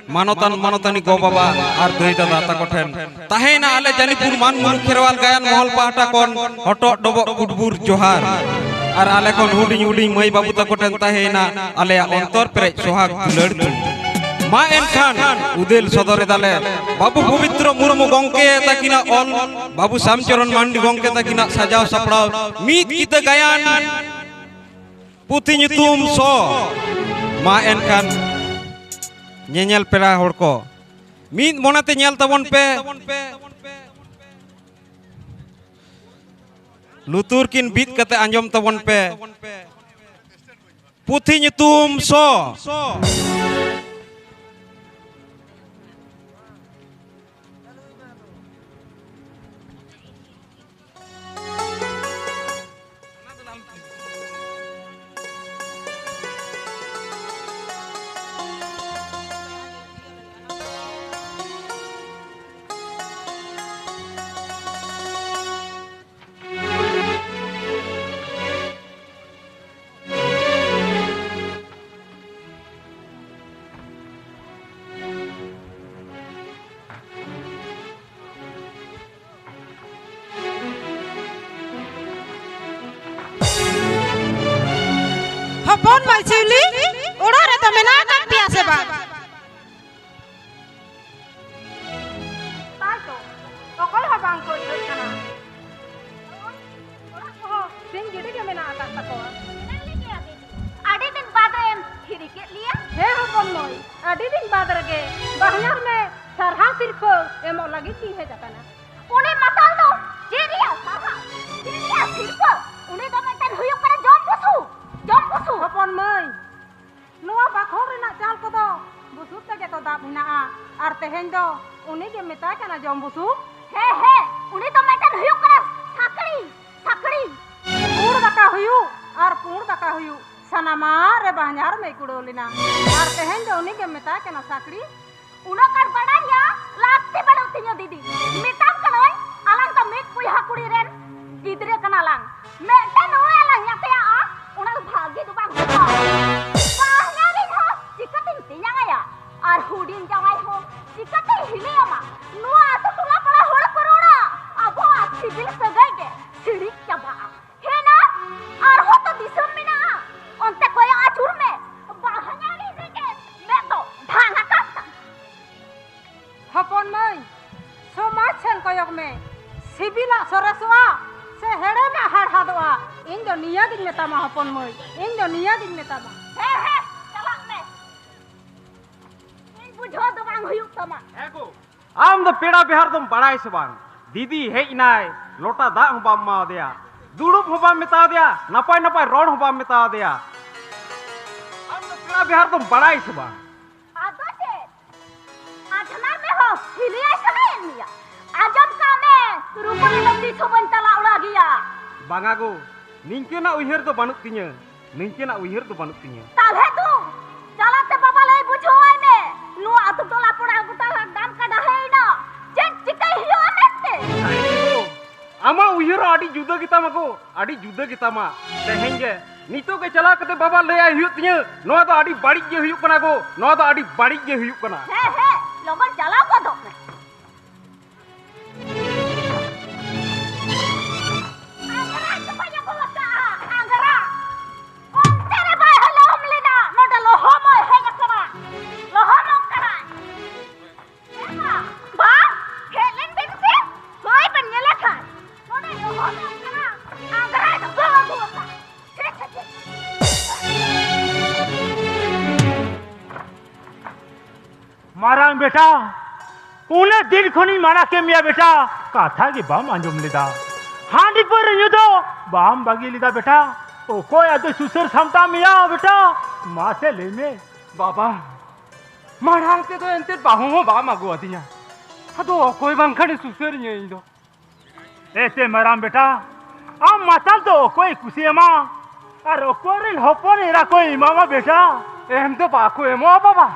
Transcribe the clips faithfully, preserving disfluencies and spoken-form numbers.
ᱢᱟᱱᱚᱛᱟᱱ ᱢᱟᱱᱚᱛᱟᱱᱤ ᱜᱚ ᱵᱟᱵᱟ ᱟᱨ ᱫᱟᱹᱭ ᱫᱟᱫᱟ ᱛᱟᱠᱚ ᱴᱷᱮᱱ ᱛᱟᱦᱮᱸᱭᱮᱱᱟ ᱟᱞᱮ ᱡᱟᱱᱤᱯᱩᱨ ᱢᱟᱱ ᱢᱩᱞᱩᱠ ᱠᱷᱮᱨᱣᱟᱞ ᱜᱟᱭᱟᱱ ᱢᱚᱦᱚᱞ ᱯᱟᱦᱴᱟ ᱠᱷᱚᱱ ᱦᱚᱴᱚᱜ ᱰᱚᱵᱚᱜ ᱠᱩᱴᱵᱩᱨ ᱡᱚᱦᱟᱨ᱾ ᱟᱨ ᱟᱞᱮ ᱠᱷᱚᱱ ᱦᱩᱰᱤᱧ ᱦᱩᱰᱤᱧ ᱢᱟᱹᱭ ᱵᱟᱹᱵᱩ ᱛᱟᱠᱚ ᱴᱷᱮᱱ ᱛᱟᱦᱮᱸᱭᱮᱱᱟ ᱟᱞᱮᱭᱟᱜ ᱚᱱᱛᱚᱨ ᱯᱮᱨᱮᱡ ᱥᱚᱦᱟᱜ ᱫᱩᱞᱟᱹᱲ ᱠᱚ᱾ ᱢᱟ ᱮᱱᱠᱷᱟᱱ ᱩᱫᱮᱞ ᱥᱚᱫᱚᱨ ᱮᱫᱟᱞᱮ ᱵᱟᱹᱵᱩ ᱯᱚᱵᱤᱛᱨᱚ ᱢᱩᱨᱢᱩ ᱜᱚᱢᱠᱮ ᱛᱟᱹᱠᱤᱱᱟᱜ ᱚᱞ, ᱵᱟᱹᱵᱩ ᱥᱟᱢᱪᱚᱨᱚᱱ ᱢᱟᱱᱰᱤ ᱜᱚᱢᱠᱮ ᱛᱟᱹᱠᱤᱱᱟᱜ ᱥᱟᱡᱟᱣ ᱥᱟᱯᱲᱟᱣ ᱢᱤᱫ ᱠᱤᱛᱟᱹ ᱜᱟᱭᱟᱱ ᱯᱩᱛᱷᱤ ᱧᱩᱛᱩᱢ ᱥᱚ᱾ ᱢᱟ ᱮᱱᱠᱷᱟᱱ ᱧᱮᱧᱮᱞ ᱯᱮᱲᱟ ᱦᱚᱲ ᱠᱚ, ᱢᱤᱫ ᱢᱚᱱᱮᱛᱮ ᱧᱮᱞ ᱛᱟᱵᱚᱱ ᱯᱮ, ᱞᱩᱛᱩᱨ ᱠᱤᱱ ᱵᱤᱫ ᱠᱟᱛᱮ ᱟᱸᱡᱚᱢ ᱛᱟᱵᱚᱱ ᱯᱮ᱾ ᱯᱩᱛᱷᱤ ᱧᱩᱛᱩᱢ ᱥᱚ᱾ ᱦᱚᱯᱚᱱ ᱢᱟᱹᱭ ᱥᱤᱣᱞᱤ, ᱚᱲᱟᱜ ᱨᱮᱫᱚ ᱢᱮᱱᱟᱜ ᱟᱠᱟᱫ ᱯᱮᱭᱟ ᱥᱮ ᱵᱟᱝ? ᱛᱟᱭ ᱛᱚ, ᱚᱠᱚᱭ ᱦᱚᱸ ᱵᱟᱝ ᱠᱚ ᱤᱭᱟᱹᱜ ᱠᱟᱱᱟ᱾ ᱚᱲᱟᱜ ᱠᱚᱦᱚᱸ ᱥᱤᱧ ᱜᱮᱰᱮ ᱜᱮ ᱢᱮᱱᱟᱜ ᱟᱠᱟᱫ ᱛᱟᱠᱚᱣᱟ᱾ ᱟᱹᱰᱤ ᱫᱤᱱ ᱵᱟᱫ ᱨᱮᱢ ᱦᱤᱨᱤ ᱠᱮᱫ ᱞᱮᱭᱟ᱾ ᱦᱮᱸ ᱦᱚᱯᱚᱱ ᱢᱟᱹᱭ, ᱟᱹᱰᱤ ᱫᱤᱱ ᱵᱟᱫ ᱨᱮᱜᱮ ᱵᱟᱦᱧᱟᱨ ᱢᱮ ᱥᱟᱨᱦᱟᱣ ᱥᱤᱨᱯᱷᱟᱹ ᱮᱢᱚᱜ ᱞᱟᱹᱜᱤᱫ ᱤᱧ ᱦᱮᱡ ᱟᱠᱟᱱᱟ᱾ ᱩᱱᱤ ᱢᱟᱛᱟᱞ ᱫᱚ ᱪᱮᱫ ᱨᱮᱭᱟᱜ ᱥᱟᱨᱦᱟᱣ? ᱪᱮᱫ ᱨᱮᱭᱟᱜ ᱥᱤᱨᱯᱷᱟᱹ? ᱩᱱᱤ ᱫᱚ ᱢᱤᱫᱴᱮᱱ ᱦᱩᱭᱩᱜ ᱠᱟᱱᱟ ᱡᱚᱢ ᱵᱩᱥᱩᱵ, ᱡᱚᱢ ᱵᱩᱥᱩᱵ᱾ ᱦᱚᱯᱚᱱ ᱢᱟᱹᱭ, ᱱᱚᱣᱟ ᱵᱟᱠᱷᱳᱞ ᱨᱮᱱᱟᱜ ᱪᱟᱞ ᱠᱚᱫᱚ ᱵᱩᱥᱩᱵ ᱛᱮᱜᱮ ᱛᱚ ᱫᱟᱵ ᱦᱮᱱᱟᱜᱼᱟ᱾ ᱟᱨ ᱛᱮᱦᱮᱧ ᱫᱚ ᱩᱱᱤ ᱜᱮ ᱢᱮᱛᱟᱭ ᱠᱟᱱᱟ ᱡᱚᱢ ᱵᱩᱥᱩᱵ᱾ ᱦᱮᱸ, ᱦᱮᱸ, ᱩᱱᱤ ᱫᱚ ᱢᱤᱫᱴᱮᱱ ᱦᱩᱭᱩᱜ ᱠᱟᱱᱟ ᱥᱟᱠᱲᱤ, ᱥᱟᱠᱲᱤ᱾ ᱯᱩᱸᱲ ᱫᱟᱠᱟ ᱦᱩᱭᱩᱜ ᱟᱨ ᱯᱩᱸᱲ ᱫᱟᱠᱟ ᱦᱩᱭᱩᱜ, ᱥᱟᱱᱟᱢᱟᱜ ᱨᱮ ᱵᱟᱦᱧᱟᱨ ᱢᱮ ᱠᱩᱲᱟᱹᱣ ᱞᱮᱱᱟ᱾ ᱟᱨ ᱛᱮᱦᱮᱧ ᱫᱚ ᱩᱱᱤ ᱜᱮ ᱢᱮᱛᱟᱭ ᱠᱟᱱᱟ ᱥᱟᱠᱲᱤ᱾ ᱩᱱᱟᱹᱜ ᱜᱟᱱ ᱵᱟᱰᱟᱭ ᱨᱮᱭᱟᱜ ᱞᱟᱹᱠᱛᱤ ᱵᱟᱹᱱᱩᱜ ᱛᱤᱧᱟᱹ ᱫᱤᱫᱤ᱾ ᱢᱮᱛᱟᱢ ᱠᱟᱹᱱᱟᱹᱧ, ᱟᱞᱟᱝ ᱫᱚ ᱢᱤᱫ ᱵᱚᱭᱦᱟ ᱠᱩᱲᱤ ᱨᱮᱱ ᱜᱤᱫᱽᱨᱟᱹ ᱠᱟᱱᱟ ᱞᱟᱝ᱾ ᱢᱤᱫᱴᱮᱱ ᱱᱚᱣᱟ ᱞᱟᱝ ᱧᱟᱯᱮᱭᱟᱜᱼᱟ, ᱚᱱᱟ ᱫᱚ ᱵᱷᱟᱹᱜᱤ ᱫᱚ ᱵᱟᱝ ᱦᱩᱭᱩᱜᱼᱟ᱾ ᱵᱟᱦᱧᱟᱨᱤᱧ ᱦᱚᱸ ᱪᱤᱠᱟᱹᱛᱤᱧ ᱛᱮᱧᱟᱝ ᱟᱭᱟ? ᱟᱨ ᱦᱩᱰᱤᱧ ᱡᱟᱶᱟᱭ ᱦᱚᱸ ᱪᱤᱠᱟᱹᱛᱮ ᱦᱤᱞᱤᱭᱟᱢᱟ? ᱱᱚᱣᱟ ᱟᱛᱳ ᱴᱚᱞᱟ ᱯᱟᱲᱟ ᱦᱚᱲ ᱠᱚ ᱨᱚᱲᱟ, ᱟᱵᱚᱣᱟᱜ ᱥᱤᱵᱤᱞ ᱥᱟᱹᱜᱟᱹᱭ ᱜᱮ ᱥᱤᱲᱤᱡ ᱪᱟᱵᱟᱜᱼᱟ᱾ ᱦᱮᱱᱟ, ᱟᱨᱦᱚᱸ ᱛᱚ ᱫᱤᱥᱚᱢ ᱢᱮᱱᱟᱜᱼᱟ᱾ ᱚᱱᱛᱮ ᱠᱚᱭᱚᱜ ᱟᱹᱪᱩᱨ ᱢᱮ, ᱵᱟᱦᱟ ᱧᱟᱹᱲᱤ ᱨᱮᱜᱮ ᱢᱮᱫ ᱫᱚ ᱰᱷᱟᱝ ᱟᱠᱟᱱ ᱛᱟᱢᱟ᱾ ᱦᱚᱯᱚᱱ ᱢᱟᱹᱭ, ᱥᱚᱢᱟᱡᱽ ᱥᱮᱱ ᱠᱚᱭᱚᱜ ᱢᱮ᱾ ᱥᱤᱵᱤᱞᱟᱜ ᱥᱚᱨᱮᱥᱚᱜᱼᱟ ᱥᱮ ᱦᱮᱲᱮᱢᱟᱜ ᱦᱟᱲᱦᱟᱫᱚᱜᱼᱟ? ᱤᱧ ᱫᱚ ᱱᱤᱭᱟᱹ ᱜᱤᱧ ᱢᱮᱛᱟᱢᱟ ᱦᱚᱯᱚᱱ ᱢᱟᱹᱭ, ᱤᱧ ᱫᱚ ᱱᱤᱭᱟᱹ ᱜᱤᱧ ᱢᱮᱛᱟᱢᱟ᱾ ᱦᱮᱸ, ᱦᱮᱸ, ᱪᱟᱞᱟᱜ ᱢᱮ᱾ ᱤᱧ ᱵᱩᱡᱷᱟᱹᱣ ᱫᱚ ᱵᱟᱝ ᱦᱩᱭᱩᱜ ᱛᱟᱢᱟ᱾ ᱦᱮᱸ ᱜᱳ᱾ ᱟᱢ ᱫᱚ ᱯᱮᱲᱟ ᱵᱮᱦᱟᱨ ᱫᱚᱢ ᱵᱟᱲᱟᱭ ᱥᱮ ᱵᱟᱝ? ᱫᱤᱫᱤ ᱦᱮᱡ ᱮᱱᱟᱭ, ᱞᱚᱴᱟ ᱫᱟᱜ ᱦᱚᱸ ᱵᱟᱢ ᱮᱢᱟ ᱫᱮᱭᱟ, ᱫᱩᱲᱩᱵ ᱦᱚᱸ ᱵᱟᱢ ᱢᱮᱛᱟ ᱫᱮᱭᱟ, ᱱᱟᱯᱟᱭ ᱱᱟᱯᱟᱭ ᱨᱚᱲ ᱦᱚᱸ ᱵᱟᱢ ᱢᱮᱛᱟ ᱫᱮᱭᱟ᱾ ᱟᱢ ᱫᱚ ᱯᱮᱲᱟ ᱵᱮᱦᱟᱨ ᱫᱚᱢ ᱵᱟᱲᱟᱭ ᱥᱮ ᱵᱟᱝ? ᱟᱫᱚ ᱪᱮᱫ? ᱟᱡᱷᱱᱟᱨ ᱢᱮ ᱦᱳ, ᱦᱤᱞᱤᱭᱟᱭ ᱥᱟᱱᱟᱭᱮᱫ ᱢᱮᱭᱟ? ᱟᱸᱡᱚᱢ ᱠᱟᱜ ᱢᱮ, ᱨᱩᱯᱟᱹᱞᱤ ᱫᱚ ᱛᱤᱥ ᱦᱚᱸ ᱵᱟᱹᱧ ᱛᱟᱞᱟ ᱚᱲᱟᱜ ᱜᱮᱭᱟ᱾ ᱵᱟᱝᱟ ᱜᱳ, ᱱᱤᱝᱠᱟᱹᱱᱟᱜ ᱩᱭᱦᱟᱹᱨ ᱫᱚ ᱵᱟᱹᱱᱩᱜ ᱛᱤᱧᱟᱹ, ᱱᱤᱝᱠᱟᱹᱱᱟᱜ ᱩᱭᱦᱟᱹᱨ ᱫᱚ ᱵᱟᱹᱱᱩᱜ ᱛᱤᱧᱟᱹ᱾ ᱛᱟᱦᱞᱮ ᱫᱩ, ᱪᱟᱞᱟᱜ ᱛᱮ ᱵᱟᱵᱟ ᱞᱟᱹᱭ ᱵᱩᱡᱷᱟᱹᱣᱟᱭ ᱢᱮ, ᱱᱚᱣᱟ ᱟᱹᱛᱩ ᱴᱚᱞᱟ ᱯᱟᱲᱟ ᱜᱚᱴᱟ ᱰᱟᱢ ᱠᱟᱰᱟ ᱦᱮᱡ ᱮᱱᱟ, ᱪᱮᱫ ᱪᱤᱠᱟᱹᱭ ᱦᱩᱭᱩᱜᱼᱟ ᱢᱮᱱᱛᱮ᱾ ᱟᱢᱟᱜ ᱩᱭᱦᱟᱹᱨ ᱦᱚᱸ ᱟᱹᱰᱤ ᱡᱩᱫᱟᱹ ᱜᱮᱛᱟᱢᱟ ᱜᱳ, ᱟᱹᱰᱤ ᱡᱩᱫᱟᱹ ᱜᱮᱛᱟᱢᱟ᱾ ᱛᱮᱦᱮᱧ ᱜᱮ ᱱᱤᱛᱚᱜ ᱜᱮ ᱪᱟᱞᱟᱣ ᱠᱟᱛᱮ ᱵᱟᱵᱟ ᱞᱟᱹᱭᱟᱭ ᱦᱩᱭᱩᱜ ᱛᱤᱧᱟᱹ, ᱱᱚᱣᱟ ᱫᱚ ᱟᱹᱰᱤ ᱵᱟᱹᱲᱤᱡ ᱜᱮ ᱦᱩᱭᱩᱜ ᱠᱟᱱᱟ ᱜᱳ, ᱱᱚᱣᱟ ᱫᱚ ᱟᱹᱰᱤ ᱵᱟᱹᱲᱤᱡ ᱜᱮ ᱦᱩᱭᱩᱜ ᱠᱟᱱᱟ᱾ ᱦᱮᱸ, ᱦᱮᱸ, ᱞᱚᱜᱚᱱ ᱪᱟᱞᱟᱣ ᱜᱚᱫᱚᱜ ᱢᱮ᱾ ᱟᱝᱜᱽᱨᱟ ᱪᱟᱵᱟᱧ ᱟᱹᱜᱩ ᱟᱠᱟᱫᱼᱟ, ᱟᱝᱜᱽᱨᱟ᱾ ᱚᱱᱛᱮ ᱨᱮ ᱵᱟᱭ ᱞᱚᱦᱚᱢ ᱞᱮᱱᱟ, ᱱᱚᱰᱮ ᱞᱚᱦᱚᱢᱚᱜ ᱦᱮᱡ ᱟᱠᱟᱱᱟ, ᱞᱚᱦᱚᱢᱚᱜ ᱠᱟᱱᱟᱭ᱾ ᱵᱟᱝ, ᱦᱮᱡ ᱞᱮᱱ ᱵᱤᱱ ᱥᱮ, ᱦᱳᱭ ᱵᱮᱱ ᱧᱮᱞᱮ ᱠᱷᱟᱱ, ᱱᱚᱰᱮ ᱞᱚᱦᱚᱫᱚᱜ ᱠᱟᱱᱟ, ᱟᱝᱜᱽᱨᱟᱭ ᱰᱷᱩᱠᱟᱹᱣ ᱟᱹᱜᱩ ᱟᱠᱟᱫ᱾ ᱪᱷᱤ, ᱪᱷᱤ, ᱪᱷᱤ᱾ ᱢᱟᱨᱟᱝ ᱵᱮᱴᱟ, ᱩᱱᱟᱹᱜ ᱫᱤᱱ ᱠᱷᱚᱱᱤᱧ ᱢᱟᱱᱟ ᱠᱮᱫ ᱢᱮᱭᱟ ᱵᱮᱴᱟ, ᱠᱟᱛᱷᱟ ᱜᱮ ᱵᱟᱢ ᱟᱸᱡᱚᱢ ᱞᱮᱫᱟ᱾ ᱦᱟᱺᱰᱤ ᱯᱟᱹᱣᱨᱟᱹ ᱧᱩ ᱫᱚ ᱵᱟᱢ ᱵᱟᱹᱜᱤ ᱞᱮᱫᱟ ᱵᱮᱴᱟ᱾ ᱚᱠᱚᱭ ᱟᱫᱚ ᱥᱩᱥᱟᱹᱨ ᱥᱟᱢᱴᱟᱣ ᱢᱮᱭᱟ ᱵᱮᱴᱟ? ᱢᱟᱥᱮ ᱞᱟᱹᱭ ᱢᱮ᱾ ᱵᱟᱵᱟ, ᱢᱟᱲᱟᱝ ᱛᱮᱫᱚ ᱮᱱᱛᱮᱫ ᱵᱟᱹᱦᱩ ᱦᱚᱸ ᱵᱟᱢ ᱟᱹᱜᱩ ᱟᱹᱫᱤᱧᱟ᱾ ᱟᱫᱚ ᱚᱠᱚᱭ ᱵᱟᱝᱠᱷᱟᱱᱮ ᱥᱩᱥᱟᱹᱨᱤᱧᱟᱹ ᱤᱧ ᱫᱚ? ᱮᱛᱮ ᱢᱟᱨᱟᱝ ᱵᱮᱴᱟ, ᱟᱢ ᱢᱟᱛᱟᱞ ᱫᱚ ᱚᱠᱚᱭᱮ ᱠᱩᱥᱤᱭᱟᱢᱟ? ᱟᱨ ᱚᱠᱚᱭ ᱨᱮᱱ ᱦᱚᱯᱚᱱ ᱮᱨᱟ ᱠᱚ ᱮᱢᱟᱢᱟ ᱵᱮᱴᱟ? ᱮᱢ ᱫᱚ ᱵᱟᱠᱚ ᱮᱢᱚᱜᱼᱟ ᱵᱟᱵᱟ᱾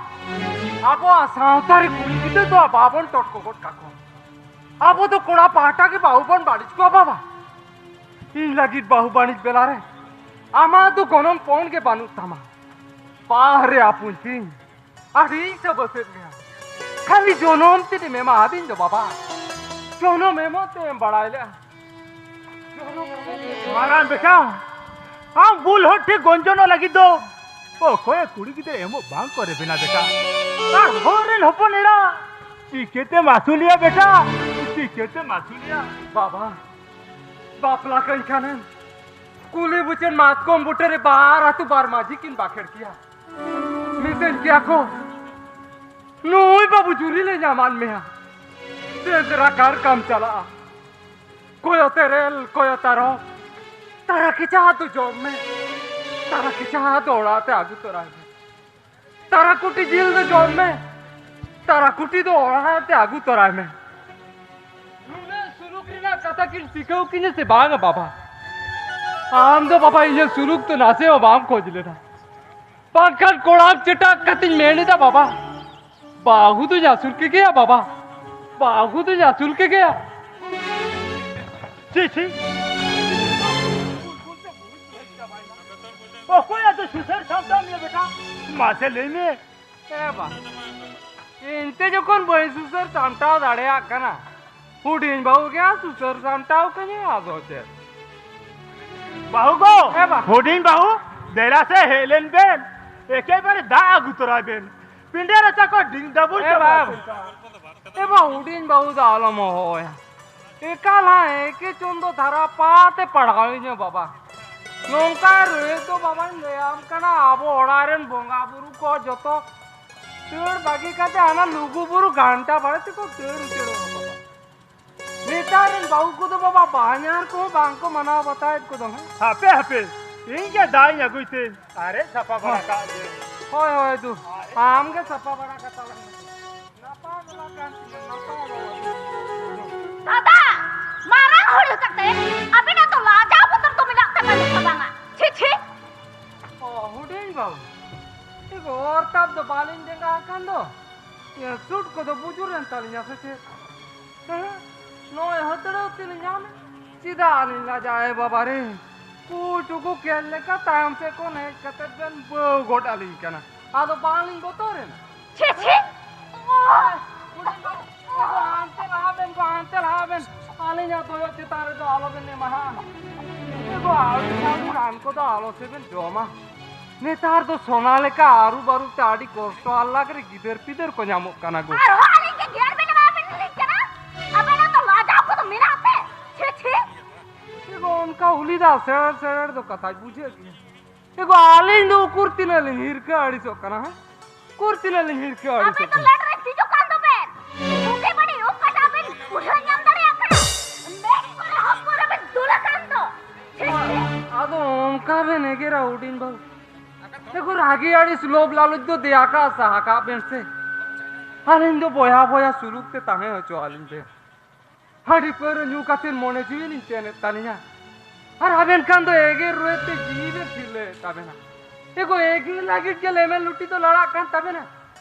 ᱟᱵᱚᱣᱟᱜ ᱥᱟᱶᱛᱟ ᱨᱮ ᱠᱩᱲᱤ ᱜᱤᱫᱽᱨᱟᱹ ᱫᱚ ᱵᱟᱵᱚᱱ ᱴᱚᱴᱠᱚ ᱜᱚᱫ ᱠᱟᱠᱚᱣᱟ᱾ ᱟᱵᱚ ᱫᱚ ᱠᱚᱲᱟ ᱯᱟᱦᱴᱟ ᱜᱮ ᱵᱟᱹᱦᱩ ᱵᱚᱱ ᱵᱟᱹᱲᱤᱡ ᱠᱚᱣᱟ ᱵᱟᱵᱟ᱾ ᱤᱧ ᱞᱟᱹᱜᱤᱫ ᱵᱟᱹᱦᱩ ᱵᱟᱹᱲᱤᱡ ᱵᱮᱞᱟ ᱨᱮ ᱟᱢᱟᱜ ᱫᱚ ᱜᱚᱱᱚᱝ ᱯᱚᱱ ᱜᱮ ᱵᱟᱹᱱᱩᱜ ᱛᱟᱢᱟ᱾ ᱵᱟᱦ ᱨᱮ ᱟᱯᱩᱧ ᱛᱤᱧ᱾ ᱟᱹᱰᱤ ᱥᱟᱵᱟᱥᱮᱫ ᱢᱮᱭᱟ᱾ ᱠᱷᱟᱹᱞᱤ ᱡᱚᱱᱚᱢ ᱛᱮᱫ ᱮᱢ ᱮᱢᱟ ᱟᱹᱫᱤᱧ ᱫᱚ ᱵᱟᱵᱟ᱾ ᱡᱚᱱᱚᱢ ᱮᱢᱚᱜ ᱛᱮ ᱮᱢ ᱵᱟᱲᱟᱭ ᱞᱮᱜᱼᱟ᱾ ᱢᱟᱨᱟᱝ ᱵᱮᱴᱟ, ᱟᱢ ᱵᱩᱞ ᱦᱚᱲ ᱴᱷᱮᱱ ᱜᱚᱧᱡᱚᱱᱚᱜ ᱞᱟᱹᱜᱤᱫ ᱫᱚ ᱚᱠᱚᱭ ᱠᱩᱲᱤ ᱜᱤᱫᱽᱨᱟᱹ ᱮᱢᱚᱜ ᱵᱟᱝ ᱠᱚ ᱨᱮᱵᱮᱱᱟ ᱵᱮᱴᱟ᱾ ᱟᱨ ᱦᱚᱲ ᱨᱮᱱ ᱦᱚᱯᱚᱱ ᱮᱨᱟ ᱪᱤᱠᱟᱹᱛᱮᱢ ᱟᱹᱥᱩᱞᱮᱭᱟ ᱵᱮᱴᱟ? ᱪᱤᱠᱟᱹᱛᱮᱢ ᱟᱹᱥᱩᱞᱮᱭᱟ? ᱵᱟᱵᱟ, ᱵᱟᱯᱞᱟ ᱠᱟᱹᱧ ᱠᱷᱟᱱᱮᱢ ᱠᱩᱞᱤ ᱵᱩᱪᱟᱹᱱ ᱢᱟᱛᱠᱚᱢ ᱵᱩᱴᱟᱹ ᱨᱮ ᱵᱟᱨ ᱟᱹᱛᱩ ᱵᱟᱨ ᱢᱟᱹᱡᱷᱤ ᱠᱤᱱ ᱵᱟᱠᱷᱮᱲ ᱠᱮᱭᱟ᱾ ᱢᱮᱛᱟᱹᱧ ᱠᱮᱭᱟ ᱠᱚ, "ᱱᱩᱭ ᱵᱟᱹᱵᱩ ᱡᱩᱨᱤ ᱞᱮ ᱧᱟᱢᱟᱱ ᱢᱮᱭᱟ, ᱥᱮᱸᱫᱽᱨᱟ ᱠᱟᱨᱠᱟᱢ ᱪᱟᱞᱟᱜᱼᱟ, ᱠᱚᱭᱚ ᱛᱮᱨᱮᱞ, ᱠᱚᱭᱚ ᱛᱟᱨᱚᱵ, ᱛᱟᱨᱟ ᱠᱮᱪᱟ ᱫᱚ ᱡᱚᱢ ᱢᱮ, ᱛᱟᱨᱟ ᱠᱮᱪᱟ ᱫᱚ ᱚᱲᱟᱜ ᱛᱮ ᱟᱹᱜᱩ ᱛᱚᱨᱟᱭ ᱢᱮ, ᱛᱟᱨᱟ ᱠᱩᱴᱤ ᱡᱤᱞ ᱫᱚ ᱡᱚᱢ ᱢᱮ, ᱛᱟᱨᱟ ᱠᱩᱴᱤ ᱫᱚ ᱚᱲᱟᱜ ᱛᱮ ᱟᱹᱜᱩ ᱛᱚᱨᱟᱭ ᱢᱮ᱾ ᱱᱩᱱᱟᱹᱜ ᱥᱩᱞᱩᱠ ᱨᱮᱱᱟᱜ ᱠᱟᱛᱷᱟ ᱠᱤᱱ ᱥᱤᱠᱷᱟᱹᱣ ᱠᱤᱧᱟ ᱥᱮ ᱵᱟᱝᱟ ᱵᱟᱵᱟ? ᱟᱢ ᱫᱚ ᱵᱟᱵᱟ ᱤᱧᱟᱹᱜ ᱥᱩᱞᱩᱠ ᱫᱚ ᱱᱟᱥᱮ ᱦᱚᱸ ᱵᱟᱢ ᱠᱷᱚᱡᱽ ᱞᱮᱫᱟ, ᱵᱟᱝᱠᱷᱟᱱ ᱠᱚᱲᱟᱢ ᱪᱮᱴᱟᱜ ᱠᱟᱛᱮᱧ ᱢᱮᱱ ᱮᱫᱟ ᱵᱟᱵᱟ, ᱵᱟᱹᱦᱩ ᱫᱚᱧ ᱟᱹᱥᱩᱞ ᱠᱮᱜᱮᱭᱟ ᱵᱟᱵᱟ, ᱵᱟᱹᱦᱩ ᱫᱚᱧ ᱟᱹᱥᱩᱞ ᱠᱮᱜᱮᱭᱟ᱾ ᱪᱷᱤ, ᱪᱷᱤ᱾ ᱚᱠᱚᱭ ᱟᱫᱚ ᱥᱩᱥᱟᱹᱨ ᱥᱟᱢᱴᱟᱣ ᱢᱮᱭᱟ ᱵᱮᱴᱟ? ᱢᱟᱥᱮ ᱞᱟᱹᱭ ᱢᱮ᱾ ᱮ ᱵᱟ, ᱤᱧ ᱛᱮ ᱡᱚᱠᱷᱚᱱ ᱵᱟᱹᱧ ᱥᱩᱥᱟᱹᱨ ᱥᱟᱢᱴᱟᱣ ᱫᱟᱲᱮᱭᱟᱜ ᱠᱟᱱᱟ, ᱦᱩᱰᱤᱧ ᱵᱟᱹᱦᱩ ᱜᱮ ᱥᱩᱥᱟᱹᱨ ᱥᱟᱢᱴᱟᱣ ᱠᱟᱹᱧᱟᱹ, ᱟᱫᱚ ᱪᱮᱫ? ᱵᱟᱹᱦᱩ ᱜᱚ, ᱮ ᱵᱟ᱾ ᱦᱩᱰᱤᱧ ᱵᱟᱹᱦᱩ, ᱫᱮᱞᱟ ᱥᱮ ᱦᱮᱡ ᱞᱮᱱ ᱵᱮᱱ, ᱮᱠᱮᱵᱟᱨᱮ ᱫᱟᱜ ᱟᱹᱜᱩ ᱛᱚᱨᱟᱭ ᱵᱮᱱ᱾ ᱯᱤᱸᱰᱟᱹ ᱨᱟᱪᱟ ᱠᱚ ᱰᱤᱝ ᱰᱟᱵᱩᱨ ᱮ ᱪᱟᱵᱟ ᱵᱟ᱾ ᱟᱠᱟᱱ ᱛᱟᱢᱟ᱾ ᱮ ᱵᱟ, ᱦᱩᱰᱤᱧ ᱵᱟᱹᱦᱩ ᱫᱚ ᱟᱞᱚᱢ ᱦᱚᱦᱚᱭᱟ᱾ ᱮᱠᱟᱞ ᱦᱟᱸᱜ ᱮᱠᱮ ᱪᱚᱱᱫᱚ ᱫᱷᱟᱨᱟ ᱯᱟᱛᱮ ᱯᱟᱲᱦᱟᱣᱤᱧᱟᱹ ᱵᱟᱵᱟ᱾ ᱱᱚᱝᱠᱟ ᱨᱟᱹᱭ ᱫᱚ ᱵᱟᱵᱟᱧ ᱞᱟᱹᱭᱟᱢ ᱠᱟᱱᱟ, ᱟᱵᱚ ᱚᱲᱟᱜ ᱨᱮᱱ ᱵᱚᱸᱜᱟ ᱵᱩᱨᱩ ᱠᱚ ᱡᱚᱛᱚ ᱫᱟᱹᱲ ᱵᱟᱹᱜᱤ ᱠᱟᱛᱮ ᱦᱟᱱᱟ ᱞᱩᱜᱩ ᱵᱩᱨᱩ ᱜᱷᱟᱱᱴᱟ ᱵᱟᱲᱮ ᱛᱮᱠᱚ ᱫᱟᱹᱲ ᱩᱛᱟᱹᱨᱚᱜᱼᱟ ᱵᱟᱵᱟ᱾ ᱱᱮᱛᱟᱨ ᱨᱮᱱ ᱵᱟᱹᱦᱩ ᱠᱚᱫᱚ ᱵᱟᱵᱟ ᱵᱟᱦᱧᱟᱨ ᱠᱚᱦᱚᱸ ᱵᱟᱝ ᱠᱚ ᱢᱟᱱᱟᱣ ᱵᱟᱛᱟᱣᱮᱫ ᱠᱚᱫᱚ, ᱦᱮᱸ? ᱦᱟᱯᱮ, ᱦᱟᱯᱮ, ᱤᱧ ᱜᱮ ᱫᱟᱜ ᱤᱧ ᱟᱹᱜᱩᱭ ᱛᱮᱧ᱾ ᱟᱨᱮ ᱥᱟᱯᱷᱟ ᱵᱟᱲᱟ ᱠᱟᱜ ᱜᱮ᱾ ᱦᱳᱭ, ᱦᱳᱭ, ᱫᱩ, ᱟᱢ ᱜᱮ ᱥᱟᱯᱷᱟ ᱵᱟᱲᱟ ᱠᱟᱜ ᱛᱟᱞᱟᱝ ᱢᱮ᱾ ᱱᱟᱯᱟᱭ ᱵᱟᱞᱟ ᱠᱟᱱ ᱛᱤᱧᱟᱹ, ᱱᱟᱯᱟᱭ ᱵᱟᱞᱟ᱾ ᱫᱟᱫᱟ, ᱢᱟᱨᱟᱝ ᱦᱚᱲ ᱠᱟᱛᱮ ᱟᱵᱮᱱᱟᱜ ᱫᱚ ᱞᱟᱡᱟᱣ ᱵᱚᱛᱚᱨ ᱫᱚ ᱢᱮᱱᱟᱜ ᱛᱟᱵᱮᱱᱟ ᱥᱮ ᱵᱟᱝᱟ? ᱪᱷᱤ, ᱪᱷᱤ᱾ ᱚ, ᱦᱩᱰᱤᱧ ᱵᱟᱹᱵᱩ, ᱴᱷᱤᱠ ᱚᱨ ᱛᱟᱵ ᱫᱚ ᱵᱟᱹᱞᱤᱧ ᱰᱮᱸᱜᱟ ᱟᱠᱟᱱ ᱫᱚ᱾ ᱤᱭᱟᱹ ᱥᱩᱴ ᱠᱚᱫᱚ ᱵᱩᱡᱩᱨ ᱮᱱ ᱛᱟᱹᱞᱤᱧᱟ ᱥᱮ ᱪᱮᱫ? ᱦᱮᱸ? ᱱᱚᱜᱼᱚᱭ ᱦᱟᱹᱛᱲᱟᱹᱣ ᱛᱮᱞᱤᱧ ᱧᱟᱢ᱾ ᱪᱮᱫᱟᱜ ᱞᱤᱧ ᱞᱟᱡᱟᱜᱼᱟ, ᱮ ᱵᱟᱵᱟ ᱨᱮ? ᱠᱩ ᱪᱩᱠᱩ ᱠᱷᱮᱞ ᱞᱮᱠᱟ ᱛᱟᱭᱚᱢ ᱥᱮᱫ ᱠᱷᱚᱱ ᱦᱮᱡ ᱠᱟᱛᱮ ᱵᱮᱱ ᱵᱟᱹᱣ ᱜᱚᱫ ᱟᱹᱞᱤᱧ ᱠᱟᱱᱟ᱾ ᱟᱫᱚ ᱵᱟᱝᱞᱤᱧ ᱵᱚᱛᱚᱨᱮᱱᱟ᱾ ᱪᱷᱤ, ᱪᱷᱤ᱾ ᱦᱟᱱᱛᱮ ᱞᱟᱦᱟ ᱵᱮᱱ ᱜᱚ, ᱦᱟᱱᱛᱮ ᱞᱟᱦᱟ ᱵᱮᱱ᱾ ᱟᱹᱞᱤᱧᱟᱜ ᱫᱚᱭᱚᱜ ᱪᱮᱛᱟᱱ ᱨᱮᱫᱚ ᱟᱞᱚᱵᱮᱱ ᱮᱢᱟᱦᱟ᱾ ᱮ ᱜᱚ, ᱟᱹᱞᱤᱧᱟᱜ ᱨᱟᱱ ᱠᱚᱫᱚ ᱟᱞᱚ ᱥᱮᱵᱮᱱ ᱡᱚᱢᱟ᱾ ᱱᱮᱛᱟᱨ ᱫᱚ ᱥᱚᱱᱟ ᱞᱮᱠᱟ ᱟᱹᱨᱩᱵ ᱟᱹᱨᱩᱵ ᱛᱮ ᱟᱹᱰᱤ ᱠᱚᱥᱴᱚ ᱟᱨ ᱞᱟᱜᱽ ᱨᱮ ᱜᱤᱫᱟᱹᱨ ᱯᱤᱫᱟᱹᱨ ᱠᱚ ᱧᱟᱢᱚᱜ ᱠᱟᱱᱟ ᱜᱚ᱾ ᱟᱨᱦᱚᱸ ᱟᱹᱞᱤᱧ ᱜᱮ ᱜᱮᱨ ᱵᱮᱱ ᱮᱢᱟ ᱵᱮᱱ ᱞᱤᱧ ᱠᱟᱱᱟ? ᱟᱵᱮᱱᱟᱜ ᱫᱚ ᱞᱟᱡᱟᱣ ᱠᱚᱫᱚ ᱢᱮᱱᱟᱜ ᱛᱮ? ᱪᱷᱤ, ᱪᱷᱤ᱾ ᱮ ᱜᱚ, ᱚᱱᱠᱟ ᱩᱞᱤ ᱫᱟᱜ ᱥᱮᱬᱮᱨ ᱥᱮᱬᱮᱨ ᱫᱚ ᱠᱟᱛᱷᱟᱧ ᱵᱩᱡᱷᱟᱹᱣ ᱠᱮᱫᱟ᱾ ᱮ ᱜᱚ, ᱟᱹᱞᱤᱧ ᱫᱚ ᱩᱠᱩᱨ ᱛᱤᱱᱟᱹᱜ ᱞᱤᱧ ᱦᱤᱨᱠᱟᱹ ᱟᱹᱲᱤᱥᱚᱜ ᱠᱟᱱᱟ, ᱦᱮᱸ? ᱩᱠᱩᱨ ᱛᱤᱱᱟᱹᱜ ᱞᱤᱧ ᱦᱤᱨᱠᱟᱹ ᱟᱹᱲᱤᱥᱚᱜ ᱠᱟᱱᱟ? ᱟᱵᱮᱱ ᱫᱚ ᱞᱮᱴ ᱨᱮ ᱛᱤᱡᱩ ᱠᱟᱱ ᱫᱚᱵᱮᱱ᱾ ᱵᱩᱜᱤ ᱵᱟᱹᱲᱤᱡ ᱚᱠᱟᱴᱟᱜ ᱵᱮᱱ ᱵᱩᱡᱷᱟᱹᱣ ᱧᱟᱢ ᱫᱟᱲᱮᱭᱟᱜ ᱠᱟᱱᱟ? ᱢᱮᱫ ᱠᱚᱨᱮ ᱦᱚᱸ ᱯᱩᱨᱟᱹ ᱵᱮᱱ ᱫᱩᱞ ᱟᱠᱟᱱ ᱫᱚ᱾ ᱪᱷᱤ, ᱪᱷᱤ᱾ ᱟᱫᱚ ᱚᱱᱠᱟ ᱵᱮᱱ ᱮᱜᱮᱨᱟ ᱦᱩᱰᱤᱧ ᱵᱟᱹᱵᱩ? ᱮ ᱜᱚ, ᱨᱟᱹᱜᱤ ᱟᱹᱲᱤᱥ ᱞᱳᱵᱷ ᱞᱟᱞᱚᱪ ᱫᱚ ᱫᱮᱭᱟ ᱠᱟᱜ ᱥᱟᱦᱟ ᱠᱟᱜ ᱵᱮᱱ ᱥᱮ᱾ ᱟᱹᱞᱤᱧ ᱫᱚ ᱵᱚᱭᱦᱟ ᱵᱚᱭᱦᱟ ᱥᱩᱞᱩᱠ ᱛᱮ ᱛᱟᱦᱮᱸ ᱦᱚᱪᱚ ᱟᱹᱞᱤᱧ ᱵᱮᱱ᱾ ᱦᱟᱺᱰᱤ ᱯᱟᱹᱣᱨᱟᱹ ᱧᱩ ᱠᱟᱛᱮ ᱢᱚᱱᱮ ᱡᱤᱣᱤ ᱞᱤᱧ ᱪᱮᱱᱮᱫ ᱛᱟᱹᱞᱤᱧᱟ᱾ ᱟᱨ ᱟᱵᱮᱱ ᱠᱷᱟᱱ ᱫᱚ ᱮᱜᱮᱨ ᱨᱚᱭᱮᱫ ᱛᱮ ᱡᱤᱣᱤ ᱵᱮᱱ ᱛᱷᱤᱨᱞᱟᱹᱭᱮᱫ ᱛᱟᱵᱮᱱᱟ᱾ ᱮ ᱜᱚ, ᱮᱜᱮᱨ ᱞᱟᱹᱜᱤᱫ ᱜᱮ ᱞᱮᱢᱮᱨ ᱞᱩᱴᱤ ᱫᱚ ᱞᱟᱲᱟᱜ ᱠᱟᱱ ᱛᱟᱵᱮᱱᱟ᱾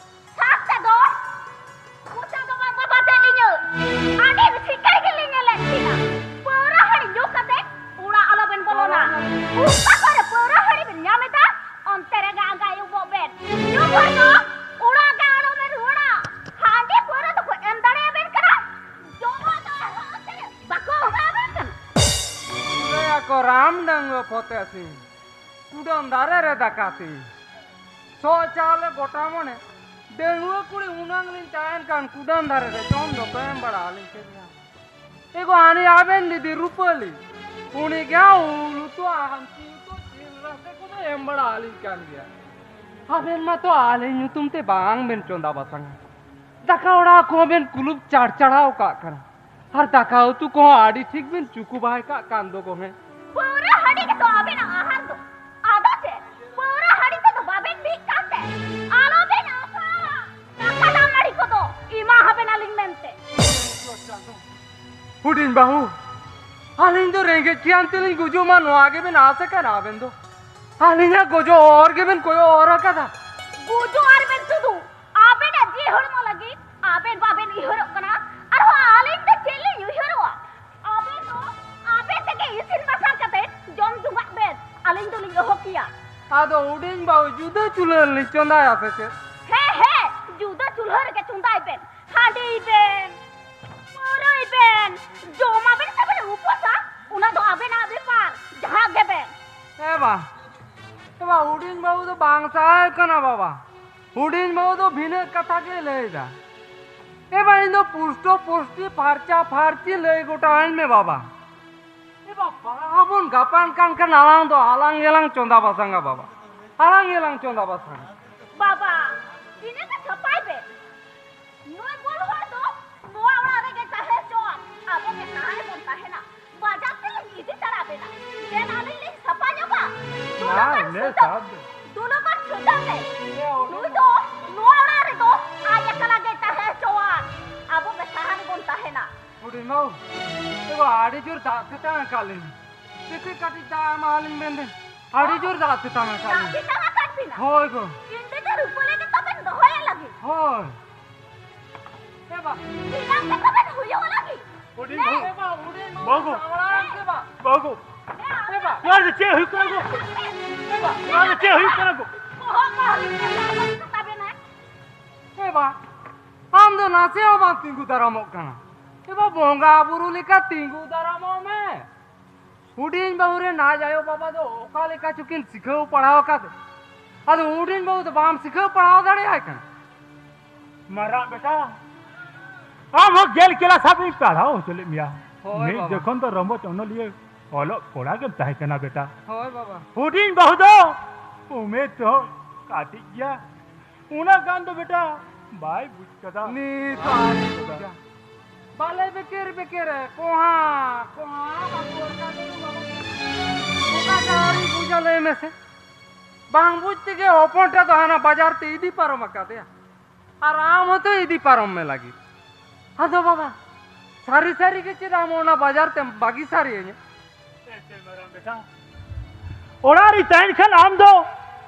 ᱥᱟᱨ ᱛᱮᱫᱚ ᱯᱩᱡᱟᱹ ᱫᱚ ᱵᱟᱝ ᱵᱟᱵᱟ ᱛᱮ ᱞᱤᱧᱟᱹ᱾ ᱟᱹᱰᱤ ᱥᱤᱠᱟᱭ ᱜᱮᱞᱤᱧ ᱧᱮᱞᱮᱫ ᱠᱤᱱᱟ᱾ ᱯᱟᱹᱣᱨᱟᱹ ᱦᱟᱺᱰᱤ ᱧᱩ ᱠᱟᱛᱮ ᱚᱲᱟᱜ ᱟᱞᱚ ᱵᱮᱱ ᱵᱚᱞᱚᱱᱟ᱾ ᱚᱠᱟ ᱠᱚᱨᱮ ᱯᱟᱹᱣᱨᱟᱹ ᱦᱟᱺᱰᱤ ᱵᱮᱱ ᱧᱟᱢ ᱮᱫᱟ, ᱚᱱᱛᱮ ᱨᱮᱜᱮ ᱟᱸᱜᱟᱭᱚᱵᱚᱜ ᱵᱮᱱ᱾ ᱧᱩ ᱵᱷᱳᱨ ᱫᱚ ᱚᱲᱟᱜ ᱜᱮ ᱟᱞᱚ ᱵᱮᱱ ᱨᱩᱣᱟᱹᱲᱟ᱾ ᱦᱟᱺᱰᱤ ᱯᱟᱹᱣᱨᱟᱹ ᱫᱚᱠᱚ ᱮᱢ ᱫᱟᱲᱮᱭᱟᱵᱮᱱ ᱠᱟᱱᱟ, ᱡᱚᱢᱟᱜ ᱫᱚ ᱟᱨᱦᱚᱸ ᱚᱱᱛᱮ ᱨᱮ ᱵᱟᱠᱚ ᱮᱢᱟᱵᱮᱱ ᱠᱟᱱᱟ᱾ ᱞᱟᱹᱭᱟᱠᱚ ᱨᱟᱢ ᱰᱟᱺᱜᱩᱣᱟᱹ ᱯᱷᱚᱛᱮ ᱥᱤᱝ, ᱠᱩᱰᱟᱹᱢ ᱫᱟᱨᱮ ᱨᱮ ᱫᱟᱠᱟ ᱥᱤᱝ᱾ ᱥᱚ ᱪᱟᱣᱞᱮ ᱜᱚᱴᱟ ᱢᱚᱱᱮ, ᱰᱟᱺᱜᱩᱣᱟᱹ ᱠᱩᱲᱤ ᱩᱱᱟᱝ ᱞᱤᱧ ᱛᱟᱦᱮᱱ ᱠᱟᱱ ᱠᱩᱰᱟᱹᱢ ᱫᱟᱨᱮ ᱨᱮ ᱡᱚᱢ ᱫᱚᱠᱚ ᱮᱢ ᱵᱟᱲᱟ ᱟᱹᱞᱤᱧ ᱠᱟᱱ ᱜᱮᱭᱟ᱾ ᱮ ᱜᱚ, ᱦᱟᱹᱱᱤ ᱟᱵᱮᱱ ᱫᱤᱫᱤ ᱨᱩᱯᱟᱹᱞᱤ, ᱩᱱᱤ ᱜᱮ ᱦᱟᱸᱜ ᱩᱞ ᱩᱛᱩ, ᱟᱢᱥᱤ ᱩᱛᱩ, ᱡᱤᱞ ᱨᱟᱥᱮ ᱠᱚᱫᱚ ᱮᱢ ᱵᱟᱲᱟ ᱟᱹᱞᱤᱧ ᱠᱟᱱ ᱜᱮᱭᱟ᱾ ᱟᱵᱮᱱ ᱢᱟᱛᱚ ᱟᱹᱞᱤᱧ ᱧᱩᱛᱩᱢ ᱛᱮ ᱵᱟᱝ ᱵᱮᱱ ᱪᱚᱸᱫᱟ ᱵᱟᱥᱟᱝᱟ᱾ ᱫᱟᱠᱟ ᱚᱲᱟᱜ ᱠᱚᱦᱚᱸ ᱵᱮᱱ ᱠᱩᱞᱩᱯ ᱪᱟᱲᱪᱟᱲᱟᱣ ᱠᱟᱜ ᱠᱟᱱᱟ᱾ ᱟᱨ ᱫᱟᱠᱟ ᱩᱛᱩ ᱠᱚᱦᱚᱸ ᱟᱹᱰᱤ ᱴᱷᱤᱠ ᱵᱮᱱ ᱪᱩᱠᱩ ᱵᱟᱭ ᱠᱟᱜ ᱠᱟᱱ ᱫᱚ ᱜᱚᱢᱮ᱾ ᱯᱟᱹᱣᱨᱟᱹ ᱦᱟᱺᱰᱤ ᱜᱮᱛᱚ ᱟᱵᱮᱱᱟᱜ ᱟᱦᱟᱨ ᱫᱚ᱾ ᱟᱫᱚ ᱪᱮᱫ? ᱯᱟᱹᱣᱨᱟᱹ ᱦᱟᱺᱰᱤ ᱛᱮᱫᱚ ᱵᱟᱵᱮᱱ ᱵᱤᱜ ᱠᱟᱱ ᱛᱮ? ᱟᱞᱚ ᱵᱮᱱ ᱟᱥᱟᱜᱼᱟ᱾ ᱫᱟᱠᱟ ᱫᱟᱜ ᱢᱟᱹᱲᱤ ᱠᱚᱫᱚ ᱮᱢᱟ ᱦᱟᱵᱮᱱᱟᱞᱤᱧ ᱢᱮᱱᱛᱮ᱾ ᱦᱩᱰᱤᱧ ᱵᱟᱹᱦᱩ, ᱟᱹᱞᱤᱧ ᱫᱚ ᱨᱮᱸᱜᱮᱡ ᱛᱮᱭᱟᱝ ᱛᱮᱞᱤᱧ ᱜᱩᱡᱩᱜ ᱢᱟ, ᱱᱚᱣᱟ ᱜᱮᱵᱮᱱ ᱟᱥ ᱟᱠᱟᱱᱟ ᱟᱵᱮᱱ ᱫᱚ? ᱟᱹᱞᱤᱧᱟᱜ ᱜᱚᱡᱚᱜ ᱦᱚᱨ ᱜᱮᱵᱮᱱ ᱠᱚᱭᱚᱜ ᱦᱚᱨ ᱟᱠᱟᱫᱟ? ᱜᱩᱡᱩᱜ ᱟᱨ ᱵᱮᱱ ᱥᱩᱫᱷᱩ ᱟᱵᱮᱱᱟᱜ ᱡᱤᱣᱤ ᱦᱚᱲᱢᱚ ᱞᱟᱹᱜᱤᱫ ᱟᱵᱮᱱ ᱵᱟᱵᱮᱱ ᱩᱭᱦᱟᱹᱨᱚᱜ ᱠᱟᱱᱟ, ᱟᱨᱦᱚᱸ ᱟᱹᱞᱤᱧ ᱫᱚ ᱪᱮᱫ ᱞᱤᱧ ᱩᱭᱦᱟᱹᱨᱚᱜᱼᱟ? ᱟᱵᱮᱱ ᱫᱚ ᱟᱵᱮᱱ ᱛᱮᱜᱮ ᱤᱥᱤᱱ ᱵᱟᱥᱟᱝ ᱠᱟᱛᱮ ᱡᱚᱢ ᱡᱚᱝᱟᱜ ᱵᱮᱱ, ᱟᱹᱞᱤᱧ ᱫᱚᱞᱤᱧ ᱚᱦᱚ ᱠᱮᱭᱟ᱾ ᱟᱫᱚ ᱦᱩᱰᱤᱧ ᱵᱟᱹᱦᱩ ᱡᱩᱫᱟᱹ ᱪᱩᱞᱦᱟᱹ ᱨᱮᱞᱤᱧ ᱪᱚᱸᱫᱟᱭᱟ ᱥᱮ ᱪᱮᱫ? ᱦᱮᱸ, ᱦᱮᱸ, ᱡᱩᱫᱟᱹ ᱪᱩᱞᱦᱟᱹ ᱨᱮᱜᱮ ᱪᱚᱸᱫᱟᱭ ᱵᱮᱱ᱾ ᱦᱟᱺᱰᱤᱭ ᱵᱮᱱ, ᱯᱟᱹᱣᱨᱟᱹᱭ ᱵᱮᱱ, ᱡᱚᱢᱟᱵᱮᱱ ᱥᱮ ᱵᱮᱱ ᱩᱯᱟᱹᱥᱟ, ᱚᱱᱟ ᱫᱚ ᱟᱵᱮᱱᱟᱜ ᱵᱮᱯᱟᱨ, ᱡᱟᱦᱟᱸ ᱜᱮᱵᱮᱱ᱾ ᱮ ᱵᱟ, ᱮ ᱵᱟ, ᱦᱩᱰᱤᱧ ᱵᱟᱹᱦᱩ ᱫᱚ ᱵᱟᱝ ᱥᱟᱦᱟᱭ ᱠᱟᱱᱟ ᱵᱟᱵᱟ᱾ ᱦᱩᱰᱤᱧ ᱵᱟᱹᱦᱩ ᱫᱚ ᱵᱷᱤᱱᱟᱹ ᱠᱟᱛᱷᱟ ᱜᱮ ᱞᱟᱹᱭ ᱮᱫᱟ᱾ ᱮ ᱵᱟ, ᱤᱧ ᱫᱚ ᱯᱩᱥᱴᱚ ᱯᱩᱥᱴᱤ ᱯᱷᱟᱨᱪᱟ ᱯᱷᱟᱨᱪᱤ ᱞᱟᱹᱭ ᱜᱚᱴᱟᱣᱟᱹᱧ ᱢᱮ ᱵᱟᱵᱟ᱾ ᱮ ᱵᱟ, ᱵᱟᱦᱟ ᱵᱚᱱ ᱜᱟᱯᱟᱱ ᱠᱟᱱ ᱠᱷᱟᱱ ᱟᱞᱟᱝ ᱫᱚ ᱟᱞᱟᱝ ᱜᱮᱞᱟᱝ ᱪᱚᱸᱫᱟ ᱵᱟᱥᱟᱝᱟ ᱵᱟᱵᱟ᱾ ᱟᱞᱟᱝ ᱜᱮᱞᱟᱝ ᱪᱚᱸᱫᱟ ᱵᱟᱥᱟᱝᱟ᱾ ᱵᱟᱵᱟ, ᱤᱱᱟᱹ ᱜᱮ ᱥᱟᱯᱷᱟᱭ ᱵᱮ᱾ ᱱᱩᱭ ᱵᱚᱞ ᱦᱚᱲ ᱫᱚ ᱱᱚᱣᱟ ᱚᱲᱟᱜ ᱨᱮᱜᱮ ᱛᱟᱦᱮᱸ ᱦᱚᱪᱚᱣᱟᱱ᱾ ᱟᱵᱚ ᱜᱮ ᱛᱟᱦᱮᱸ ᱵᱚᱱ ᱛᱟᱦᱮᱱᱟ᱾ ᱵᱟᱡᱟᱨ ᱛᱮᱞᱤᱧ ᱤᱫᱤ ᱛᱟᱨᱟ ᱵᱮᱱᱟ᱾ ᱫᱮᱱ ᱟᱹᱞᱤᱧ ᱞᱤᱧ ᱥᱟᱯᱷᱟ ᱧᱚᱜᱟ᱾ ᱫᱩ ᱱᱟ, ᱞᱚᱜᱚᱱ ᱱᱮ ᱥᱩᱛᱟᱹᱢ᱾ ᱥᱟᱵ ᱫᱮ᱾ ᱫᱩ ᱞᱚᱜᱚᱱ ᱥᱩᱛᱟᱹᱢ ᱨᱮ᱾ ᱮ, ᱚᱰᱚᱠ ᱱᱩᱭ ᱫᱚ ᱱᱚᱣᱟ ᱚᱲᱟᱜ ᱨᱮᱫᱚ ᱟᱡ ᱮᱠᱞᱟ ᱜᱮᱭ ᱛᱟᱦᱮᱸ ᱦᱚᱪᱚᱣᱟᱱ᱾ ᱟᱵᱚ ᱜᱮ ᱥᱟᱦᱟᱱ ᱵᱚᱱ ᱛᱟᱦᱮᱱᱟ᱾ ᱦᱩᱰᱤᱧ ᱵᱟᱹᱵᱩ, ᱮ ᱵᱟ, ᱟᱹᱰᱤ ᱡᱳᱨ ᱫᱟᱜ ᱛᱮᱛᱟᱝ ᱟᱠᱟᱫ ᱞᱤᱧᱟ᱾ ᱫᱮᱠᱷᱤ ᱠᱟᱹᱴᱤᱡ ᱫᱟᱜ ᱮᱢᱟ ᱟᱹᱞᱤᱧ ᱵᱮᱱ ᱫᱮ᱾ ᱟᱹᱰᱤ ᱡᱳᱨ ᱫᱟᱜ ᱛᱮᱛᱟᱝ ᱟᱠᱟᱫ ᱫᱟᱜ ᱞᱤᱧᱟ᱾ ᱛᱮᱛᱟᱝ ᱟᱠᱟᱫ ᱵᱤᱱᱟ? ᱦᱳᱭ ᱜᱚ᱾ ᱤᱧ ᱫᱚ ᱨᱩᱯᱟᱹᱞᱤ ᱜᱮ ᱛᱟᱵᱮᱱ ᱫᱚᱦᱚᱭᱮ ᱞᱟᱹᱜᱤᱫ᱾ ᱦᱳᱭ᱾ ᱮ ᱵᱟ᱾ ᱤᱧᱟᱹᱜ ᱜᱮ ᱛᱟᱵᱮᱱ ᱦᱩᱭᱩᱜ ᱞᱟᱹᱜᱤᱫ᱾ ᱦᱩᱰᱤᱧ ᱱᱮ᱾ ᱵᱟᱹᱵᱩ᱾ ᱮ ᱵᱟ, ᱦᱩᱰᱤᱧ ᱵᱟᱹᱵᱩ᱾ ᱵᱟᱹᱵᱩ᱾ ᱥᱟᱶᱲᱟ ᱮᱢ ᱥᱮ ᱵᱟ? ᱵᱟᱹᱵᱩ᱾ ᱮ ᱵᱟ᱾ ᱱᱚᱣᱟ ᱫᱚ ᱪᱮᱫ ᱦᱩᱭᱩᱜ ᱠᱟᱱᱟ ᱜᱚ? ᱮ ᱵᱟ᱾ ᱱᱚᱣᱟ ᱫᱚ ᱪᱮᱫ ᱦᱩᱭᱩᱜ ᱠᱟᱱᱟ ᱜᱚ? ᱵᱚᱦᱚᱜ ᱠᱚ ᱦᱟᱹᱥᱩ ᱠᱟᱱ ᱛᱟᱵᱮᱱᱟ᱾ ᱮ ᱵᱟ, ᱟᱢ ᱫᱚ ᱱᱟᱥᱮ ᱦᱚᱸ ᱵᱟᱢ ᱛᱤᱸᱜᱩ ᱫᱟᱨᱟᱢᱚᱜ ᱠᱟᱱᱟ᱾ ᱮ ᱵᱟ, ᱵᱚᱸᱜᱟ ᱵᱩᱨᱩ ᱞᱮᱠᱟ ᱛᱤᱸᱜᱩ ᱫᱟᱨᱟᱢᱚᱜ ᱢᱮ᱾ ᱦᱩᱰᱤᱧ ᱵᱟᱹᱦᱩ ᱨᱮᱱ ᱟᱡ ᱟᱭᱳ ᱵᱟᱵᱟ ᱫᱚ ᱚᱠᱟ ᱞᱮᱠᱟ ᱪᱚᱠᱤᱱ ᱥᱤᱠᱷᱟᱹᱣ ᱯᱟᱲᱦᱟᱣ ᱟᱠᱟᱫᱮ᱾ ᱟᱫᱚ ᱦᱩᱰᱤᱧ ᱵᱟᱹᱦᱩ ᱫᱚ ᱵᱟᱢ ᱥᱤᱠᱷᱟᱹᱣ ᱯᱟᱲᱦᱟᱣ ᱫᱟᱲᱮᱭᱟᱭ ᱠᱟᱱᱟ᱾ ᱢᱟᱨᱟᱝ ᱵᱮᱴᱟ, ᱟᱢ ᱦᱚᱸ ᱜᱮᱞ ᱠᱮᱞᱟᱥ ᱦᱟᱹᱵᱤᱡ ᱯᱟᱲᱦᱟᱣ ᱦᱚᱪᱚ ᱞᱮᱫ ᱢᱮᱭᱟ᱾ ᱦᱳᱭ ᱢᱤᱫ ᱵᱟᱵᱟ᱾ ᱡᱚᱠᱷᱚᱱ ᱫᱚ ᱨᱚᱢᱚᱡᱽ ᱚᱱᱚᱞᱤᱭᱟᱹ ᱚᱞᱚᱜ ᱠᱚᱲᱟ ᱜᱮᱢ ᱛᱟᱦᱮᱸ ᱠᱟᱱᱟ ᱵᱮᱴᱟ᱾ ᱦᱳᱭ ᱵᱟᱵᱟ᱾ ᱦᱩᱰᱤᱧ ᱵᱟᱹᱦᱩ ᱫᱚ ᱩᱢᱮᱨ ᱛᱮᱦᱚᱸ ᱠᱟᱹᱴᱤᱡ ᱜᱮᱭᱟ᱾ ᱩᱱᱟᱹᱜ ᱜᱟᱱ ᱫᱚ ᱵᱮᱴᱟ ᱵᱟᱭ ᱵᱩᱡᱽ ᱠᱟᱫᱟ᱾ ᱱᱤᱛ ᱦᱚᱸ ᱟᱹᱣᱨᱤ ᱵᱩᱡᱟ᱾ ᱵᱟᱞᱮ ᱵᱮᱠᱮᱨ ᱵᱮᱠᱮᱨ, ᱠᱚᱦᱟ, ᱠᱚᱦᱟ, ᱵᱟᱠᱚ ᱚᱨᱠᱟ ᱫᱚ ᱵᱟᱵᱟ᱾ ᱚᱠᱟ ᱥᱮ ᱟᱹᱣᱨᱤ ᱵᱩᱡᱟ ᱞᱟᱹᱭ ᱢᱮᱥᱮ? ᱵᱟᱝ ᱵᱩᱡᱽ ᱛᱮᱜᱮ ᱦᱚᱯᱚᱱ ᱴᱟ ᱫᱚ ᱦᱟᱱᱟ ᱵᱟᱡᱟᱨ ᱛᱮ ᱤᱫᱤ ᱯᱟᱨᱚᱢ ᱟᱠᱟᱫᱮᱭᱟ᱾ ᱟᱨ ᱟᱢ ᱦᱚᱸᱛᱚ ᱤᱫᱤ ᱯᱟᱨᱚᱢ ᱢᱮ ᱞᱟᱹᱜᱤᱫ᱾ ᱟᱫᱚ ᱵᱟᱵᱟ, ᱥᱟᱹᱨᱤ ᱥᱟᱹᱨᱤ ᱜᱮ ᱪᱮᱫ ᱟᱢ ᱚᱱᱟ ᱵᱟᱡᱟᱨ ᱛᱮᱢ ᱵᱟᱹᱜᱤ ᱥᱟᱹᱨᱤᱭᱟᱹᱧᱟ? ᱮ ᱪᱮᱫ ᱢᱟᱨᱟᱝ ᱵᱮᱴᱟ, ᱚᱲᱟᱜ ᱨᱮ ᱛᱟᱦᱮᱱ ᱠᱷᱟᱱ ᱟᱢ ᱫᱚ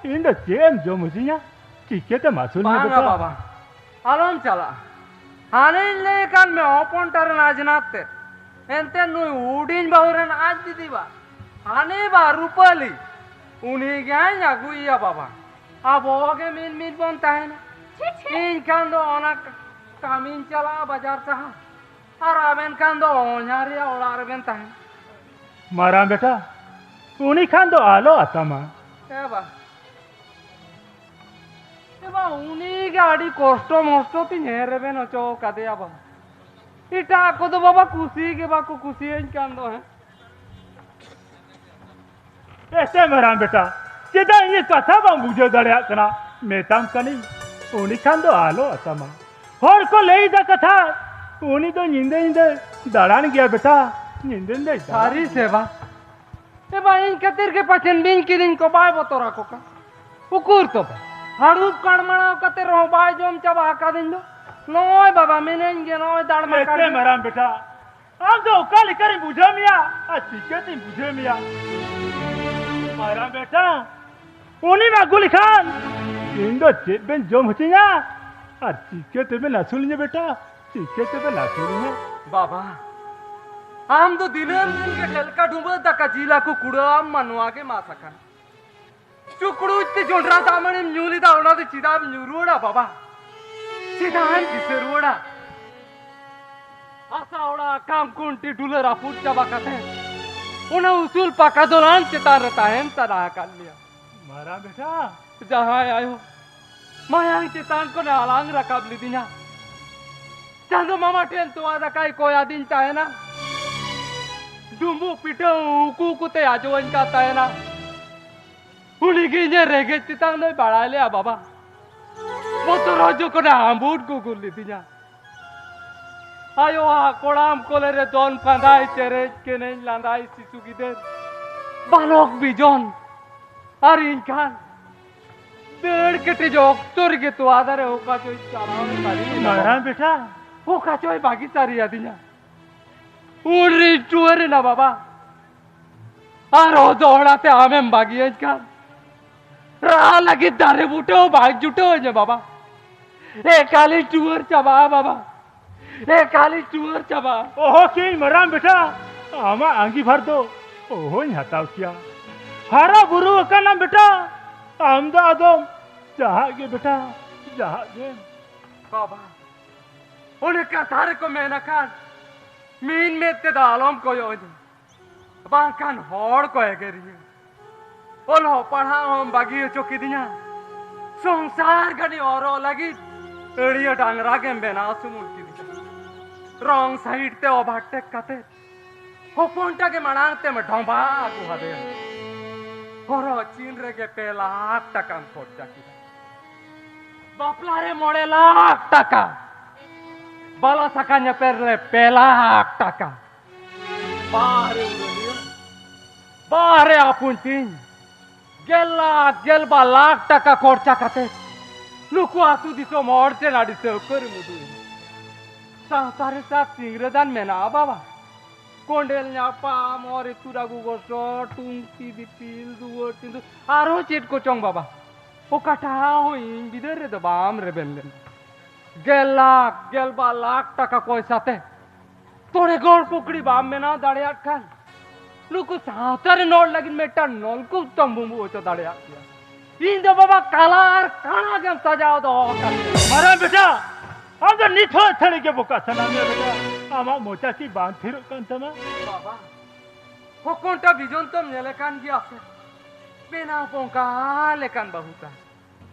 ᱤᱧ ᱫᱚ ᱪᱮᱫ ᱮᱢ ᱡᱚᱢ ᱦᱚᱪᱚᱧᱟ? ᱪᱤᱠᱟᱹᱛᱮᱢ ᱟᱹᱥᱩᱞᱤᱧᱟ ᱵᱟᱝᱟ ᱵᱮᱴᱟ? ᱵᱟᱵᱟ, ᱟᱞᱚᱢ ᱪᱟᱞᱟᱜᱼᱟ᱾ ᱦᱟᱱᱮᱧ ᱞᱟᱹᱭ ᱟᱠᱟᱫ ᱢᱮ ᱦᱚᱯᱚᱱ ᱴᱟ ᱨᱮᱱ ᱟᱡᱷᱱᱟᱨ ᱛᱮ᱾ ᱮᱱᱛᱮ ᱱᱩᱭ ᱦᱩᱰᱤᱧ ᱵᱟᱹᱦᱩ ᱨᱮᱱ ᱟᱡ ᱫᱤᱫᱤ ᱵᱟ, ᱦᱟᱱᱮ ᱵᱟ ᱨᱩᱯᱟᱹᱞᱤ, ᱩᱱᱤ ᱜᱮᱧ ᱟᱹᱜᱩᱭᱮᱭᱟ ᱵᱟᱵᱟ᱾ ᱟᱵᱚ ᱜᱮ ᱢᱤᱫ ᱢᱤᱫ ᱵᱚᱱ ᱛᱟᱦᱮᱱᱟ᱾ ᱪᱷᱤ, ᱪᱷᱤ᱾ ᱤᱧ ᱠᱷᱟᱱ ᱫᱚ ᱚᱱᱟ ᱠᱟᱹᱢᱤᱧ ᱪᱟᱞᱟᱜᱼᱟ ᱵᱟᱡᱟᱨ ᱥᱟᱦᱟᱨ, ᱟᱨ ᱟᱵᱮᱱ ᱠᱷᱟᱱ ᱫᱚ ᱚᱧᱦᱟᱨᱤᱭᱟᱹ ᱚᱲᱟᱜ ᱨᱮᱵᱮᱱ ᱛᱟᱦᱮᱱᱟ᱾ ᱢᱟᱨᱟᱝ ᱵᱮᱴᱟ, ᱩᱱᱤ ᱠᱷᱟᱱ ᱫᱚ ᱟᱞᱚ ᱟᱛᱟᱢᱟ᱾ ᱮ ᱵᱟ, ᱮ ᱵᱟ, ᱩᱱᱤ ᱜᱮ ᱟᱹᱰᱤ ᱠᱚᱥᱴᱚ ᱢᱚᱥᱴᱚ ᱛᱤᱧ ᱦᱮᱸ ᱨᱮᱵᱮᱱ ᱦᱚᱪᱚ ᱠᱟᱫᱮᱭᱟ ᱵᱟ᱾ ᱮᱴᱟᱜ ᱠᱚᱫᱚ ᱵᱟᱵᱟ ᱠᱩᱥᱤ ᱜᱮ ᱵᱟᱠᱚ ᱠᱩᱥᱤᱭᱟᱹᱧ ᱠᱟᱱ ᱫᱚ, ᱦᱮᱸ᱾ ᱮᱥᱮ ᱢᱟᱨᱟᱝ ᱵᱮᱴᱟ, ᱪᱮᱫᱟᱜ ᱤᱧᱟᱹᱜ ᱠᱟᱛᱷᱟ ᱵᱟᱢ ᱵᱩᱡᱷᱟᱹᱣ ᱫᱟᱲᱮᱭᱟᱜ ᱠᱟᱱᱟ? ᱢᱮᱛᱟᱢ ᱠᱟᱹᱱᱟᱹᱧ, ᱩᱱᱤ ᱠᱷᱟᱱ ᱫᱚ ᱟᱞᱚ ᱟᱛᱟᱢᱟ᱾ ᱦᱚᱲ ᱠᱚ ᱞᱟᱹᱭ ᱫᱟ ᱠᱟᱛᱷᱟ, ᱩᱱᱤ ᱫᱚ ᱧᱤᱫᱟᱹ ᱧᱤᱫᱟᱹ ᱫᱟᱬᱟᱱ ᱜᱮᱭᱟ ᱵᱮᱴᱟ, ᱧᱤᱫᱟᱹ ᱧᱤᱫᱟᱹ ᱫᱟᱬᱟᱱ ᱥᱟᱹᱨᱤ ᱜᱮᱭᱟ᱾ ᱥᱮ ᱵᱟ? ᱮ ᱵᱟ, ᱤᱧ ᱠᱷᱟᱹᱛᱤᱨ ᱜᱮ ᱯᱟᱪᱮᱱ ᱵᱤᱧ ᱠᱤᱫᱤᱧ ᱠᱚ ᱵᱟᱭ ᱵᱚᱛᱚᱨ ᱟᱠᱚ ᱠᱟᱱ᱾ ᱩᱠᱩᱨ ᱛᱚᱵᱮ? ᱦᱟᱹᱲᱩᱵ ᱠᱟᱲᱢᱟᱲᱟᱣ ᱠᱟᱛᱮ ᱨᱮᱦᱚᱸ ᱵᱟᱭ ᱡᱚᱢ ᱪᱟᱵᱟ ᱟᱠᱟᱫᱤᱧ ᱫᱚ᱾ ᱱᱚᱜᱼᱚᱭ ᱵᱟᱵᱟ ᱢᱮᱱᱟᱹᱧ ᱜᱮ, ᱱᱚᱜᱼᱚᱭ ᱫᱟᱲᱢᱟ ᱮᱥᱮ ᱠᱟᱲᱢᱟ᱾ ᱢᱟᱨᱟᱝ ᱵᱮᱴᱟ, ᱟᱢ ᱫᱚ ᱚᱠᱟ ᱞᱮᱠᱟᱨᱤᱧ ᱵᱩᱡᱷᱟᱹᱣ ᱢᱮᱭᱟ ᱟᱨ ᱪᱤᱠᱟᱹᱛᱤᱧ ᱵᱩᱡᱷᱟᱹᱣ ᱢᱮᱭᱟ? ᱢᱟᱨᱟᱝ ᱵᱮᱴᱟ, ᱩᱱᱤᱢ ᱟᱹᱜᱩ ᱞᱮᱠᱷᱟᱱ ᱤᱧ ᱫᱚ ᱪᱮᱫ ᱵᱮᱱ ᱡᱚᱢ ᱦᱚᱪᱚᱧᱟ ᱟᱨ ᱪᱤᱠᱟᱹ ᱛᱮᱵᱮᱱ ᱟᱹᱥᱩᱞᱤᱧᱟ ᱵᱮᱴᱟ? ᱪᱤᱠᱟᱹ ᱛᱮᱵᱮᱱ ᱟᱹᱥᱩᱞᱤᱧᱟ? ᱵᱟᱵᱟ, ᱟᱢ ᱫᱚ ᱫᱤᱱᱟᱹᱢ ᱫᱤᱱ ᱜᱮ ᱰᱷᱮᱞᱠᱟ ᱰᱩᱸᱵᱟᱹ ᱫᱟᱠᱟ ᱡᱤᱞ ᱦᱟᱹᱠᱩ ᱠᱩᱲᱟᱹᱣ ᱟᱢ ᱢᱟ ᱱᱚᱣᱟ ᱜᱮ ᱢᱟᱥ ᱟᱠᱟᱱ᱾ ᱪᱩᱠᱲᱩᱡ ᱛᱮ ᱡᱚᱸᱰᱨᱟ ᱫᱟᱜ ᱢᱟᱹᱲᱤᱢ ᱧᱩ ᱞᱮᱫᱟ, ᱚᱱᱟ ᱫᱚ ᱪᱮᱫᱟᱜ ᱮᱢ ᱧᱩ ᱨᱩᱣᱟᱹᱲᱟ ᱵᱟᱵᱟ? ᱪᱮᱫᱟᱜ ᱮᱢ ᱫᱤᱥᱟᱹ ᱨᱩᱣᱟᱹᱲᱟ? ᱦᱟᱥᱟ ᱚᱲᱟᱜ ᱠᱟᱢ ᱠᱩᱱᱴᱤ ᱰᱩᱞᱟᱹ ᱨᱟᱹᱯᱩᱫ ᱪᱟᱵᱟ ᱠᱟᱛᱮ ᱚᱱᱟ ᱩᱥᱩᱞ ᱯᱟᱠᱟ ᱫᱚᱞᱟᱱ ᱪᱮᱛᱟᱱ ᱨᱮ ᱛᱟᱦᱮᱱ ᱥᱟᱱᱟ ᱟᱠᱟᱫ ᱢᱮᱭᱟ᱾ ᱢᱟᱨᱟᱝ ᱵᱮᱴᱟ, ᱡᱟᱦᱟᱸᱭ ᱟᱭᱳ ᱢᱟᱭᱟᱝ ᱪᱮᱛᱟᱱ ᱠᱷᱚᱱᱮ ᱟᱞᱟᱝ ᱨᱟᱠᱟᱵ ᱞᱤᱫᱤᱧᱟ, ᱪᱟᱸᱫᱚ ᱢᱟᱢᱟ ᱴᱷᱮᱱ ᱛᱚᱣᱟ ᱫᱟᱠᱟᱭ ᱠᱚᱭ ᱟᱹᱫᱤᱧ ᱛᱟᱦᱮᱱᱟ᱾ ᱰᱩᱸᱵᱩᱜ ᱯᱤᱴᱷᱟᱹ ᱩᱠᱩ ᱩᱠᱩ ᱛᱮᱭ ᱟᱡᱚᱣᱟᱹᱧ ᱠᱟᱱ ᱛᱟᱦᱮᱱᱟ᱾ ᱩᱱᱤ ᱜᱮ ᱤᱧᱟᱹᱜ ᱨᱮᱸᱜᱮᱡ ᱛᱮᱛᱟᱝ ᱫᱚᱭ ᱵᱟᱲᱟᱭ ᱞᱮᱭᱟ ᱵᱟᱵᱟ᱾ ᱵᱚᱛᱚᱨ ᱦᱚᱸ ᱡᱚᱠᱷᱚᱱᱮ ᱦᱟᱢᱵᱩᱲ ᱜᱩᱜᱩᱞ ᱞᱤᱫᱤᱧᱟ᱾ ᱟᱭᱳᱣᱟᱜ ᱠᱚᱲᱟᱢ ᱠᱚᱞᱮ ᱨᱮ ᱫᱚᱱ ᱯᱷᱟᱸᱫᱟᱭ ᱪᱮᱨᱮᱡ ᱠᱮᱱᱮᱧ ᱞᱟᱸᱫᱟᱭ ᱥᱤᱥᱩ ᱜᱤᱫᱟᱹᱨ ᱵᱟᱞᱚᱠ ᱵᱤᱡᱚᱱ᱾ ᱟᱨ ᱤᱧ ᱠᱷᱟᱱ ᱫᱟᱹᱲ ᱠᱮᱴᱮᱡ ᱚᱠᱛᱚ ᱨᱮᱜᱮ ᱛᱚᱣᱟ ᱫᱟᱨᱮ ᱚᱠᱟ ᱪᱚᱭ ᱪᱟᱞᱟᱣ ᱮᱱ ᱛᱟᱹᱞᱤᱧᱟ᱾ ᱢᱟᱨᱟᱝ ᱵᱮᱴᱟ᱾ ᱚᱠᱟ ᱪᱚᱭ ᱵᱟᱹᱜᱤ ᱥᱟᱹᱨᱤ ᱟᱹᱫᱤᱧᱟ᱾ ᱩᱱ ᱨᱤᱧ ᱴᱩᱣᱟᱹᱨ ᱮᱱᱟ ᱵᱟᱵᱟ᱾ ᱟᱨᱦᱚᱸ ᱫᱚᱦᱲᱟ ᱛᱮ ᱟᱢᱮᱢ ᱵᱟᱹᱜᱤᱭᱟᱹᱧ ᱠᱷᱟᱱ ᱨᱟᱦᱟ ᱞᱟᱹᱜᱤᱫ ᱫᱟᱨᱮ ᱵᱩᱴᱟᱹ ᱦᱚᱸ ᱵᱟᱝ ᱡᱩᱴᱟᱹᱣ ᱟᱹᱧᱟ ᱵᱟᱵᱟ᱾ ᱮᱠᱟᱞᱤᱧ ᱴᱩᱣᱟᱹᱨ ᱪᱟᱵᱟᱜᱼᱟ ᱵᱟᱵᱟ, ᱮᱠᱟᱞᱤᱧ ᱴᱩᱣᱟᱹᱨ ᱪᱟᱵᱟᱜᱼᱟ᱾ ᱚᱦᱚ ᱠᱤᱧ ᱢᱟᱨᱟᱝ ᱵᱮᱴᱟ, ᱟᱢᱟᱜ ᱟᱸᱜᱤᱵᱷᱟᱨ ᱫᱚ ᱚᱦᱚᱧ ᱦᱟᱛᱟᱣ ᱠᱮᱭᱟ᱾ ᱦᱟᱨᱟ ᱵᱩᱨᱩ ᱟᱠᱟᱱᱟᱢ ᱵᱮᱴᱟ, ᱟᱢ ᱫᱚ ᱟᱫᱚᱢ ᱡᱟᱦᱟᱸ ᱜᱮ ᱵᱮᱴᱟ, ᱡᱟᱦᱟᱸ ᱜᱮ᱾ ᱵᱟᱵᱟ, ᱚᱱᱮ ᱠᱟᱛᱷᱟ ᱨᱮᱠᱚ ᱢᱮᱱ ᱟᱠᱟᱫ, ᱢᱤᱫ ᱢᱮᱫ ᱛᱮᱫᱚ ᱟᱞᱚᱢ ᱠᱚᱭᱚᱜ ᱟᱹᱧᱟ, ᱵᱟᱝᱠᱷᱟᱱ ᱦᱚᱲ ᱠᱚ ᱮᱜᱮᱨᱤᱧᱟ᱾ ᱚᱞᱚᱜ ᱯᱟᱲᱦᱟᱜ ᱦᱚᱸᱢ ᱵᱟᱹᱜᱤ ᱦᱚᱪᱚ ᱠᱤᱫᱤᱧᱟ, ᱥᱚᱝᱥᱟᱨ ᱜᱟᱹᱰᱤ ᱚᱨᱚᱜ ᱞᱟᱹᱜᱤᱫ ᱟᱹᱲᱤᱭᱟᱹ ᱰᱟᱝᱨᱟ ᱜᱮᱢ ᱵᱮᱱᱟᱣ ᱥᱩᱢᱩᱝ ᱠᱤᱫᱤᱧᱟ᱾ ᱨᱚᱝ ᱥᱟᱭᱤᱰ ᱛᱮ ᱳᱵᱷᱟᱨᱴᱮᱠ ᱠᱟᱛᱮ ᱦᱚᱯᱚᱱᱴᱟ ᱜᱮ ᱢᱟᱲᱟᱝ ᱛᱮᱢ ᱰᱷᱚᱢᱵᱟ ᱟᱹᱜᱩ ᱟᱫᱮᱭᱟ᱾ ᱦᱚᱨᱚᱜ ᱪᱤᱱ ᱨᱮᱜᱮ ᱯᱮ ᱞᱟᱠᱷ ᱴᱟᱠᱟᱢ ᱠᱷᱚᱨᱪᱟ ᱠᱮᱫᱟ᱾ ᱵᱟᱯᱞᱟ ᱨᱮ ᱢᱚᱬᱮ ᱞᱟᱠᱷ ᱴᱟᱠᱟ, ᱵᱟᱞᱟ ᱥᱟᱠᱟ ᱧᱮᱯᱮᱞ ᱨᱮ ᱯᱮ ᱞᱟᱠᱷ ᱴᱟᱠᱟ, ᱵᱟᱦᱨᱮ ᱩᱰᱟᱹᱱᱤᱭᱟᱹ, ᱵᱟᱦᱨᱮ ᱟᱯᱩᱧ ᱛᱤᱧ, ᱜᱮᱞ ᱞᱟᱠᱷ, ᱜᱮᱞ ᱵᱟᱨ ᱞᱟᱠᱷ ᱴᱟᱠᱟ ᱠᱷᱚᱨᱪᱟ ᱠᱟᱛᱮ ᱱᱩᱠᱩ ᱟᱹᱛᱩ ᱫᱤᱥᱚᱢ ᱦᱚᱲ ᱴᱷᱮᱱ ᱟᱹᱰᱤ ᱥᱟᱹᱣᱠᱟᱹᱨᱮᱢ ᱩᱫᱩᱜ ᱮᱫᱟ᱾ ᱥᱟᱶᱛᱟ ᱨᱮ ᱥᱟᱛ ᱥᱤᱝᱨᱟᱹᱫᱟᱱ ᱢᱮᱱᱟᱜᱼᱟ ᱵᱟᱵᱟ᱾ ᱠᱚᱸᱰᱮᱞ ᱧᱟᱯᱟᱢ, ᱚᱨ ᱤᱛᱩᱫ ᱟᱹᱜᱩ ᱜᱚᱥᱚ, ᱴᱩᱝᱠᱤ ᱫᱤᱯᱤᱞ, ᱫᱩᱣᱟᱹᱨ ᱪᱤᱸᱫᱩ, ᱟᱨᱦᱚᱸ ᱪᱮᱫ ᱠᱚᱪᱚᱝ ᱵᱟᱵᱟ᱾ ᱚᱠᱟᱴᱟᱜ ᱦᱚᱸ ᱤᱧ ᱵᱤᱫᱟᱹᱞ ᱨᱮᱫᱚ ᱵᱟᱢ ᱨᱮᱵᱮᱱ ᱞᱮᱱᱟ᱾ ᱜᱮᱞ ᱞᱟᱠᱷ, ᱜᱮᱞ ᱵᱟᱨ ᱞᱟᱠᱷ ᱴᱟᱠᱟ ᱯᱚᱭᱥᱟ ᱛᱮ ᱛᱚᱲᱮ ᱜᱚᱲ ᱯᱩᱠᱷᱨᱤ ᱵᱟᱢ ᱵᱮᱱᱟᱣ ᱫᱟᱲᱮᱭᱟᱜ ᱠᱷᱟᱱ, ᱱᱩᱠᱩ ᱥᱟᱶᱛᱟ ᱨᱮᱱ ᱦᱚᱲ ᱞᱟᱹᱜᱤᱫ ᱢᱤᱫᱴᱟᱝ ᱱᱚᱞᱠᱩᱯ ᱛᱚᱢ ᱵᱩᱢᱵᱩ ᱦᱚᱪᱚ ᱫᱟᱲᱮᱭᱟᱜ ᱠᱮᱭᱟ᱾ ᱤᱧ ᱫᱚ ᱵᱟᱵᱟ ᱠᱟᱞᱟ ᱟᱨ ᱠᱟᱬᱟ ᱜᱮᱢ ᱥᱟᱡᱟᱣ ᱫᱚᱦᱚ ᱟᱠᱟᱫ ᱠᱚᱣᱟ᱾ ᱢᱟᱨᱟᱝ ᱵᱮᱴᱟ, ᱟᱢ ᱫᱚ ᱱᱤᱛ ᱦᱚᱸ ᱟᱹᱛᱷᱟᱹᱲᱤ ᱜᱮ ᱵᱚᱠᱟ ᱥᱟᱱᱟ ᱢᱮᱭᱟ ᱵᱮᱴᱟ᱾ ᱟᱢᱟᱜ ᱢᱚᱪᱟ ᱠᱤ ᱵᱟᱝ ᱛᱷᱤᱨᱚᱜ ᱠᱟᱱ ᱛᱟᱢᱟ? ᱵᱟᱵᱟ, ᱦᱚᱯᱚᱱᱴᱟ ᱵᱤᱡᱚᱱ ᱛᱚᱢ ᱧᱮᱞᱮ ᱠᱟᱱ ᱜᱮᱭᱟ ᱥᱮ? ᱵᱮᱱᱟᱣ ᱵᱚᱸᱜᱟ ᱞᱮᱠᱟᱱ ᱵᱟᱹᱦᱩ ᱛᱟᱭ᱾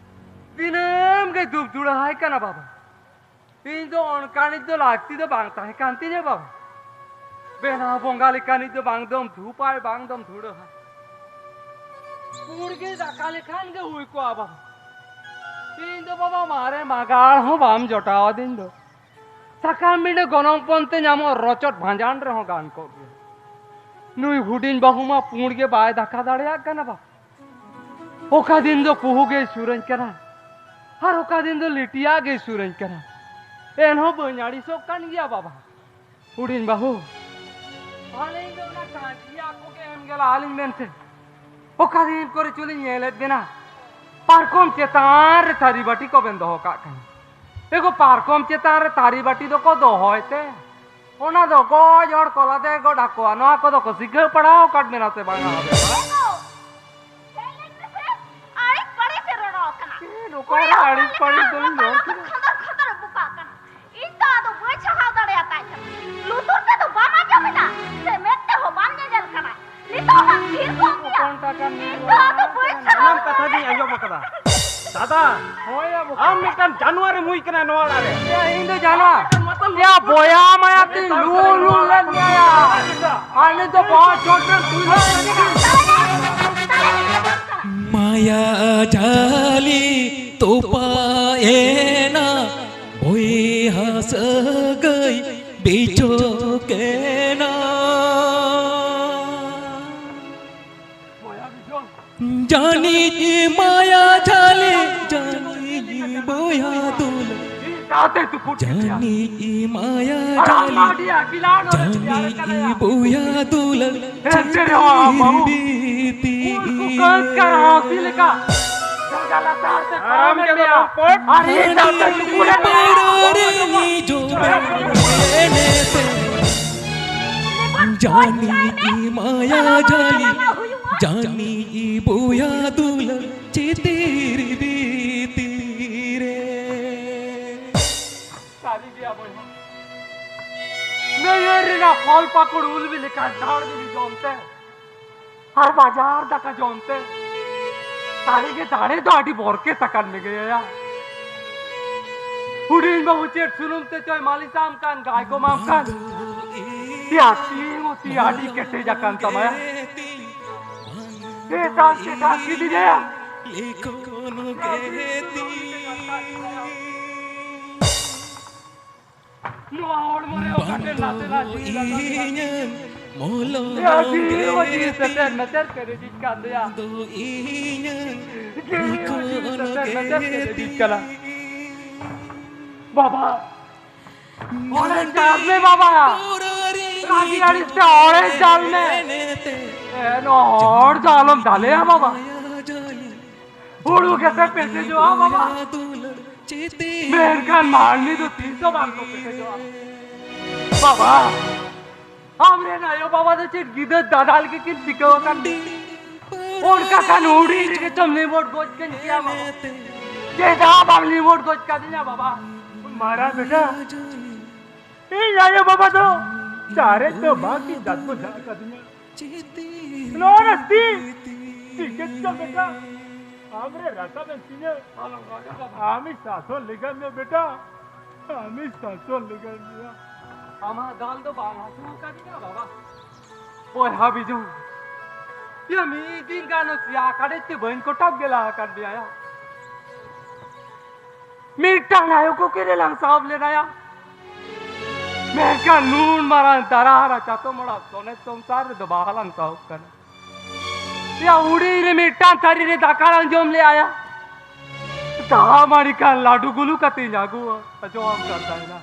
ᱫᱤᱱᱟᱹᱢ ᱜᱮ ᱫᱩᱯ ᱫᱩᱲᱟᱹᱦᱟᱭ ᱠᱟᱱᱟ ᱵᱟᱵᱟ᱾ ᱤᱧ ᱫᱚ ᱚᱱᱠᱟᱱᱤᱡ ᱫᱚ ᱞᱟᱹᱠᱛᱤ ᱫᱚ ᱵᱟᱝ ᱛᱟᱦᱮᱸ ᱠᱟᱱ ᱛᱤᱧᱟᱹ ᱵᱟᱵᱟ᱾ ᱵᱮᱱᱟᱣ ᱵᱚᱸᱜᱟ ᱞᱮᱠᱟᱱᱤᱡ ᱫᱚ ᱵᱟᱝ ᱫᱚᱢ ᱫᱷᱩᱯᱟᱭ, ᱵᱟᱝ ᱫᱚᱢ ᱫᱷᱩᱲᱟᱹᱦᱟᱭ᱾ ᱯᱩᱲ ᱜᱮ ᱫᱟᱠᱟ ᱞᱮᱠᱷᱟᱱ ᱜᱮ ᱦᱩᱭ ᱠᱚᱜᱼᱟ ᱵᱟᱵᱟ᱾ ᱤᱧ ᱫᱚ ᱵᱟᱵᱟ ᱢᱟᱨᱮ ᱢᱟᱜᱟᱲ ᱦᱚᱸ ᱵᱟᱢ ᱡᱚᱴᱟᱣ ᱟᱹᱫᱤᱧ ᱫᱚ᱾ ᱥᱟᱠᱟᱢ ᱵᱤᱸᱰᱟᱹ ᱜᱚᱱᱚᱝ ᱯᱚᱱ ᱛᱮ ᱧᱟᱢᱚᱜ ᱨᱚᱪᱚᱫ ᱵᱷᱟᱸᱡᱟᱱ ᱨᱮᱦᱚᱸ ᱜᱟᱱ ᱠᱚᱜ ᱜᱮᱭᱟ᱾ ᱱᱩᱭ ᱦᱩᱰᱤᱧ ᱵᱟᱹᱦᱩ ᱢᱟ ᱯᱩᱸᱰ ᱜᱮ ᱵᱟᱭ ᱫᱟᱠᱟ ᱫᱟᱲᱮᱭᱟᱜ ᱠᱟᱱᱟ ᱵᱟᱵᱟ᱾ ᱚᱠᱟ ᱫᱤᱱ ᱫᱚ ᱯᱩᱦᱩ ᱜᱮᱭ ᱥᱩᱨᱟᱹᱧ ᱠᱟᱱᱟ, ᱟᱨ ᱚᱠᱟ ᱫᱤᱱ ᱫᱚ ᱞᱤᱴᱤᱭᱟ ᱜᱮᱭ ᱥᱩᱨᱟᱹᱧ ᱠᱟᱱᱟ᱾ ᱮᱱᱦᱚᱸ ᱵᱟᱹᱧ ᱟᱹᱲᱤᱥᱚᱜ ᱠᱟᱱ ᱜᱮᱭᱟ ᱵᱟᱵᱟ᱾ ᱦᱩᱰᱤᱧ ᱵᱟᱹᱦᱩ, ᱟᱹᱞᱤᱧ ᱫᱚ ᱚᱱᱟ ᱠᱟᱹᱡᱤᱭᱟ ᱠᱚᱜᱮ ᱮᱢ ᱜᱮ ᱞᱟᱦᱟᱞᱤᱧ ᱢᱮᱱᱛᱮ ᱚᱠᱟ ᱫᱤᱱ ᱠᱚᱨᱮ ᱪᱚᱞᱤᱧ ᱧᱮᱞᱮᱫ ᱵᱮᱱᱟ ᱯᱟᱨᱠᱚᱢ ᱪᱮᱛᱟᱱ ᱨᱮ ᱛᱷᱟᱹᱨᱤ ᱵᱟᱹᱴᱤ ᱠᱚᱵᱮᱱ ᱫᱚᱦᱚ ᱠᱟᱜ ᱠᱟᱱᱟ᱾ ᱮᱜᱳ, ᱯᱟᱨᱠᱚᱢ ᱪᱮᱛᱟᱱ ᱨᱮ ᱛᱷᱟᱹᱨᱤ ᱵᱟᱹᱴᱤ ᱫᱚᱠᱚ ᱫᱚᱦᱚᱭ ᱛᱮ, ᱚᱱᱟ ᱫᱚ ᱜᱚᱡ ᱦᱚᱲ ᱠᱚ ᱞᱟᱫᱮ ᱜᱚᱫ ᱟᱠᱚᱣᱟ᱾ ᱱᱚᱣᱟ ᱠᱚᱫᱚ ᱠᱚ ᱥᱤᱠᱷᱟᱹᱣ ᱯᱟᱲᱦᱟᱣ ᱟᱠᱟᱫ ᱵᱮᱱᱟ ᱥᱮ ᱵᱟᱝᱟ ᱟᱵᱮᱱ? ᱡᱟᱱᱣᱟᱨ ᱮᱢ ᱦᱩᱭ ᱠᱟᱱᱟ ᱱᱚᱣᱟ ᱚᱲᱟᱜ ᱨᱮ᱾ ᱭᱟ, ᱤᱧ ᱫᱚ ᱡᱟᱱᱣᱟᱨ᱾ ᱭᱟ, ᱵᱚᱭᱟ ᱢᱟᱭᱟ ᱛᱤᱧ ᱞᱩ ᱞᱩ ᱞᱮᱫ ᱢᱮᱭᱟ ᱭᱟ᱾ ᱟᱨ ᱱᱤᱛ ᱫᱚ ᱵᱚᱦᱚᱜ ᱪᱚᱴ ᱨᱮ ᱛᱩᱞ ᱞᱮᱫ ᱢᱮᱭᱟ᱾ ᱢᱟᱭᱟ ᱡᱷᱟᱹᱞᱤ ᱛᱚᱯᱟ ᱮᱱᱟ, ᱵᱚᱭᱦᱟ ᱥᱟᱹᱜᱟᱹᱭ ᱵᱤᱪᱷᱚᱠ ᱮᱱᱟ᱾ ᱡᱟᱹᱱᱤᱡ ᱢᱟᱭᱟ ᱡᱷᱟᱹᱞᱤ, ᱡᱟᱹᱱᱤᱡ ᱵᱚᱭᱦᱟ ᱫᱩᱞᱟᱹᱲ᱾ ᱡᱟᱹᱱᱤᱡ ᱢᱟᱭᱟ ᱡᱷᱟᱹᱞᱤ, ᱡᱟᱹᱱᱤᱡ ᱵᱚᱭᱦᱟ ᱫᱩᱞᱟᱹᱲ᱾ ᱟᱨᱟᱢ ᱜᱮ ᱫᱚ ᱯᱚᱴ᱾ ᱟᱨ ᱤᱧ ᱫᱚ ᱯᱟᱹᱣᱨᱟᱹ ᱨᱮ ᱡᱚᱵᱮ ᱮᱱᱮᱛᱮ᱾ ᱡᱟᱹᱱᱤᱡ ᱢᱟᱭᱟ ᱡᱷᱟᱹᱞᱤ, ᱡᱟᱹᱱᱤᱡ ᱵᱚᱭᱦᱟ ᱫᱩᱞᱟᱹᱲ ᱪᱤᱛᱤᱨ ᱵᱤᱛᱤᱨ ᱨᱮ᱾ ᱥᱟᱹᱨᱤ ᱜᱮᱭᱟ ᱵᱚᱭᱦᱟ᱾ ᱱᱟᱹᱭᱦᱟᱹᱨ ᱨᱮᱱᱟᱜ ᱯᱷᱚᱞ ᱯᱟᱠᱚᱲ ᱩᱞ ᱵᱤᱞᱤ ᱠᱟᱱᱴᱷᱟᱲ ᱵᱤᱞᱤ ᱡᱚᱢ ᱛᱮ ᱟᱨ ᱵᱟᱡᱟᱨ ᱫᱟᱠᱟ ᱡᱚᱢ ᱛᱮ ᱥᱟᱹᱨᱤ ᱜᱮ ᱫᱟᱲᱮ ᱫᱚ ᱟᱹᱰᱤ ᱵᱚᱨᱠᱮᱛ ᱟᱠᱟᱱ ᱢᱮᱜᱮᱭᱟ᱾ ᱦᱩᱰᱤᱧ ᱵᱟᱹᱵᱩ ᱪᱮᱫ ᱥᱩᱱᱩᱢ ᱛᱮ ᱪᱚᱭ ᱢᱟᱹᱞᱤᱥᱟᱢ ᱠᱟᱱ, ᱜᱟᱭ ᱠᱚᱢᱟᱢ ᱠᱟᱱ᱾ ᱭᱟ, ᱛᱤ ᱢᱩᱛᱤ ᱟᱹᱰᱤ ᱠᱮᱴᱮᱡ ᱟᱠᱟᱱ ᱛᱟᱢᱟ᱾ ᱪᱮᱛᱟᱱ ᱪᱮᱛᱟᱱ ᱠᱤᱫᱤᱧᱟ᱾ ᱱᱚᱣᱟ ᱦᱚᱲᱢᱚ ᱨᱮ ᱚᱠᱟᱛᱮ ᱱᱟᱥᱮ ᱱᱟᱜ ᱡᱤᱣᱤ ᱞᱟᱜᱟᱣ ᱠᱮᱫᱟ? ᱤᱧᱟᱹᱝ ᱢᱚᱞᱚᱝ ᱭᱟ, ᱡᱤᱣᱤ ᱦᱚᱸ ᱡᱤᱣᱤ ᱜᱮ ᱥᱮᱛᱮᱨ ᱢᱮᱛᱮᱨ ᱠᱮᱫᱮ ᱡᱤᱡ ᱠᱟᱱ ᱫᱚᱭᱟ᱾ ᱫᱚ ᱤᱧᱟᱹᱝ ᱡᱤᱣᱤ ᱦᱚᱸ ᱡᱤᱣᱤ ᱥᱮᱛᱮᱨ ᱢᱮᱛᱮᱨ ᱠᱮᱫᱮ ᱡᱤᱡ ᱠᱟᱱᱟ᱾ ᱵᱟᱵᱟ, ᱚᱲᱮ ᱪᱟᱞ ᱢᱮ ᱵᱟᱵᱟ᱾ ᱨᱟᱹᱜᱤ ᱟᱹᱲᱤᱥ ᱛᱮ ᱚᱲᱮ ᱪᱟᱞ ᱢᱮ᱾ ᱮ, ᱱᱚᱣᱟ ᱦᱚᱲ ᱫᱚ ᱟᱞᱚᱢ ᱫᱟᱞᱮᱭᱟ ᱵᱟᱵᱟ᱾ ᱦᱩᱲᱩ ᱜᱮᱥᱮ ᱯᱮᱴᱮᱡᱚᱜᱼᱟ ᱵᱟᱵᱟ᱾ ᱢᱮᱱᱠᱷᱟᱱ ᱢᱟᱹᱱᱢᱤ ᱫᱚ ᱛᱤᱥ ᱦᱚᱸ ᱵᱟᱝ ᱠᱚ ᱯᱮᱴᱮᱡᱚᱜᱼᱟ᱾ ᱵᱟᱵᱟ, ᱟᱢ ᱨᱮᱱ ᱟᱭᱳ ᱵᱟᱵᱟ ᱫᱚ ᱪᱮᱫ ᱜᱤᱫᱟᱹᱨ ᱫᱟᱫᱟᱞ ᱜᱮᱠᱤᱱ ᱴᱤᱠᱟᱹᱣ ᱟᱠᱟᱱ ᱢᱮᱭᱟ? ᱚᱱᱠᱟ ᱠᱷᱟᱱ ᱦᱩᱰᱤᱧ ᱨᱮᱜᱮ ᱪᱚᱢ ᱞᱤᱢᱚᱴ ᱜᱚᱡ ᱠᱟᱹᱧ ᱠᱮᱭᱟ ᱵᱟᱵᱟ᱾ ᱪᱮᱫᱟᱜ ᱵᱟᱢ ᱞᱤᱢᱚᱴ ᱜᱚᱡ ᱠᱟᱫᱤᱧᱟ ᱵᱟᱵᱟ? ᱢᱟᱨᱟᱝ ᱵᱮᱴᱟ, ᱤᱧ ᱟᱭᱳ ᱵᱟᱵᱟ ᱫᱚ ᱪᱟᱨᱮᱡ ᱫᱚ ᱵᱟᱝ ᱠᱤᱱ ᱫᱟᱜ ᱠᱚ ᱫᱟᱜ ᱠᱟᱫᱤᱧᱟ᱾ ᱱᱚᱣᱟ ᱨᱮ ᱛᱤ, ᱛᱤ ᱜᱮ ᱪᱚ ᱵᱮᱴᱟ᱾ ᱟᱢᱨᱮ ᱨᱟᱠᱟᱵ ᱮᱱ ᱛᱤᱧᱟᱹ᱾ ᱟᱞᱚᱢ ᱨᱟᱜᱟ ᱵᱟᱵᱟ᱾ ᱟᱢᱤᱧ ᱥᱟᱥᱚᱱ ᱞᱮᱜᱟᱭ ᱢᱮᱭᱟ ᱵᱮᱴᱟ, ᱟᱢᱤᱧ ᱥᱟᱥᱚᱱ ᱞᱮᱜᱟᱭ ᱢᱮᱭᱟ᱾ ᱟᱢᱟᱜ ᱫᱟᱞ ᱫᱚ ᱵᱟᱝ ᱦᱟᱹᱥᱩ ᱟᱠᱟᱫᱤᱧᱟ ᱵᱟᱵᱟ᱾ ᱵᱚᱭᱦᱟ ᱵᱤᱡᱚᱭ, ᱭᱟ ᱢᱤᱫ ᱫᱤᱱ ᱜᱟᱱ ᱥᱮᱭᱟ ᱠᱟᱰᱮᱡ ᱛᱮ ᱵᱟᱹᱧ ᱠᱚᱴᱟᱵ ᱜᱮᱞᱟ ᱟᱠᱟᱫ ᱢᱮᱭᱟ ᱭᱟ᱾ ᱢᱤᱫᱴᱟᱝ ᱟᱭᱳ ᱠᱚᱠᱮ ᱨᱮᱞᱟᱝ ᱥᱟᱦᱚᱵ ᱞᱮᱱᱟᱭᱟ, ᱢᱮᱱᱠᱷᱟᱱ ᱱᱩᱱ ᱢᱟᱨᱟᱝ ᱫᱟᱨᱟ ᱦᱟᱨᱟ ᱪᱟᱛᱚᱢ ᱚᱲᱟᱜ ᱥᱚᱱᱮᱛ ᱥᱚᱝᱥᱟᱨ ᱨᱮᱫᱚ ᱵᱟᱦᱟ ᱞᱟᱝ ᱥᱟᱦᱚᱵ ᱠᱟᱱᱟ᱾ ᱭᱟ ᱦᱩᱰᱤᱧ ᱨᱮ ᱢᱤᱫᱴᱟᱝ ᱛᱷᱟᱹᱨᱤ ᱨᱮ ᱫᱟᱠᱟ ᱞᱟᱝ ᱡᱚᱢ ᱞᱮᱜᱼᱟ ᱭᱟ, ᱫᱟᱜ ᱢᱟᱹᱲᱤ ᱠᱷᱟᱱ ᱞᱟᱹᱰᱩ ᱜᱩᱞᱩ ᱠᱟᱛᱮᱧ ᱟᱹᱜᱩ ᱟᱡᱚᱢ ᱠᱟᱱ ᱛᱟᱦᱮᱱᱟ᱾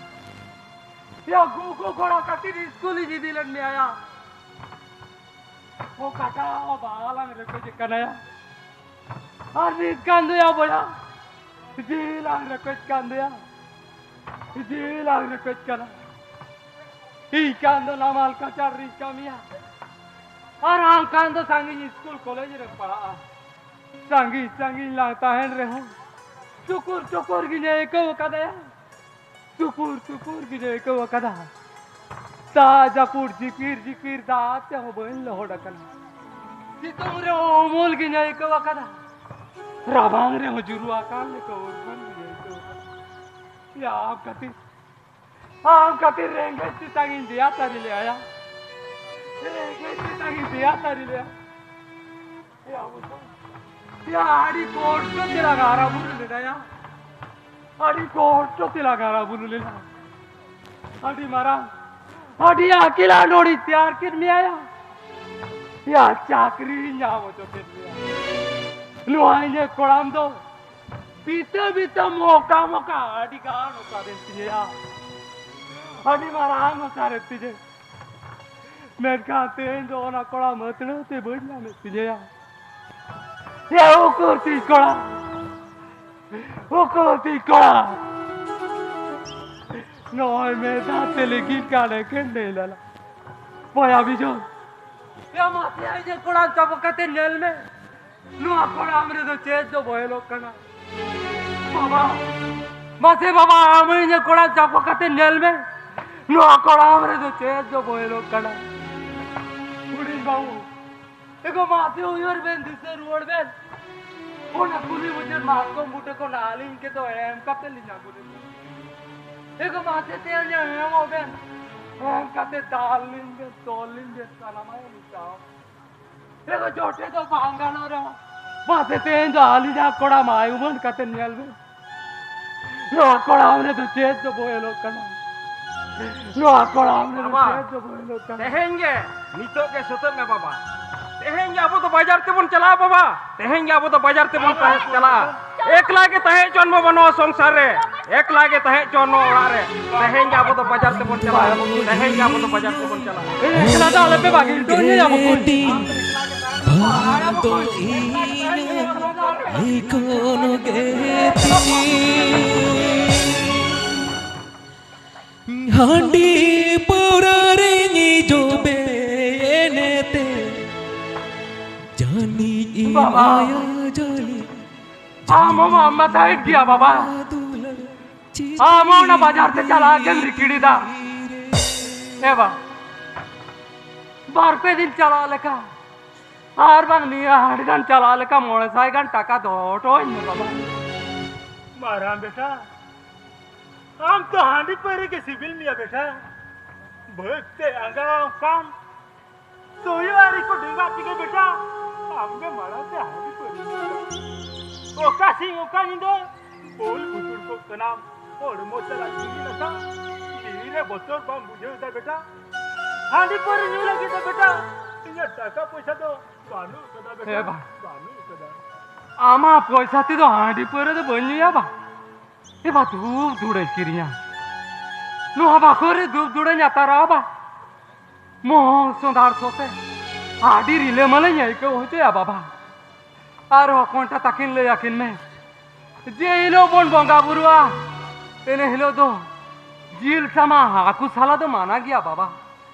ᱭᱟ ᱜᱚᱜᱚ ᱜᱷᱚᱲᱟ ᱠᱟᱛᱮ ᱤᱥᱠᱩᱞᱤᱧ ᱤᱫᱤ ᱞᱮᱫ ᱢᱮᱭᱟ ᱭᱟ᱾ ᱚᱠᱟᱴᱟᱜ ᱵᱟᱦᱟ ᱞᱟᱝ ᱨᱮᱯᱮᱡᱮ ᱠᱟᱱᱟᱭᱟ? ᱟᱨ ᱢᱤᱫ ᱠᱟᱱ ᱫᱚᱭᱟ ᱵᱚᱭᱦᱟ, ᱡᱤᱣᱤ ᱞᱟᱝ ᱨᱮᱯᱮᱡ ᱠᱟᱱ ᱫᱚᱭᱟ, ᱡᱤᱣᱤ ᱞᱟᱝ ᱨᱮᱯᱮᱡ ᱠᱟᱱᱟ᱾ ᱤᱧ ᱠᱟᱱ ᱫᱚ ᱱᱟᱢᱟᱞ ᱠᱟᱪᱟᱨ ᱨᱤᱧ ᱠᱟᱹᱢᱤᱭᱟ, ᱟᱨ ᱟᱢ ᱠᱟᱱ ᱫᱚ ᱥᱟᱺᱜᱤᱧ ᱤᱥᱠᱩᱞ ᱠᱚᱞᱮᱡᱽ ᱨᱮᱢ ᱯᱟᱲᱦᱟᱜᱼᱟ᱾ ᱥᱟᱺᱜᱤᱧ ᱥᱟᱺᱜᱤᱧ ᱞᱟᱝ ᱛᱟᱦᱮᱱ ᱨᱮᱦᱚᱸ, ᱪᱩᱠᱩᱨ ᱪᱩᱠᱩᱨ ᱜᱤᱧ ᱟᱹᱭᱠᱟᱹᱣ ᱠᱟᱫᱟᱭᱟ᱾ ᱪᱩᱯᱩᱨ ᱪᱩᱯᱩᱨ ᱜᱤᱧ ᱟᱹᱭᱠᱟᱹᱣ ᱟᱠᱟᱫᱟ᱾ ᱫᱟᱜ ᱡᱟᱹᱯᱩᱫ ᱡᱷᱤᱯᱤᱨ ᱡᱷᱤᱯᱤᱨ ᱫᱟᱜ ᱛᱮᱦᱚᱸ ᱵᱟᱹᱧ ᱞᱚᱦᱚᱫ ᱟᱠᱟᱱᱟ᱾ ᱥᱤᱛᱩᱝ ᱨᱮᱦᱚᱸ ᱩᱢᱩᱞ ᱜᱤᱧ ᱟᱹᱭᱠᱟᱹᱣ ᱟᱠᱟᱫᱟ᱾ ᱨᱟᱵᱟᱝ ᱨᱮᱦᱚᱸ ᱡᱩᱨᱩ ᱟᱠᱟᱱ ᱞᱮᱠᱟ ᱩᱨᱜᱩᱢ ᱜᱤᱧ ᱟᱹᱭᱠᱟᱹᱣ ᱟᱠᱟᱫᱟ᱾ ᱭᱟ ᱟᱢ ᱠᱷᱟᱹᱛᱤᱨ, ᱟᱢ ᱠᱷᱟᱹᱛᱤᱨ ᱨᱮᱸᱜᱮᱡ ᱛᱮᱛᱟᱝ ᱤᱧ ᱫᱮᱭᱟ ᱛᱟᱹᱨᱤ ᱞᱮᱜᱼᱟ᱾ ᱨᱮᱸᱜᱮᱡ ᱛᱮᱛᱟᱝ ᱤᱧ ᱫᱮᱭᱟ ᱛᱟᱹᱨᱤ ᱞᱮᱜᱼᱟ᱾ ᱭᱟ ᱵᱚᱭᱦᱟ, ᱭᱟ ᱟᱹᱰᱤ ᱠᱚᱥᱴᱚ ᱛᱮ ᱞᱟᱝ ᱦᱟᱨᱟ ᱵᱩᱨᱩ ᱞᱮᱱᱟ ᱭᱟ᱾ ᱟᱹᱰᱤ ᱠᱚᱥᱴᱚ ᱛᱮ ᱞᱟᱝ ᱦᱟᱨᱟ ᱵᱩᱨᱩ ᱞᱮᱱᱟ᱾ ᱟᱹᱰᱤ ᱢᱟᱨᱟᱝ, ᱟᱹᱰᱤ ᱟᱹᱠᱤᱞᱟᱱ ᱦᱚᱲᱤᱧ ᱛᱮᱭᱟᱨ ᱠᱮᱫ ᱢᱮᱭᱟ ᱭᱟ᱾ ᱭᱟ ᱪᱟᱹᱠᱨᱤᱧ ᱧᱟᱢ ᱦᱚᱪᱚ ᱠᱮᱫ ᱢᱮᱭᱟ᱾ ᱱᱚᱣᱟ ᱤᱧᱟᱹᱜ ᱠᱚᱲᱟᱢ ᱫᱚ ᱵᱤᱛᱟᱹ ᱵᱤᱛᱟᱹ ᱢᱚᱠᱟ ᱢᱚᱠᱟ ᱟᱹᱰᱤ ᱜᱟᱱ ᱚᱥᱟᱨᱮᱱ ᱛᱤᱧᱟᱹ ᱭᱟ᱾ ᱟᱹᱰᱤ ᱢᱟᱨᱟᱝ ᱚᱥᱟᱨᱮᱱ ᱛᱤᱧᱟᱹ᱾ ᱢᱮᱱᱠᱷᱟᱱ ᱛᱮᱦᱮᱧ ᱫᱚ ᱚᱱᱟ ᱠᱚᱲᱟ ᱢᱟᱹᱛᱲᱟᱹᱣ ᱛᱮ ᱵᱟᱹᱧ ᱧᱟᱢᱮᱫ ᱛᱤᱧᱟᱹᱭᱟ᱾ ᱭᱟ ᱩᱠᱩᱨ ᱛᱤᱧ ᱠᱚᱲᱟ, ᱩᱠᱩᱨ ᱛᱤᱧ ᱠᱚᱲᱟ᱾ ᱱᱚᱜᱼᱚᱭ ᱢᱮᱫ ᱫᱟᱜ ᱛᱮ ᱞᱤᱸᱜᱤᱱ ᱠᱟᱱ ᱮᱠᱮᱱ ᱰᱟᱹᱭᱞᱟᱞᱟ᱾ ᱵᱚᱭᱦᱟ ᱵᱤᱡᱚᱭ, ᱭᱟ ᱢᱟᱥᱮ ᱤᱧᱟᱹᱜ ᱠᱚᱲᱟᱢ ᱪᱟᱯᱚ ᱠᱟᱛᱮ ᱧᱮᱞ ᱢᱮ᱾ ᱱᱚᱣᱟ ᱠᱚᱲᱟᱢ ᱨᱮᱫᱚ ᱪᱮᱫ ᱫᱚ ᱵᱚᱦᱮᱞᱚᱜ ᱠᱟᱱᱟ? ᱵᱟᱵᱟ, ᱢᱟᱥᱮ ᱵᱟᱵᱟ, ᱟᱢ ᱤᱧᱟᱹᱜ ᱠᱚᱲᱟᱢ ᱪᱟᱯᱚ ᱠᱟᱛᱮ ᱧᱮᱞ ᱢᱮ᱾ ᱱᱚᱣᱟ ᱠᱚᱲᱟᱢ ᱨᱮᱫᱚ ᱪᱮᱫ ᱫᱚ ᱵᱚᱦᱮᱞᱚᱜ ᱠᱟᱱᱟ? ᱦᱩᱰᱤᱧ ᱵᱟᱹᱵᱩ, ᱮᱜᱳ ᱢᱟᱥᱮ ᱩᱭᱦᱟᱹᱨ ᱵᱮᱱ, ᱫᱤᱥᱟᱹ ᱨᱩᱣᱟᱹᱲ ᱵᱮᱱ᱾ ᱚᱱᱟ ᱠᱩᱞᱦᱤ ᱢᱩᱪᱟᱹᱫ ᱢᱟᱛᱠᱚᱢ ᱵᱩᱴᱟᱹ ᱠᱷᱚᱱ ᱟᱹᱞᱤᱧ ᱜᱮᱛᱚ ᱮᱢ ᱠᱟᱛᱮ ᱞᱤᱧ ᱟᱹᱜᱩ ᱞᱮᱫᱟ᱾ ᱮ ᱜᱚ ᱢᱟᱥᱮ ᱛᱮᱧ ᱮᱢᱚᱜ ᱵᱮᱱ, ᱮᱢ ᱠᱟᱛᱮ ᱫᱟᱞ ᱞᱤᱧ ᱵᱮᱱ, ᱛᱚᱞ ᱞᱤᱧ ᱵᱮᱱ, ᱥᱟᱱᱟᱢᱟᱜ ᱞᱤᱧ ᱪᱟᱣ᱾ ᱮ ᱜᱚ ᱡᱚᱴᱮᱫ ᱫᱚ ᱵᱟᱝ ᱜᱟᱱᱚᱜ ᱨᱮᱦᱚᱸ, ᱢᱟᱥᱮ ᱛᱮᱧ ᱫᱚ ᱟᱹᱞᱤᱧᱟᱜ ᱠᱚᱲᱟ ᱢᱟᱭ ᱩᱢᱟᱹᱱ ᱠᱟᱛᱮ ᱧᱮᱞ ᱵᱮᱱ᱾ ᱱᱚᱣᱟ ᱠᱚᱲᱟ ᱦᱚᱯᱚᱱ ᱨᱮᱫᱚ ᱪᱮᱫ ᱫᱚ ᱵᱟᱭ ᱚᱞᱚᱜ ᱠᱟᱱᱟ᱾ ᱱᱚᱣᱟ ᱠᱚᱲᱟ ᱦᱚᱯᱚᱱ ᱨᱮᱫᱚ ᱵᱟᱵᱟ, ᱪᱮᱫ ᱫᱚ ᱵᱟᱭ ᱚᱞᱚᱜ ᱠᱟᱱᱟ᱾ ᱛᱮᱦᱮᱧ ᱜᱮ, ᱱᱤᱛᱚᱜ ᱜᱮ ᱥᱟᱹᱛᱟᱹᱜ ᱢᱮ ᱵᱟᱵᱟ᱾ ᱛᱮᱦᱮᱧ ᱜᱮ ᱟᱵᱚ ᱫᱚ ᱵᱟᱡᱟᱨ ᱛᱮᱵᱚᱱ ᱪᱟᱞᱟᱜᱼᱟ ᱵᱟᱵᱟ᱾ ᱛᱮᱦᱮᱧ ᱜᱮ ᱟᱵᱚ ᱫᱚ ᱵᱟᱡᱟᱨ ᱛᱮᱵᱚᱱ ᱛᱟᱦᱮᱸ ᱪᱟᱞᱟᱜᱼᱟ᱾ ᱮᱠᱞᱟ ᱜᱮ ᱛᱟᱦᱮᱸ ᱦᱚᱪᱚᱣᱟᱱ ᱢᱟ ᱵᱟᱵᱟ ᱱᱚᱣᱟ ᱥᱚᱝᱥᱟᱨ ᱨᱮ᱾ ᱮᱠᱞᱟ ᱜᱮ ᱛᱟᱦᱮᱸ ᱦᱚᱪᱚᱣᱟᱱ ᱢᱟ ᱚᱲᱟᱜ ᱨᱮ᱾ ᱛᱮᱦᱮᱧ ᱜᱮ ᱟᱵᱚ ᱫᱚ ᱵᱟᱡᱟᱨ ᱛᱮᱵᱚᱱ ᱪᱟᱞᱟᱜᱼᱟ᱾ ᱛᱮᱦᱮᱧ ᱜᱮ ᱟᱵᱚ ᱫᱚ ᱵᱟᱡᱟᱨ ᱛᱮᱵᱚᱱ ᱪᱟᱞᱟᱜᱼᱟ᱾ ᱮᱠᱞᱟ ᱫᱚ ᱟᱞᱚᱯᱮ ᱵᱟᱹᱜᱤ ᱦᱚᱴᱚ ᱟᱹᱧᱟ ᱭᱟ ᱵᱟᱹᱵᱩ᱾ ᱜᱮᱛᱤᱧ, ᱵᱟᱝ ᱫᱚ ᱤᱧᱟᱹᱜ ᱞᱤᱠᱷᱚᱱ ᱜᱮᱛᱤᱧ᱾ ᱦᱟᱺᱰᱤ ᱯᱟᱹᱣᱨᱟᱹ ᱨᱮᱧ ᱡᱚᱵᱮᱭᱮᱱᱮᱛᱮ, ᱡᱟᱹᱱᱤᱡ ᱤᱧ ᱵᱟᱵᱟ᱾ ᱟᱭᱟ ᱡᱟᱹᱞᱤ ᱟᱢ ᱦᱚᱸ ᱟᱢ ᱢᱟ ᱛᱟᱦᱮᱸ ᱜᱮᱭᱟ ᱵᱟᱵᱟ᱾ ᱫᱩᱞᱟᱹᱲ ᱟᱢ ᱦᱚᱸ ᱚᱱᱟ ᱵᱟᱡᱟᱨ ᱛᱮ ᱪᱟᱞᱟᱜ ᱜᱮᱢ ᱨᱤᱠᱤᱲ ᱮᱫᱟ᱾ ᱮ ᱵᱟ, ᱵᱟᱨ ᱯᱮ ᱫᱤᱱ ᱪᱟᱞᱟᱜ ᱞᱮᱠᱟ, ᱟᱨ ᱵᱟᱝ ᱱᱤᱭᱟᱹ ᱦᱟᱴ ᱜᱟᱱ ᱪᱟᱞᱟᱜ ᱞᱮᱠᱟ ᱢᱚᱬᱮ ᱥᱟᱭ ᱜᱟᱱ ᱴᱟᱠᱟ ᱫᱚᱦᱚ ᱦᱚᱴᱚ ᱟᱹᱧ ᱢᱮ ᱵᱟᱵᱟ᱾ ᱢᱟᱨᱟᱝ ᱵᱮᱴᱟ, ᱟᱢ ᱛᱚ ᱦᱟᱺᱰᱤ ᱯᱟᱹᱣᱨᱟᱹ ᱜᱮ ᱥᱤᱵᱤᱞ ᱢᱮᱭᱟ ᱵᱮᱴᱟ᱾ ᱵᱷᱟᱹᱜᱽ ᱛᱮ ᱟᱸᱜᱟᱣ ᱟᱠᱟᱱ ᱛᱩᱭᱩ ᱟᱨ ᱠᱚ ᱰᱮᱸᱜᱟ ᱛᱮᱜᱮ ᱵᱮᱴᱟ, ᱟᱢ ᱜᱮ ᱢᱟᱲᱟᱝ ᱛᱮ ᱦᱟᱺᱰᱤ ᱯᱟᱹᱣᱨᱟᱹ ᱧᱩ᱾ ᱚᱠᱟ ᱥᱤᱧ ᱚᱠᱟ ᱧᱤᱫᱟᱹ ᱵᱩᱞ ᱵᱩᱛᱩᱲ ᱠᱚᱜ ᱠᱟᱱᱟᱢ, ᱦᱚᱲᱢᱚ ᱪᱟᱞᱟᱜ ᱡᱤᱣᱤ ᱱᱟᱥᱟ, ᱡᱤᱣᱤ ᱨᱮ ᱵᱚᱛᱚᱨ ᱵᱟᱢ ᱵᱩᱡᱷᱟᱹᱣ ᱮᱫᱟ ᱵᱮᱴᱟ᱾ ᱦᱟᱺᱰᱤ ᱯᱟᱹᱣᱨᱟᱹ ᱧᱩ ᱞᱟᱹᱜᱤᱫ ᱫᱚ ᱵᱮᱴᱟ, ᱤᱧᱟᱹᱜ ᱴᱟᱠᱟ ᱯᱚᱭᱥᱟ ᱫᱚ ᱵᱟᱹᱱᱩᱜ ᱠᱟᱫᱟ ᱵᱮᱴᱟ, ᱦᱮᱸ ᱵᱟ᱾ ᱵᱟᱹᱱᱩᱜ ᱠᱟᱫᱟ᱾ ᱟᱢᱟᱜ ᱯᱚᱭᱥᱟ ᱛᱮᱫᱚ ᱦᱟᱺᱰᱤ ᱯᱟᱹᱣᱨᱟᱹ ᱫᱚ ᱵᱟᱹᱧ ᱧᱩᱭᱟ ᱵᱟ᱾ ᱮ ᱵᱟ, ᱫᱷᱩᱯ ᱫᱷᱩᱲᱟᱹᱧ ᱠᱤᱨᱤᱧᱟ᱾ ᱱᱚᱣᱟ ᱵᱟᱠᱷᱳᱞ ᱨᱮ ᱫᱷᱩᱯ ᱫᱷᱩᱲᱟᱹᱧ ᱟᱛᱟᱨᱟ ᱵᱟ᱾ ᱢᱚᱦᱚᱝ ᱥᱚᱸᱫᱷᱟᱲ ᱥᱚ ᱛᱮ ᱟᱹᱰᱤ ᱨᱤᱞᱟᱹᱢᱟᱞᱟᱹᱧ ᱟᱹᱭᱠᱟᱹᱣ ᱦᱚᱪᱚᱭᱟ ᱵᱟᱵᱟ᱾ ᱟᱨ ᱦᱚᱯᱚᱱ ᱮᱨᱟ ᱛᱟᱹᱠᱤᱱ ᱞᱟᱹᱭ ᱟᱹᱠᱤᱱ ᱢᱮ, ᱡᱮ ᱦᱤᱞᱳᱜ ᱵᱚᱱ ᱵᱚᱸᱜᱟ ᱵᱩᱨᱩᱜᱼᱟ, ᱤᱱᱟᱹ ᱦᱤᱞᱳᱜ ᱫᱚ ᱡᱤᱞ ᱥᱟᱢᱟ ᱦᱟᱹᱠᱩ ᱥᱟᱞᱟ ᱫᱚ ᱢᱟᱱᱟ ᱜᱮᱭᱟ ᱵᱟᱵᱟ᱾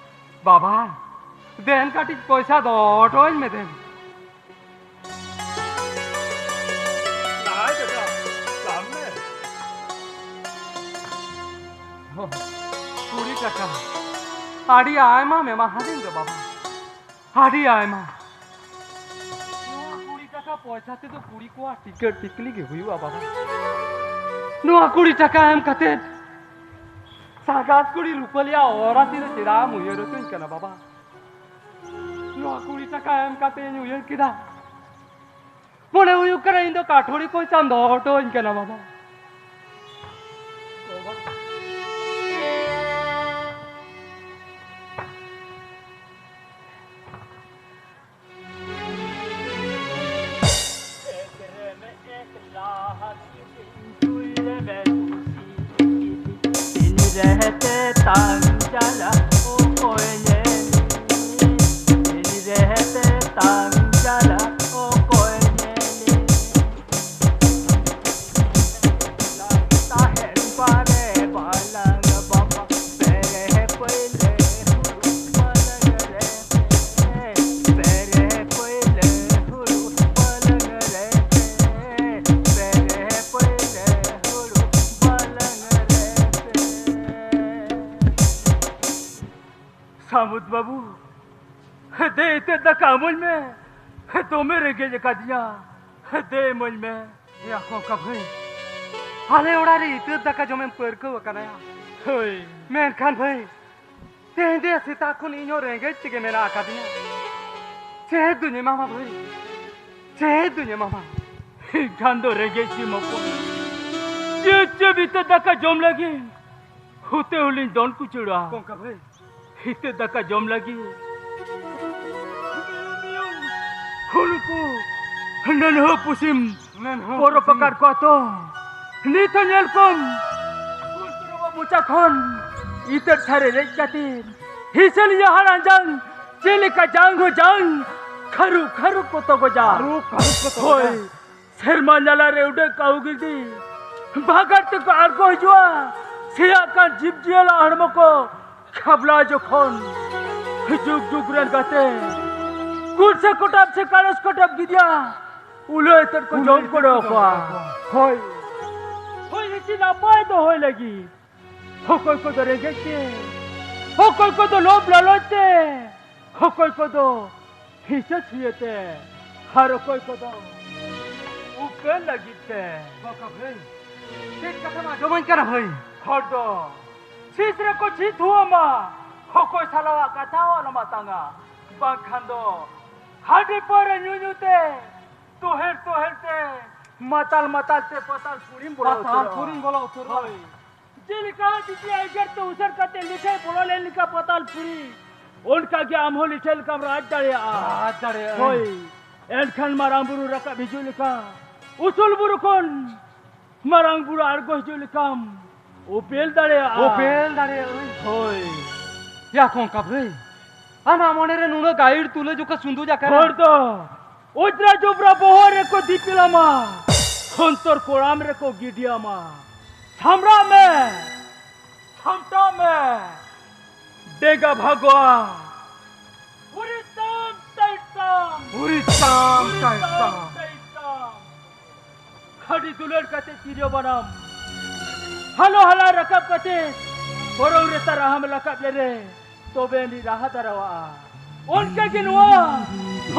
ᱵᱟᱵᱟ, ᱫᱮᱱ ᱠᱟᱹᱴᱤᱡ ᱯᱚᱭᱥᱟ ᱫᱚᱦᱚ ᱦᱚᱴᱚ ᱟᱹᱧ ᱢᱮ ᱫᱮᱱ᱾ ᱱᱟᱭ ᱵᱮᱴᱟ, ᱥᱟᱵ ᱢᱮ᱾ ᱦᱚ, ᱠᱩᱲᱤ ᱴᱟᱠᱟ᱾ ᱟᱹᱰᱤ ᱟᱭᱢᱟᱢ ᱮᱢᱟ ᱦᱟᱹᱫᱤᱧ ᱫᱚ ᱵᱟᱵᱟ᱾ ᱟᱹᱰᱤ ᱟᱭᱢᱟ᱾ ᱱᱚᱣᱟ ᱠᱩᱲᱤ ᱴᱟᱠᱟ ᱯᱚᱭᱥᱟ ᱛᱮᱫᱚ ᱠᱩᱲᱤ ᱠᱚᱣᱟᱜ ᱴᱤᱠᱟᱹ ᱴᱤᱠᱞᱤ ᱜᱮ ᱦᱩᱭᱩᱜᱼᱟ ᱵᱟᱵᱟ᱾ ᱱᱚᱣᱟ ᱠᱩᱲᱤ ᱴᱟᱠᱟ ᱮᱢ ᱠᱟᱛᱮ ᱥᱟᱸᱜᱟᱛ ᱠᱩᱲᱤ ᱨᱩᱯᱟᱹᱞᱤᱭᱟᱜ ᱚᱨᱟᱥᱤ ᱫᱚ ᱪᱮᱫᱟᱜ ᱮᱢ ᱩᱭᱦᱟᱹᱨ ᱦᱚᱪᱚᱧ ᱠᱟᱱᱟ ᱵᱟᱵᱟ? ᱱᱚᱣᱟ ᱠᱩᱲᱤ ᱴᱟᱠᱟ ᱮᱢ ᱠᱟᱛᱮ ᱤᱧ ᱩᱭᱦᱟᱹᱨ ᱠᱮᱫᱟ, ᱢᱚᱱᱮ ᱦᱩᱭᱩᱜ ᱠᱟᱱᱟ ᱤᱧ ᱫᱚ ᱠᱟᱴᱷᱩᱲᱤ ᱯᱚᱭᱥᱟᱢ ᱫᱚᱦᱚ ᱦᱚᱴᱚ ᱟᱹᱧ ᱠᱟᱱᱟ ᱵᱟᱵᱟ᱾ रहते तंग जाला ओ कोई रहते तंग जाला ओ कोई ᱥᱟᱹᱢᱩᱫ ᱵᱟᱹᱵᱩ, ᱫᱮ ᱤᱛᱟᱹ ᱫᱟᱠᱟ ᱮᱢᱟᱹᱧ ᱢᱮ, ᱫᱚᱢᱮ ᱨᱮᱸᱜᱮᱡ ᱟᱠᱟᱫᱤᱧᱟ, ᱫᱮ ᱮᱢᱟᱹᱧ ᱢᱮ᱾ ᱮᱭᱟ ᱠᱚᱠᱟ ᱵᱷᱟᱹᱭ, ᱟᱞᱮ ᱚᱲᱟᱜ ᱨᱮ ᱤᱛᱟᱹ ᱫᱟᱠᱟ ᱡᱚᱢᱮᱢ ᱯᱟᱹᱨᱠᱟᱹᱣ ᱟᱠᱟᱱᱟ ᱭᱟ? ᱦᱳᱭ᱾ ᱢᱮᱱᱠᱷᱟᱱ ᱵᱷᱟᱹᱭ, ᱛᱮᱦᱮᱧ ᱫᱚ ᱥᱮᱛᱟᱜ ᱠᱷᱚᱱ ᱤᱧ ᱦᱚᱸ ᱨᱮᱸᱜᱮᱡ ᱛᱮᱜᱮ ᱢᱮᱱᱟᱜ ᱟᱠᱟᱫᱤᱧᱟ᱾ ᱪᱮᱫ ᱫᱩᱧ ᱮᱢᱟᱢᱟ ᱵᱷᱟᱹᱭ? ᱪᱮᱫ ᱫᱩᱧ ᱮᱢᱟᱢᱟ? ᱮᱱᱠᱷᱟᱱ ᱫᱚ ᱨᱮᱸᱜᱮᱡ ᱥᱤᱢ ᱦᱚᱯᱚᱱ, ᱪᱮᱫ ᱪᱮᱫ ᱤᱛᱟᱹ ᱫᱟᱠᱟ ᱡᱚᱢ ᱞᱟᱹᱜᱤᱫ ᱦᱩᱛᱮ ᱦᱚᱞᱤᱧ ᱫᱚᱱ ᱠᱩᱪᱩᱲᱟ᱾ ᱠᱚᱠᱟ ᱵᱷᱟᱹᱭ, ᱦᱤᱛᱟᱹ ᱫᱟᱠᱟ ᱡᱚᱢ ᱞᱟᱹᱜᱤᱫ ᱦᱩᱲᱩ ᱠᱚ ᱱᱟᱱᱦᱟᱹ ᱯᱩᱥᱤᱢ ᱱᱟᱱᱦᱟᱹ ᱯᱚᱨᱚᱵᱽ ᱯᱩᱥᱤᱢ᱾ ᱟᱠᱟᱫ ᱠᱚᱣᱟ ᱛᱚ᱾ ᱱᱤᱛ ᱦᱚᱸ ᱧᱮᱞ ᱠᱚᱢ, ᱩᱱᱠᱩ ᱵᱟᱵᱟ ᱢᱚᱪᱟ ᱠᱷᱚᱱ ᱤᱛᱟᱹ ᱛᱷᱟᱨᱮ ᱨᱮᱡ ᱠᱟᱛᱮ ᱦᱤᱥᱟᱹᱞᱤᱭᱟᱹ ᱦᱟᱲᱟᱢ ᱡᱟᱝ ᱪᱮᱫ ᱞᱮᱠᱟ ᱡᱟᱝ ᱦᱚᱸ ᱡᱟᱝ ᱠᱷᱟᱹᱨᱩ ᱠᱷᱟᱹᱨᱩ ᱠᱚ ᱛᱚᱜᱚᱡᱟ᱾ ᱠᱷᱟᱹᱨᱩ ᱠᱷᱟᱹᱨᱩ ᱠᱚ ᱛᱚᱜᱚᱡᱟ᱾ ᱦᱳᱭ, ᱥᱮᱨᱢᱟ ᱧᱟᱞᱟ ᱨᱮ ᱩᱰᱟᱹᱜ ᱠᱟᱹᱦᱩ ᱜᱤᱫᱤ ᱵᱷᱟᱜᱟᱲ ᱛᱮᱠᱚ ᱟᱬᱜᱚ ᱦᱤᱡᱩᱜᱼᱟ᱾ ᱥᱮᱭᱟᱜ ᱠᱟᱱ ᱡᱤᱵᱽ ᱡᱤᱭᱟᱹᱞᱤ ᱦᱚᱲᱢᱚ ᱠᱚ ᱠᱷᱟᱵᱽᱞᱟ ᱡᱚᱠᱷᱚᱱ ᱡᱩᱜᱽ ᱡᱩᱜᱽ ᱨᱮᱱ ᱜᱟᱛᱮ ᱠᱩᱞ ᱥᱮ ᱠᱚᱴᱟᱵ ᱥᱮ ᱠᱟᱲᱮᱥ ᱠᱚᱴᱟᱵ ᱜᱤᱫᱤᱭᱟ, ᱩᱞᱟᱹ ᱮᱛᱮᱫ ᱠᱚ ᱡᱚᱢ ᱠᱚ ᱫᱚᱦᱚ ᱠᱚᱣᱟ᱾ ᱦᱳᱭ᱾ ᱦᱳᱭ ᱦᱤᱸᱥᱤᱫ ᱱᱟᱯᱟᱭ ᱫᱚᱦᱚᱭ ᱞᱟᱹᱜᱤᱫ ᱚᱠᱚᱭ ᱠᱚᱫᱚ ᱨᱮᱸᱜᱮᱡ ᱛᱮ, ᱚᱠᱚᱭ ᱠᱚᱫᱚ ᱞᱳᱵᱷ ᱞᱟᱞᱚᱪ ᱛᱮ, ᱚᱠᱚᱭ ᱠᱚᱫᱚ ᱦᱤᱥᱟᱹ ᱥᱩᱭᱟᱹ ᱛᱮ, ᱟᱨ ᱚᱠᱚᱭ ᱠᱚᱫᱚ ᱠᱟᱹᱱ ᱞᱟᱹᱜᱤᱫ ᱛᱮ᱾ ᱵᱟᱠᱟ ᱵᱷᱟᱹᱭ, ᱪᱮᱫ ᱠᱟᱛᱷᱟᱢ ᱟᱸᱡᱚᱢᱟᱹᱧ ᱠᱟᱱᱟ ᱵᱷᱟᱹᱭ? ᱦᱚᱲ ᱫᱚ ᱥᱤᱥ ᱨᱮᱠᱚ ᱪᱷᱤᱛ ᱦᱩᱣᱟᱢᱟ, ᱚᱠᱚᱭ ᱥᱟᱞᱟᱣᱟᱜ ᱠᱟᱛᱷᱟ ᱦᱚᱸ ᱟᱞᱚᱢ ᱟᱛᱟᱝᱟ, ᱵᱟᱝᱠᱷᱟᱱ ᱫᱚ ᱦᱟᱺᱰᱤ ᱯᱟᱹᱣᱨᱟᱹ ᱧᱩ ᱧᱩ ᱛᱮ, ᱛᱚᱦᱮᱞ ᱛᱚᱦᱮᱞ ᱛᱮ, ᱢᱟᱛᱟᱞ ᱢᱟᱛᱟᱞ ᱛᱮ ᱯᱟᱛᱟᱞ ᱯᱩᱨᱤᱢ ᱵᱚᱞᱚ ᱯᱟᱛᱟᱞ ᱩᱛᱟᱹᱨᱚᱜᱼᱟ᱾ ᱯᱩᱨᱤᱢ ᱵᱚᱞᱚ ᱩᱛᱟᱹᱨᱚᱜᱼᱟ᱾ ᱦᱳᱭ᱾ ᱡᱮᱞᱮᱠᱟ ᱡᱩᱫᱤ ᱟᱭ ᱜᱮᱨ ᱛᱮ ᱩᱥᱟᱹᱨ ᱠᱟᱛᱮ ᱞᱤᱴᱷᱟᱹᱭ ᱵᱚᱞᱚ ᱞᱮᱱ ᱞᱮᱠᱟ ᱯᱟᱛᱟᱞ ᱯᱩᱨᱤ, ᱚᱱᱠᱟ ᱜᱮ ᱟᱢ ᱦᱚᱸ ᱞᱤᱴᱷᱟᱹ ᱞᱮᱠᱟᱢ ᱨᱟᱡᱽ ᱫᱟᱲᱮᱭᱟᱜᱼᱟ᱾ ᱨᱟᱡᱽ ᱫᱟᱲᱮᱭᱟᱜᱼᱟ᱾ ᱦᱳᱭ, ᱮᱱᱠᱷᱟᱱ ᱢᱟᱨᱟᱝ ᱵᱩᱨᱩ ᱨᱟᱠᱟᱵ ᱦᱤᱡᱩᱜ ᱞᱮᱠᱟ, ᱩᱥᱩᱞ ᱵᱩᱨᱩ ᱠᱷᱚᱱ ᱢᱟᱨᱟᱝ ᱵᱩᱨᱩ ᱟᱬᱜᱚ ᱦᱤᱡᱩᱜ ᱞᱮᱠᱟᱢ ᱩᱯᱮᱞ ᱫᱟᱲᱮᱭᱟᱜᱼᱟ᱾ ᱩᱯᱮᱞ ᱫᱟᱲᱮᱭᱟᱜᱼᱟ᱾ ᱦᱳᱭ᱾ ᱭᱟ ᱠᱚᱝᱠᱟ ᱵᱷᱟᱹᱭ, ᱟᱢᱟᱜ ᱢᱚᱱᱮ ᱨᱮ ᱱᱩᱱᱟᱹᱜ ᱜᱟᱹᱦᱤᱨ ᱛᱩᱞᱟᱹᱡᱚᱠᱷᱟ ᱥᱩᱸᱫᱩᱡ ᱟᱠᱟᱱᱟ᱾ ᱦᱚᱲ ᱫᱚ ᱚᱡᱽᱨᱟ ᱡᱚᱵᱽᱨᱟ ᱵᱚᱦᱚᱜ ᱨᱮᱠᱚ ᱫᱤᱯᱤᱞᱟᱢᱟ, ᱥᱚᱱᱛᱚᱨ ᱠᱚᱲᱟᱢ ᱨᱮᱠᱚ ᱜᱤᱰᱤᱭᱟᱢᱟ᱾ ᱥᱟᱢᱲᱟᱜ ᱢᱮ, ᱥᱟᱢᱴᱟᱣ ᱢᱮ, ᱰᱮᱸᱜᱟ ᱵᱷᱟᱜᱚᱜᱼᱟ᱾ ᱦᱩᱨᱤ ᱛᱟᱢ ᱛᱟᱭ ᱛᱟᱢ᱾ ᱦᱩᱨᱤ ᱛᱟᱢ ᱦᱩᱨᱤ ᱛᱟᱭ ᱛᱟᱢ ᱛᱟᱢ᱾ ᱛᱟᱭ ᱛᱟᱢ᱾ ᱠᱷᱟᱹᱰᱤ ᱫᱩᱞᱟᱹᱲ ᱠᱟᱛᱮ ᱛᱤᱨᱭᱳ ᱵᱟᱱᱟᱢ ᱦᱟᱞᱚ ᱦᱟᱞᱟ ᱨᱟᱠᱟᱵ ᱠᱟᱛᱮ ᱵᱚᱨᱚᱝ ᱨᱮ ᱛᱟᱨᱟᱦᱟᱢ ᱨᱟᱠᱟᱵ ᱞᱮᱨᱮ, ᱛᱚᱵᱮ ᱟᱹᱱᱤᱡ ᱨᱟᱦᱟ ᱫᱟᱨᱟᱣᱟᱜᱼᱟ᱾ ᱚᱱᱠᱟ ᱜᱮ ᱱᱚᱣᱟ,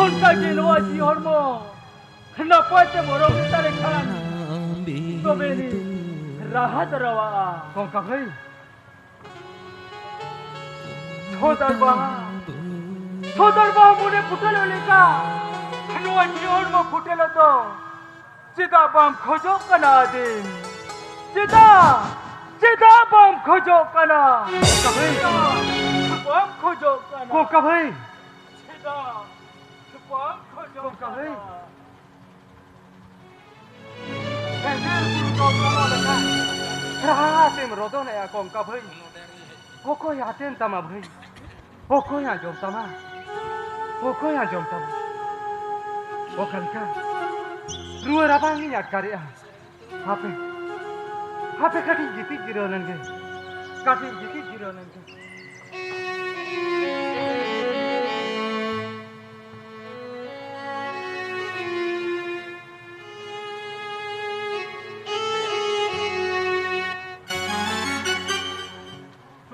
ᱚᱱᱠᱟ ᱜᱮ ᱱᱚᱣᱟ ᱡᱤᱣᱤ ᱦᱚᱲᱢᱚ ᱱᱟᱯᱟᱭ ᱛᱮ ᱵᱚᱨᱚᱝ ᱨᱮ ᱛᱟᱨᱮ ᱠᱷᱟᱱ, ᱛᱚᱵᱮ ᱟᱹᱱᱤᱡ ᱨᱟᱦᱟ ᱫᱟᱨᱟᱣᱟᱜᱼᱟ᱾ ᱠᱚᱝᱠᱟ ᱵᱷᱟᱹᱭ, ᱥᱚᱫᱚᱨ ᱵᱟᱦᱟ, ᱥᱚᱫᱚᱨ ᱵᱟᱦᱟ ᱢᱚᱱᱮ ᱯᱷᱩᱴᱮᱞᱚᱜ ᱞᱮᱠᱟ ᱱᱚᱣᱟ ᱡᱤᱭᱚᱱ ᱢᱟ ᱯᱷᱩᱴᱮᱞᱚᱜ ᱫᱚ᱾ ᱪᱮᱫᱟᱜ ᱵᱟᱢ ᱠᱷᱚᱡᱚᱜ ᱠᱟᱱᱟ ᱟᱹᱫᱤᱢ? ᱪᱮᱫᱟᱜ? ᱪᱮᱫᱟᱜ ᱵᱟᱢ ᱠᱷᱚᱡᱚᱜ ᱠᱟᱱᱟ? ᱠᱚᱝᱠᱟ ᱵᱷᱟᱹᱭ᱾ ᱪᱮᱫᱟᱜ ᱵᱟᱢ ᱠᱷᱚᱡᱚᱜ ᱠᱟᱱᱟ? ᱠᱚᱝᱠᱟ ᱵᱷᱟᱹᱭ᱾ ᱪᱮᱫᱟᱜ ᱵᱟᱢ ᱠᱷᱚᱡᱚᱜ ᱠᱚᱝᱠᱟ ᱵᱷᱟᱹᱭ᱾ ᱠᱟᱱᱟ? ᱦᱮᱸᱫᱮ ᱵᱩᱨᱩ ᱫᱚ ᱠᱚᱢᱚ ᱞᱮᱠᱟ ᱨᱟᱦᱟ ᱛᱮᱢ ᱨᱚᱫᱚᱱᱮᱜᱼᱟ ᱠᱚᱝᱠᱟ ᱵᱷᱟᱹᱭ᱾ ᱚᱠᱚᱭ ᱟᱛᱮᱱ ᱛᱟᱢᱟ ᱵᱷᱟᱹᱭ? ᱚᱠᱚᱭ ᱟᱸᱡᱚᱢ ᱛᱟᱢᱟ? ᱚᱠᱚᱭ ᱟᱸᱡᱚᱢ ᱛᱟᱢᱟ? ᱚᱠᱟ ᱞᱮᱠᱟ ᱨᱩᱣᱟᱹ ᱨᱟᱵᱟᱝ ᱤᱧ ᱟᱴᱠᱟᱨᱮᱜᱼᱟ᱾ ᱦᱟᱯᱮ, ᱦᱟᱯᱮ ᱠᱟᱹᱴᱤᱡ ᱜᱤᱛᱤᱡ ᱡᱤᱨᱟᱹᱣ ᱞᱮᱱᱜᱮ, ᱠᱟᱹᱴᱤᱡ ᱜᱤᱛᱤᱡ ᱡᱤᱨᱟᱹᱣ ᱞᱮᱱᱜᱮ᱾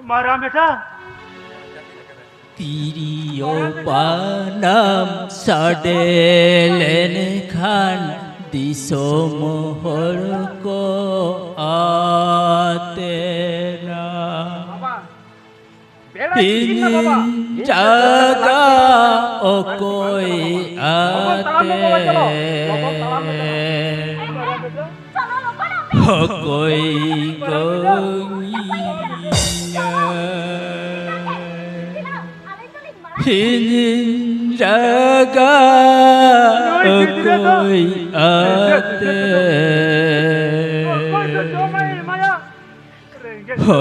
ᱢᱟᱨᱟᱝ ᱵᱮᱴᱟ᱾ ᱛᱤᱨᱭᱳ ᱵᱟᱱᱟᱢ ᱥᱟᱰᱮ ᱞᱮᱱᱠᱷᱟᱱ ᱫᱤᱥᱚᱢ ᱦᱚᱲ ᱠᱚ ᱟᱛᱮᱱᱟ᱾ ᱤᱧᱤᱧ ᱨᱟᱜᱟ ᱚᱠᱚᱭ ᱟᱛᱮ? ᱚᱠᱚᱭ ᱜᱚᱝᱤᱧᱟ? ᱤᱧᱤᱧ ᱨᱟᱜᱟ ᱚᱠᱚᱭ ᱟᱛᱮ?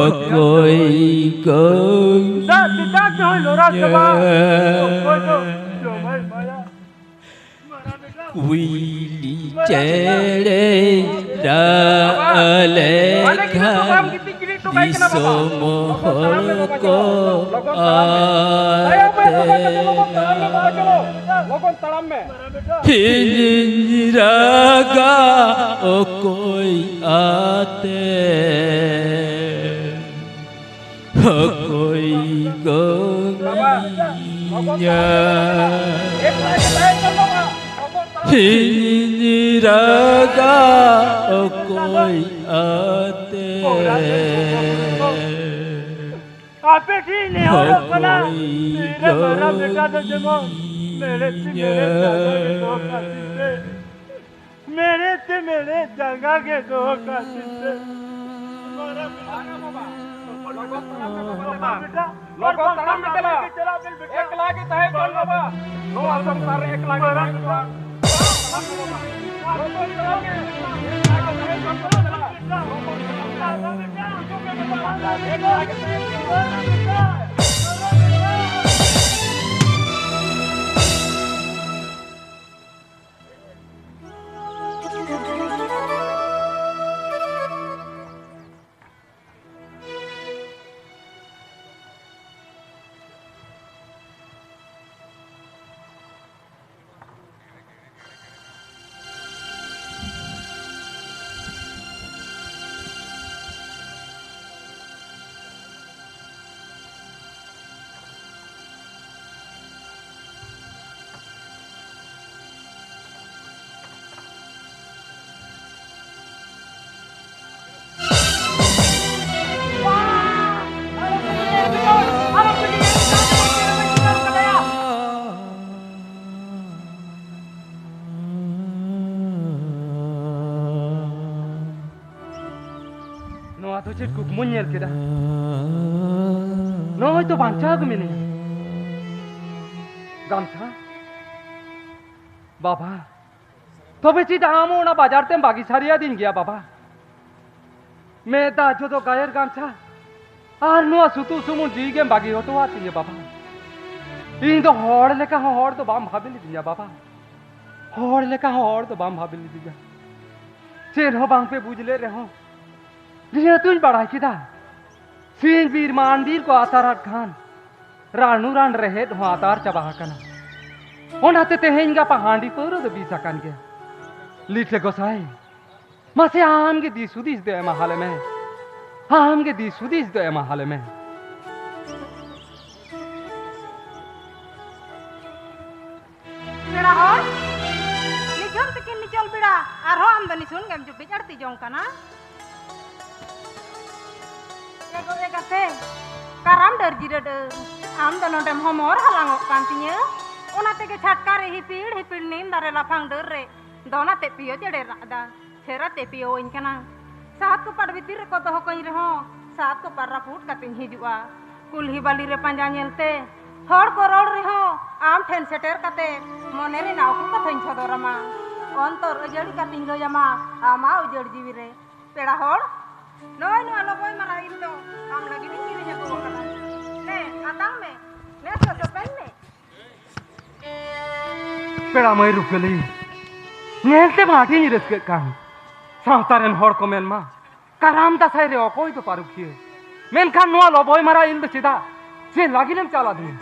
ᱚᱠᱚᱭ ᱜᱚᱝᱤᱧᱟ? ᱠᱩᱭᱞᱤ ᱪᱮᱬᱮ ᱨᱟᱜ ᱞᱮᱠᱷᱟᱱ ᱫᱤᱥᱚᱢ ᱦᱚᱲ ᱠᱚ ᱟᱛᱮᱱᱟ᱾ ᱤᱧᱤᱧ ᱨᱟᱜᱟ ᱚᱠᱚᱭ ᱟᱛᱮ? ᱚᱠᱚᱭ ᱜᱚᱝᱤᱧᱟ? ᱤᱧᱤᱧ ᱨᱟᱜᱟ ᱚᱠᱚᱭ ᱟᱛᱮ? ᱟᱯᱮ ᱴᱷᱮᱱ ᱱᱮᱦᱚᱨᱚᱜ ᱠᱟᱱᱟ, ᱚᱠᱚᱭ ᱤᱧ ᱨᱮᱱ ᱢᱟᱨᱟᱝ ᱵᱮᱴᱟ ᱫᱚ ᱡᱮᱢᱚᱱ ᱢᱮᱲᱦᱮᱫ ᱛᱤ ᱢᱮᱲᱦᱮᱫ ᱡᱟᱸᱜᱟ ᱜᱮ ᱫᱚᱦᱚ ᱠᱟᱜ ᱛᱤᱧ ᱯᱮ᱾ ᱢᱮᱲᱦᱮᱫ ᱛᱤ ᱢᱮᱲᱦᱮᱫ ᱡᱟᱸᱜᱟ ᱜᱮ ᱫᱚᱦᱚ ᱠᱟᱜ ᱛᱤᱧ ᱯᱮ᱾ ᱢᱟᱨᱟᱝ ᱵᱮᱴᱟ, ᱞᱚᱜᱚᱱ ᱛᱟᱲᱟᱢ ᱢᱮ ᱵᱮᱴᱟ᱾ ᱞᱚᱜᱚᱱ ᱛᱟᱲᱟᱢ ᱢᱮ ᱪᱟᱞᱟᱜ᱾ ᱮᱠᱞᱟ ᱜᱮ ᱛᱟᱦᱮᱸ ᱠᱚᱜ ᱵᱟᱵᱟ᱾ ᱱᱚᱣᱟ ᱥᱚᱝᱥᱟᱨ ᱨᱮ ᱮᱠᱞᱟ ᱜᱮ ᱛᱟᱦᱮᱸ ᱠᱚᱜ᱾ ᱞᱚᱜᱚᱱ ᱛᱟᱲᱟᱢ ᱢᱮ᱾ ᱮᱠᱞᱟ ᱜᱮ ᱛᱟᱦᱮᱸ ᱠᱚᱜ ᱵᱟᱵᱟ᱾ ᱮᱠᱞᱟ ᱜᱮ ᱛᱟᱦᱮᱸ ᱠᱚᱜ᱾ ᱪᱮᱫ ᱠᱩᱠᱢᱩᱧ ᱧᱮᱞ ᱠᱮᱫᱟ? ᱱᱚᱜᱼᱚᱭ ᱛᱚ ᱵᱟᱧᱪᱟᱣ ᱜᱮ ᱢᱮᱱᱟᱭᱟ᱾ ᱜᱟᱢᱪᱷᱟ, ᱵᱟᱵᱟ, ᱛᱚᱵᱮ ᱪᱮᱫ ᱟᱢ ᱚᱱᱟ ᱵᱟᱡᱟᱨ ᱛᱮᱢ ᱵᱟᱹᱜᱤ ᱥᱟᱹᱨᱤᱭᱟᱫᱤᱧ ᱜᱮᱭᱟ ᱵᱟᱵᱟ? ᱢᱮᱫ ᱫᱟᱜ ᱡᱚᱫᱚ ᱜᱟᱭᱮᱨ ᱜᱟᱢᱪᱷᱟ ᱟᱨ ᱱᱚᱣᱟ ᱥᱩᱛᱩᱜ ᱥᱩᱢᱩᱝ ᱡᱤᱣᱤ ᱜᱮᱢ ᱵᱟᱹᱜᱤ ᱦᱚᱴᱚᱣᱟᱫ ᱛᱤᱧᱟ ᱵᱟᱵᱟ᱾ ᱤᱧ ᱫᱚ ᱦᱚᱲ ᱞᱮᱠᱟ ᱦᱚᱸ ᱦᱚᱲ ᱫᱚ ᱵᱟᱢ ᱵᱷᱟᱵᱤ ᱞᱤᱫᱤᱧᱟ ᱵᱟᱵᱟ᱾ ᱦᱚᱲ ᱞᱮᱠᱟ ᱦᱚᱸ ᱦᱚᱲ ᱫᱚ ᱵᱟᱢ ᱵᱷᱟᱵᱤ ᱞᱤᱫᱤᱧᱟ᱾ ᱪᱮᱫ ᱦᱚᱸ ᱵᱟᱝ ᱯᱮ ᱵᱩᱡᱽ ᱞᱮᱫ ᱨᱮᱦᱚᱸ, ᱱᱤᱭᱟᱹ ᱫᱚᱧ ᱵᱟᱲᱟᱭ ᱠᱮᱫᱟ᱾ ᱥᱤᱧ ᱵᱤᱨ ᱢᱟᱱ ᱵᱤᱨ ᱠᱚ ᱟᱛᱟᱨᱟᱫ ᱠᱷᱟᱱ, ᱨᱟᱱᱩ ᱨᱟᱱ ᱨᱮᱦᱮᱫ ᱦᱚᱸ ᱟᱛᱟᱨ ᱪᱟᱵᱟ ᱟᱠᱟᱱᱟ᱾ ᱚᱱᱟᱛᱮ ᱛᱮᱦᱮᱧ ᱜᱟᱯᱟ ᱦᱟᱺᱰᱤ ᱯᱟᱹᱣᱨᱟᱹ ᱫᱚ ᱵᱤᱥ ᱟᱠᱟᱱ ᱜᱮᱭᱟ᱾ ᱞᱤᱴᱷᱟᱹ ᱜᱚᱸᱥᱟᱭ, ᱢᱟᱥᱮ ᱟᱢ ᱜᱮ ᱫᱤᱥ ᱦᱩᱫᱤᱥ ᱫᱚ ᱮᱢᱟ ᱦᱟᱞᱮ ᱢᱮ᱾ ᱟᱢ ᱜᱮ ᱫᱤᱥ ᱦᱩᱫᱤᱥ ᱫᱚ ᱮᱢᱟ ᱦᱟᱞᱮ ᱢᱮ᱾ ᱯᱮᱲᱟ ᱦᱚᱲ, ᱱᱤᱡᱷᱚᱢ ᱛᱤᱠᱤᱱ ᱱᱤᱪᱚᱞ ᱵᱮᱲᱟ ᱟᱨᱦᱚᱸ ᱟᱢ ᱫᱚ ᱱᱤᱥᱩᱱ ᱜᱮᱢ ᱡᱩᱯᱤᱡ ᱟᱹᱲᱛᱤ ᱡᱚᱝ ᱠᱟᱱᱟ᱾ ᱮ ᱜᱚ ᱮ ᱜᱟᱛᱮ, ᱠᱟᱨᱟᱢ ᱰᱟᱹᱨ ᱡᱤᱨᱟᱹ ᱰᱟᱹᱨ, ᱟᱢ ᱫᱚ ᱱᱚᱰᱮᱢ ᱦᱚᱢᱚᱨ ᱦᱟᱞᱟᱝᱚᱜ ᱠᱟᱱ ᱛᱤᱧᱟᱹ᱾ ᱚᱱᱟ ᱛᱮᱜᱮ ᱪᱷᱟᱴᱠᱟ ᱨᱮ ᱦᱤᱯᱤᱲ ᱦᱤᱯᱤᱲ ᱱᱤᱢ ᱫᱟᱨᱮ ᱞᱟᱯᱷᱟᱝ ᱰᱟᱹᱨ ᱨᱮ ᱫᱚᱱ ᱟᱛᱮ ᱯᱤᱭᱳ ᱪᱮᱬᱮ ᱨᱟᱜ ᱮᱫᱟ᱾ ᱪᱷᱮᱨ ᱟᱛᱮ ᱯᱤᱭᱳᱣᱟᱹᱧ ᱠᱟᱱᱟ᱾ ᱥᱟᱦᱟᱫ ᱠᱚᱯᱟᱴ ᱵᱷᱤᱛᱤᱨ ᱨᱮᱠᱚ ᱫᱚᱦᱚ ᱠᱟᱹᱧ ᱨᱮᱦᱚᱸ, ᱥᱟᱦᱟᱫ ᱠᱚᱯᱟᱴ ᱨᱟᱹᱯᱩᱫ ᱠᱟᱛᱮᱧ ᱦᱤᱡᱩᱜᱼᱟ᱾ ᱠᱩᱞᱦᱤ ᱵᱟᱹᱞᱤ ᱨᱮ ᱯᱟᱸᱡᱟ ᱧᱮᱞᱛᱮ, ᱦᱚᱲ ᱠᱚ ᱨᱚᱲ ᱨᱮᱦᱚᱸ, ᱟᱢ ᱴᱷᱮᱱ ᱥᱮᱴᱮᱨ ᱠᱟᱛᱮ ᱢᱚᱱᱮ ᱨᱮᱱᱟᱜ ᱩᱠᱩ ᱠᱟᱛᱷᱟᱧ ᱥᱚᱫᱚᱨᱟᱢᱟ᱾ ᱚᱱᱛᱚᱨ ᱟᱹᱡᱟᱹᱲᱤ ᱠᱟᱛᱮᱧ ᱞᱟᱹᱭᱟᱢᱟ ᱟᱢᱟᱜ ᱩᱡᱟᱹᱲ ᱡᱤᱣᱤ ᱨᱮ᱾ ᱯᱮᱲᱟ ᱦᱚᱲ, ᱱᱚᱜᱼᱚᱭ ᱱᱚᱣᱟ ᱞᱚᱵᱚᱭ ᱢᱟᱨᱟ ᱤᱞ ᱫᱚ ᱟᱢ ᱞᱟᱹᱜᱤᱫ ᱤᱧ ᱠᱤᱨᱤᱧ ᱟᱹᱜᱩ ᱟᱠᱟᱫᱟ᱾ ᱱᱮ, ᱦᱟᱛᱟᱣ ᱢᱮ᱾ ᱱᱮᱥ ᱫᱚ ᱥᱮᱯᱮᱧ ᱢᱮ᱾ ᱯᱮᱲᱟ ᱢᱟᱹᱭ ᱨᱩᱯᱟᱹᱞᱤ, ᱧᱮᱞ ᱛᱮᱢᱟ ᱟᱹᱰᱤᱧ ᱨᱟᱹᱥᱠᱟᱹᱜ ᱠᱟᱱ᱾ ᱥᱟᱶᱛᱟ ᱨᱮᱱ ᱦᱚᱲ ᱠᱚ ᱢᱮᱱᱢᱟ, ᱠᱟᱨᱟᱢ ᱫᱟᱸᱥᱟᱭ ᱨᱮ ᱚᱠᱚᱭ ᱫᱚ ᱯᱟᱹᱨᱩᱠᱷᱤᱭᱟᱹ? ᱢᱮᱱᱠᱷᱟᱱ ᱱᱚᱣᱟ ᱞᱚᱵᱚᱭ ᱢᱟᱨᱟ ᱤᱞ ᱫᱚ ᱪᱮᱫᱟᱜ ᱪᱮ ᱞᱟᱹᱜᱤᱫ ᱮᱢ ᱪᱟᱞ ᱟᱹᱫᱤᱧᱟ?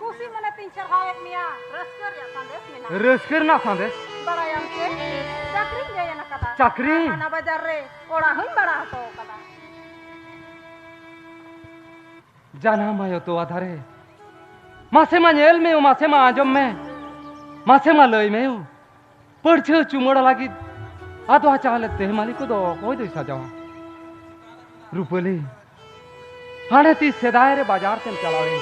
ᱠᱩᱥᱤ ᱢᱚᱱᱮ ᱛᱤᱧ ᱥᱟᱨᱦᱟᱣᱮᱫ ᱢᱮᱭᱟ, ᱨᱟᱹᱥᱠᱟᱹ ᱨᱮᱭᱟᱜ ᱥᱟᱸᱫᱮᱥ ᱢᱮᱱᱟᱜᱼᱟ᱾ ᱨᱟᱹᱥᱠᱟᱹ ᱨᱮᱱᱟᱜ ᱥᱟᱸᱫᱮᱥ? ᱵᱟᱲᱟᱭᱟᱢ ᱪᱮ, ᱪᱟᱹᱠᱨᱤᱧ join ᱟᱠᱟᱫᱟ᱾ ᱪᱟᱹᱠᱨᱤ? ᱦᱟᱱᱟ ᱵᱟᱡᱟᱨ ᱨᱮ ᱚᱲᱟᱜ ᱦᱚᱸᱧ ᱵᱟᱲᱟ ᱦᱚᱴᱚ ᱟᱠᱟᱫᱟ᱾ ᱡᱟᱱᱟᱢ ᱟᱭᱳ ᱛᱚᱣᱟ ᱫᱷᱟᱨᱮ, ᱢᱟᱥᱮ ᱢᱟ ᱧᱮᱞ ᱢᱮ, ᱢᱟᱥᱮ ᱢᱟ ᱟᱸᱡᱚᱢ ᱢᱮ, ᱢᱟᱥᱮ ᱢᱟ ᱞᱟᱹᱭ ᱢᱮ᱾ ᱯᱟᱹᱲᱪᱷᱟᱹ ᱪᱩᱢᱟᱹᱲᱟ ᱞᱟᱹᱜᱤᱫ ᱟᱫᱣᱟ ᱪᱟᱣᱞᱮ ᱛᱮᱦᱮᱢᱟᱞᱤ ᱠᱚᱫᱚ ᱚᱠᱚᱭ ᱫᱚᱭ ᱥᱟᱡᱟᱣᱟ? ᱨᱩᱯᱟᱹᱞᱤ, ᱦᱟᱱᱮ ᱛᱤᱥ ᱥᱮᱫᱟᱭ ᱨᱮ ᱵᱟᱡᱟᱨ ᱛᱮᱢ ᱪᱟᱞᱟᱣᱮᱱ᱾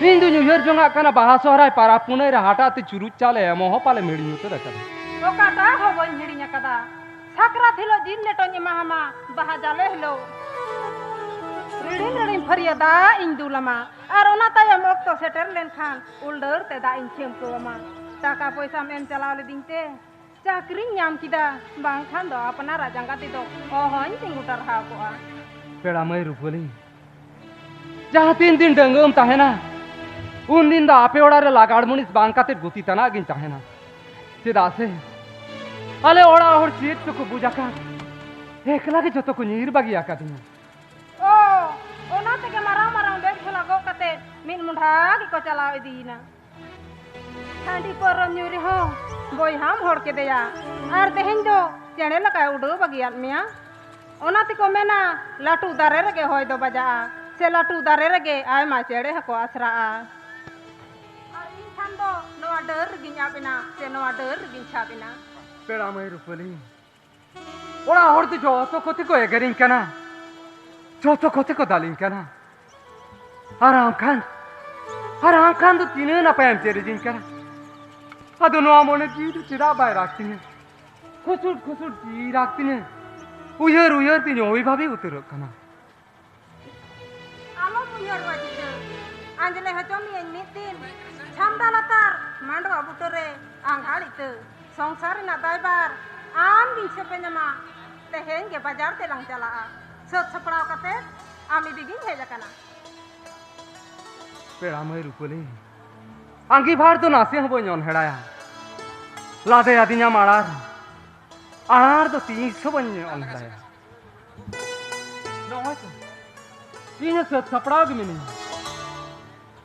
ᱤᱧ ᱫᱩᱧ ᱩᱭᱦᱟᱹᱨ ᱡᱚᱝᱟᱜ ᱠᱟᱱᱟ, ᱵᱟᱦᱟ ᱥᱚᱦᱨᱟᱭ ᱯᱟᱨᱟᱵᱽ ᱯᱩᱱᱟᱹᱭ ᱨᱮ ᱦᱟᱴᱟᱜ ᱛᱮ ᱪᱩᱨᱩᱡ ᱪᱟᱣᱞᱮ ᱮᱢᱚᱜ ᱦᱚᱸ ᱯᱟᱞᱮ ᱦᱤᱲᱤᱧ ᱩᱛᱟᱹᱨ ᱟᱠᱟᱫᱟ᱾ ᱚᱠᱟᱴᱟᱜ ᱦᱚᱸ ᱵᱟᱹᱧ ᱦᱤᱲᱤᱧ ᱟᱠᱟᱫᱟ᱾ ᱥᱟᱠᱨᱟᱛ ᱦᱤᱞᱳᱜ ᱡᱤᱞ ᱞᱮᱴᱚᱧ ᱮᱢᱟ ᱦᱟᱢᱟ, ᱵᱟᱦᱟ ᱡᱟᱞᱮ ᱦᱤᱞᱳᱜ ᱨᱤᱲᱤᱢ ᱨᱤᱲᱤᱢ ᱯᱷᱟᱹᱨᱭᱟᱹ ᱫᱟᱜ ᱤᱧ ᱫᱩᱞ ᱟᱢᱟ, ᱟᱨ ᱚᱱᱟ ᱛᱟᱭᱚᱢ ᱚᱠᱛᱚ ᱥᱮᱴᱮᱨ ᱞᱮᱱᱠᱷᱟᱱ ᱩᱞᱰᱟᱹᱨ ᱛᱮ ᱫᱟᱜ ᱤᱧ ᱪᱷᱤᱢᱠᱟᱹᱣ ᱟᱢᱟ᱾ ᱴᱟᱠᱟ ᱯᱚᱭᱥᱟᱢ ᱮᱢ ᱪᱟᱞᱟᱣ ᱞᱤᱫᱤᱧ ᱛᱮ ᱪᱟᱹᱠᱨᱤᱧ ᱧᱟᱢ ᱠᱮᱫᱟ, ᱵᱟᱝᱠᱷᱟᱱ ᱫᱚ ᱟᱯᱱᱟᱨᱟᱜ ᱡᱟᱸᱜᱟ ᱛᱮᱫᱚ ᱚᱦᱚᱧ ᱛᱤᱸᱜᱩ ᱴᱟᱨᱦᱟᱣ ᱠᱚᱜᱼᱟ᱾ ᱯᱮᱲᱟ ᱢᱟᱹᱭ ᱨᱩᱯᱟᱹᱞᱤ, ᱡᱟᱦᱟᱸ ᱛᱤᱱ ᱫᱤᱱ ᱰᱟᱺᱜᱩᱣᱟᱹᱢ ᱛᱟᱦᱮᱱᱟ, ᱩᱱ ᱫᱤᱱ ᱫᱚ ᱟᱯᱮ ᱚᱲᱟᱜ ᱨᱮ ᱞᱟᱜᱟᱲ ᱢᱩᱱᱤᱥ ᱵᱟᱝ ᱠᱟᱛᱮ ᱜᱩᱛᱤ ᱛᱟᱱᱟᱜ ᱜᱤᱧ ᱛᱟᱦᱮᱱᱟ᱾ ᱪᱮᱫᱟᱜ ᱥᱮ ᱟᱞᱮ ᱚᱲᱟᱜ ᱦᱚᱲ ᱪᱮᱫ ᱪᱚᱠᱚ ᱵᱩᱡᱽ ᱟᱠᱟᱫ, ᱮᱠᱞᱟ ᱜᱮ ᱡᱚᱛᱚ ᱠᱚ ᱧᱤᱨ ᱵᱟᱹᱜᱤ ᱟᱠᱟᱫᱤᱧᱟ᱾ ᱚ, ᱚᱱᱟ ᱛᱮᱜᱮ ᱢᱟᱨᱟᱝ ᱢᱟᱨᱟᱝ ᱵᱮᱜᱽ ᱡᱷᱚᱞᱟ ᱜᱚᱜ ᱠᱟᱛᱮ ᱢᱤᱫ ᱢᱚᱸᱰᱷᱟ ᱜᱮᱠᱚ ᱪᱟᱞᱟᱣ ᱤᱫᱤᱭᱮᱱᱟ᱾ ᱦᱟᱺᱰᱤ ᱯᱟᱹᱣᱨᱟᱹᱢ ᱧᱩ ᱨᱮᱦᱚᱸ ᱵᱚᱭᱦᱟᱢ ᱦᱚᱲ ᱠᱮᱫᱮᱭᱟ, ᱟᱨ ᱛᱮᱦᱮᱧ ᱫᱚ ᱪᱮᱬᱮ ᱞᱮᱠᱟᱭ ᱩᱰᱟᱹᱣ ᱵᱟᱹᱜᱤᱭᱟᱫ ᱢᱮᱭᱟ᱾ ᱚᱱᱟ ᱛᱮᱠᱚ ᱢᱮᱱᱟ, ᱞᱟᱹᱴᱩ ᱫᱟᱨᱮ ᱨᱮᱜᱮ ᱦᱚᱭ ᱫᱚ ᱵᱟᱡᱟᱜᱼᱟ, ᱥᱮ ᱞᱟᱹᱴᱩ ᱫᱟᱨᱮ ᱨᱮᱜᱮ ᱟᱭᱢᱟ ᱪᱮᱬᱮ ᱦᱚᱸᱠᱚ ᱟᱥᱨᱟᱜᱼᱟ᱾ ᱟᱨ ᱤᱧ ᱠᱷᱟᱱ ᱫᱚ ᱱᱚᱣᱟ ᱰᱟᱹᱨ ᱨᱮᱜᱤᱧ ᱟᱵ ᱮᱱᱟ, ᱥᱮ ᱱᱚᱣᱟ ᱰᱟᱹᱨ ᱨᱮᱜᱤᱧ ᱪᱷᱟᱯ ᱮᱱᱟ᱾ ᱯᱮᱲᱟ ᱢᱟᱹᱭ ᱨᱩᱯᱟᱹᱞᱤ, ᱚᱲᱟᱜ ᱦᱚᱲ ᱫᱚ ᱡᱚᱛᱚ ᱠᱚᱛᱮ ᱠᱚ ᱮᱜᱮᱨᱤᱧ ᱠᱟᱱᱟ, ᱡᱚᱛᱚ ᱠᱚᱛᱮ ᱠᱚ ᱫᱟᱞᱤᱧ ᱠᱟᱱᱟ᱾ ᱟᱨ ᱟᱢ ᱠᱷᱟᱱ, ᱟᱨ ᱟᱢ ᱠᱷᱟᱱ ᱫᱚ ᱛᱤᱱᱟᱹᱜ ᱱᱟᱯᱟᱭᱮᱢ ᱪᱮᱨᱮᱡᱤᱧ ᱠᱟᱱᱟ᱾ ᱟᱫᱚ ᱱᱚᱣᱟ ᱢᱚᱱᱮ ᱡᱤᱣᱤ ᱫᱚ ᱪᱮᱫᱟᱜ ᱵᱟᱭ ᱨᱟᱜᱽ ᱛᱤᱧᱟᱹ? ᱠᱷᱩᱥᱩᱨ ᱠᱷᱩᱥᱩᱨ ᱡᱤᱣᱤ ᱨᱟᱜᱽ ᱛᱤᱧᱟᱹ᱾ ᱩᱭᱦᱟᱹᱨ ᱩᱭᱦᱟᱹᱨ ᱛᱤᱧ ᱳᱭ ᱵᱷᱟᱵᱮ ᱩᱛᱟᱹᱨᱚᱜ ᱠᱟᱱᱟ᱾ ᱟᱞᱚᱢ ᱩᱭᱦᱟᱹᱨ ᱵᱟᱹᱡᱤᱛᱟᱹ, ᱟᱸᱡᱽᱞᱮ ᱦᱚᱪᱚ ᱢᱤᱭᱟᱹᱧ ᱢᱤᱫ ᱫᱤᱱ᱾ ᱪᱷᱟᱢᱰᱟ ᱞᱟᱛᱟᱨ ᱢᱟᱰᱣᱟ ᱵᱩᱴᱟᱹᱨᱮ ᱟᱸᱜᱷᱟᱲ ᱤᱛᱟᱹ᱾ ᱥᱚᱝᱥᱟᱨ ᱨᱮᱱᱟᱜ ᱫᱟᱭᱵᱷᱟᱨ ᱟᱢ ᱜᱤᱧ ᱥᱮᱯᱮᱧ ᱟᱢᱟ᱾ ᱛᱮᱦᱮᱧ ᱜᱮ ᱵᱟᱡᱟᱨ ᱛᱮᱞᱟᱝ ᱪᱟᱞᱟᱜᱼᱟ᱾ ᱥᱟᱹᱛ ᱥᱟᱯᱲᱟᱣ ᱠᱟᱛᱮ ᱟᱢ ᱤᱫᱤ ᱜᱤᱧ ᱦᱮᱡ ᱟᱠᱟᱱᱟ᱾ ᱯᱮᱲᱟ ᱢᱟᱹᱭ ᱨᱩᱯᱟᱹᱞᱤ, ᱟᱸᱜᱤᱵᱷᱟᱨ ᱫᱚ ᱱᱟᱥᱮ ᱦᱚᱸ ᱵᱟᱹᱧ ᱚᱱᱦᱮᱲᱟᱭᱟ᱾ ᱞᱟᱫᱮ ᱟᱹᱫᱤᱧᱟᱢ ᱟᱲᱟᱨ, ᱟᱲᱟᱨ ᱫᱚ ᱛᱤᱥ ᱦᱚᱸ ᱵᱟᱹᱧ ᱚᱱᱦᱮᱲᱟᱭᱟ᱾ ᱱᱚᱜᱼᱚᱭ ᱛᱚ, ᱤᱧ ᱦᱚᱸ ᱥᱟᱹᱛ ᱥᱟᱯᱲᱟᱣ ᱜᱮ ᱢᱤᱱᱟᱹᱧᱟ᱾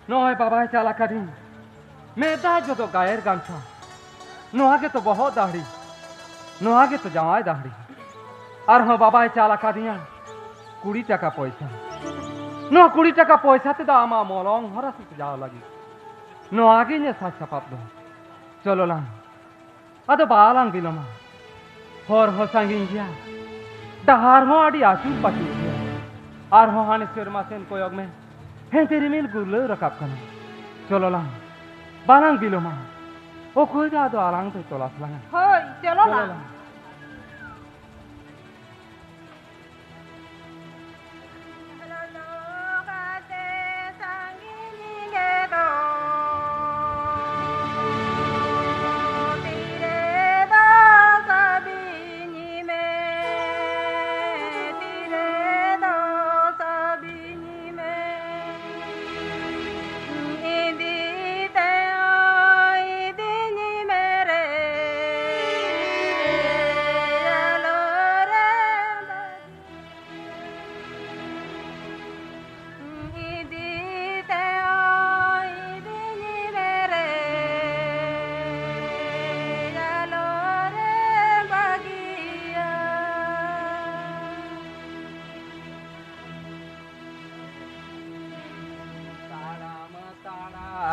ᱱᱚᱜᱼᱚᱭ ᱵᱟᱵᱟᱭ ᱪᱟᱞ ᱟᱠᱟᱫᱤᱧ ᱢᱮᱫ ᱫᱟᱜ ᱡᱚᱫᱚ ᱜᱟᱭᱮᱨ ᱜᱟᱢᱪᱷᱟ, ᱱᱚᱣᱟ ᱜᱮᱛᱚ ᱵᱚᱦᱚᱜ ᱫᱟᱦᱲᱤ, ᱱᱚᱣᱟ ᱜᱮᱛᱚ ᱡᱟᱶᱟᱭ ᱫᱟᱦᱲᱤ᱾ ᱟᱨᱦᱚᱸ ᱵᱟᱵᱟᱭ ᱪᱟᱞ ᱟᱠᱟᱫᱤᱧᱟ ᱠᱩᱲᱤ ᱴᱟᱠᱟ ᱯᱚᱭᱥᱟ᱾ ᱱᱚᱣᱟ ᱠᱩᱲᱤ ᱴᱟᱠᱟ ᱯᱚᱭᱥᱟ ᱛᱮᱫᱚ ᱟᱢᱟᱜ ᱢᱚᱞᱚᱝ ᱦᱚᱨᱟ ᱥᱟᱡᱟᱣ ᱞᱟᱹᱜᱤᱫ ᱱᱚᱣᱟ ᱜᱮ ᱤᱧᱟᱹᱜ ᱥᱟᱡᱽ ᱥᱟᱯᱟᱵ ᱫᱚ᱾ ᱪᱚᱞᱚ ᱞᱟᱝ, ᱟᱫᱚ ᱵᱟᱞᱟᱝ ᱵᱤᱞᱚᱢᱟ᱾ ᱦᱚᱨ ᱦᱚᱸ ᱥᱟᱺᱜᱤᱧ ᱜᱮᱭᱟ, ᱰᱟᱦᱟᱨ ᱦᱚᱸ ᱟᱹᱰᱤ ᱟᱹᱪᱩᱨ ᱯᱟᱹᱪᱩᱨ ᱜᱮᱭᱟ᱾ ᱟᱨᱦᱚᱸ ᱦᱟᱱᱮ ᱥᱮᱨᱢᱟ ᱥᱮᱱ ᱠᱚᱭᱚᱜ ᱢᱮ, ᱦᱮᱸᱫᱮ ᱨᱤᱢᱤᱞ ᱜᱩᱨᱞᱟᱹᱣ ᱨᱟᱠᱟᱵ ᱠᱟᱱᱟ᱾ ᱪᱚᱞᱚ ᱞᱟᱝ, ᱵᱟᱞᱟᱝ ᱵᱤᱞᱚᱢᱟ᱾ ᱚᱠᱚᱭ ᱫᱚ ᱟᱫᱚ ᱟᱞᱟᱝ ᱫᱚᱭ ᱛᱚᱞᱟᱥ ᱞᱟᱝᱟ? ᱦᱳᱭ, ᱪᱚᱞᱚ ᱪᱚᱞᱚ ᱞᱟᱝ᱾ ᱞᱟᱝ᱾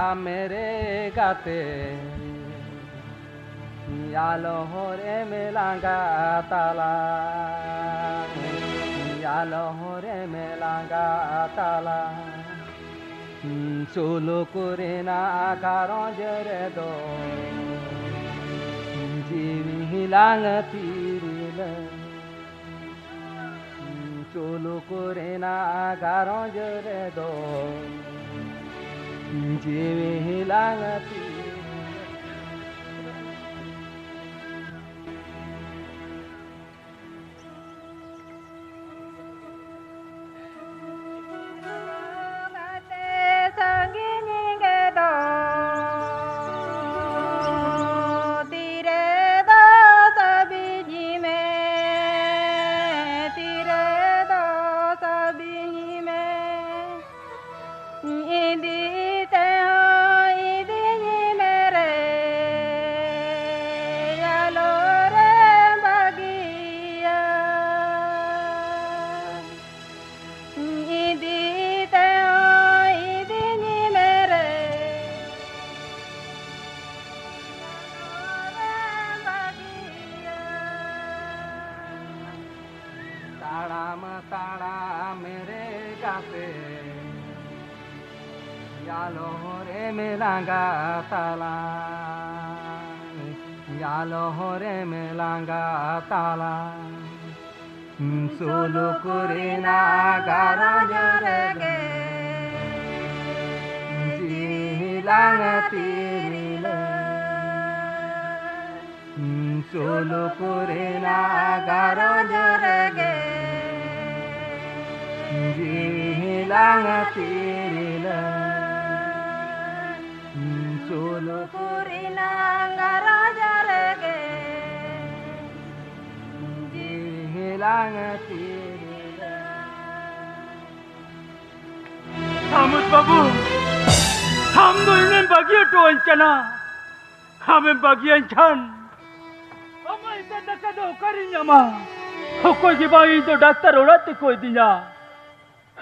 ᱢᱮᱨᱮ ᱜᱟᱛᱮ, ᱟᱞᱚ ᱦᱚᱨᱮᱢ ᱞᱟᱸᱜᱟ ᱛᱟᱞᱟ, ᱟᱞᱚ ᱦᱚᱨᱮᱢ ᱞᱟᱸᱜᱟ ᱛᱟᱞᱟ᱾ ᱥᱩᱞᱩᱠ ᱨᱮᱱᱟᱜ ᱜᱷᱟᱨᱚᱸᱡᱽ ᱨᱮᱫᱚ ᱡᱤᱣᱤ ᱞᱟᱝ ᱛᱤᱨᱞᱟᱹ᱾ ᱥᱩᱞᱩᱠ ᱨᱮᱱᱟᱜ ᱜᱷᱟᱨᱚᱸᱡᱽ ᱨᱮᱫᱚ ᱡᱤᱣᱤ ᱞᱟᱝ ᱛᱤᱨᱞᱟᱹ᱾ ᱜᱟᱛᱮ ᱥᱟᱺᱜᱤᱧ ᱜᱮ ᱫᱚ, ᱛᱤᱨᱮ ᱫᱚ ᱥᱟᱵᱤᱧ ᱢᱮ, ᱛᱤᱨᱮ ᱫᱚ ᱥᱟᱵᱤᱧ ᱢᱮ᱾ ᱤᱫᱤ ᱛᱮᱦᱚᱸ ᱤᱫᱤᱧ ᱢᱮᱨᱮ, ᱟᱞᱚ ᱨᱮ ᱵᱟᱹᱜᱤᱭᱟ᱾ ᱤᱫᱤ ᱛᱮᱦᱚᱸ ᱤᱫᱤᱧ ᱢᱮᱨᱮ, ᱟᱞᱚ ᱨᱮ ᱵᱟᱹᱜᱤᱭᱟ᱾ ᱛᱟᱲᱟᱢ ᱛᱟᱲᱟᱢ ᱨᱮ ᱜᱟᱛᱮ, ᱟᱞᱚ ᱦᱚᱨᱮᱢ ᱞᱟᱸᱜᱟ ᱛᱟᱞᱟ, ᱟᱞᱚ ᱦᱚᱨᱮᱢ ᱞᱟᱸᱜᱟ ᱛᱟᱞᱟ᱾ ᱥᱩᱞᱩᱠ ᱨᱮᱱᱟᱜ ᱜᱷᱟᱨᱚᱸᱡᱽ ᱨᱮᱜᱮ ᱡᱤᱣᱤ ᱞᱟᱝ ᱛᱤᱨᱞᱟᱹ᱾ ᱥᱩᱞᱩᱠ ᱨᱮᱱᱟᱜ ᱜᱷᱟᱨᱚᱸᱡᱽ ᱨᱮᱜᱮ ᱡᱤᱣᱤ ᱞᱟᱝ ᱛᱤᱨᱞᱟᱹ᱾ ᱥᱩᱞᱩᱠ ᱨᱮᱱᱟᱜ ᱜᱷᱟᱨᱚᱸᱡᱽ ᱨᱮᱜᱮ ᱡᱤᱣᱤ ᱞᱟᱝ ᱛᱤᱨᱞᱟᱹ᱾ ᱥᱟᱹᱢᱩᱫ ᱵᱟᱹᱵᱩ, ᱟᱢ ᱫᱚ ᱤᱧᱮᱢ ᱵᱟᱹᱜᱤ ᱦᱚᱴᱚ ᱟᱹᱧ ᱠᱟᱱᱟ᱾ ᱟᱢᱮᱢ ᱵᱟᱹᱜᱤᱭᱟᱹᱧ ᱠᱷᱟᱱ ᱟᱢᱟᱜ ᱮᱴᱟᱜ ᱫᱟᱠᱟ ᱫᱚ ᱚᱠᱟᱨᱤᱧ ᱧᱟᱢᱟ? ᱚᱠᱚᱭ ᱜᱮ ᱵᱟᱝ ᱤᱧ ᱫᱚ ᱰᱟᱠᱛᱟᱨ ᱚᱲᱟᱜ ᱛᱮᱠᱚ ᱤᱫᱤᱧᱟ᱾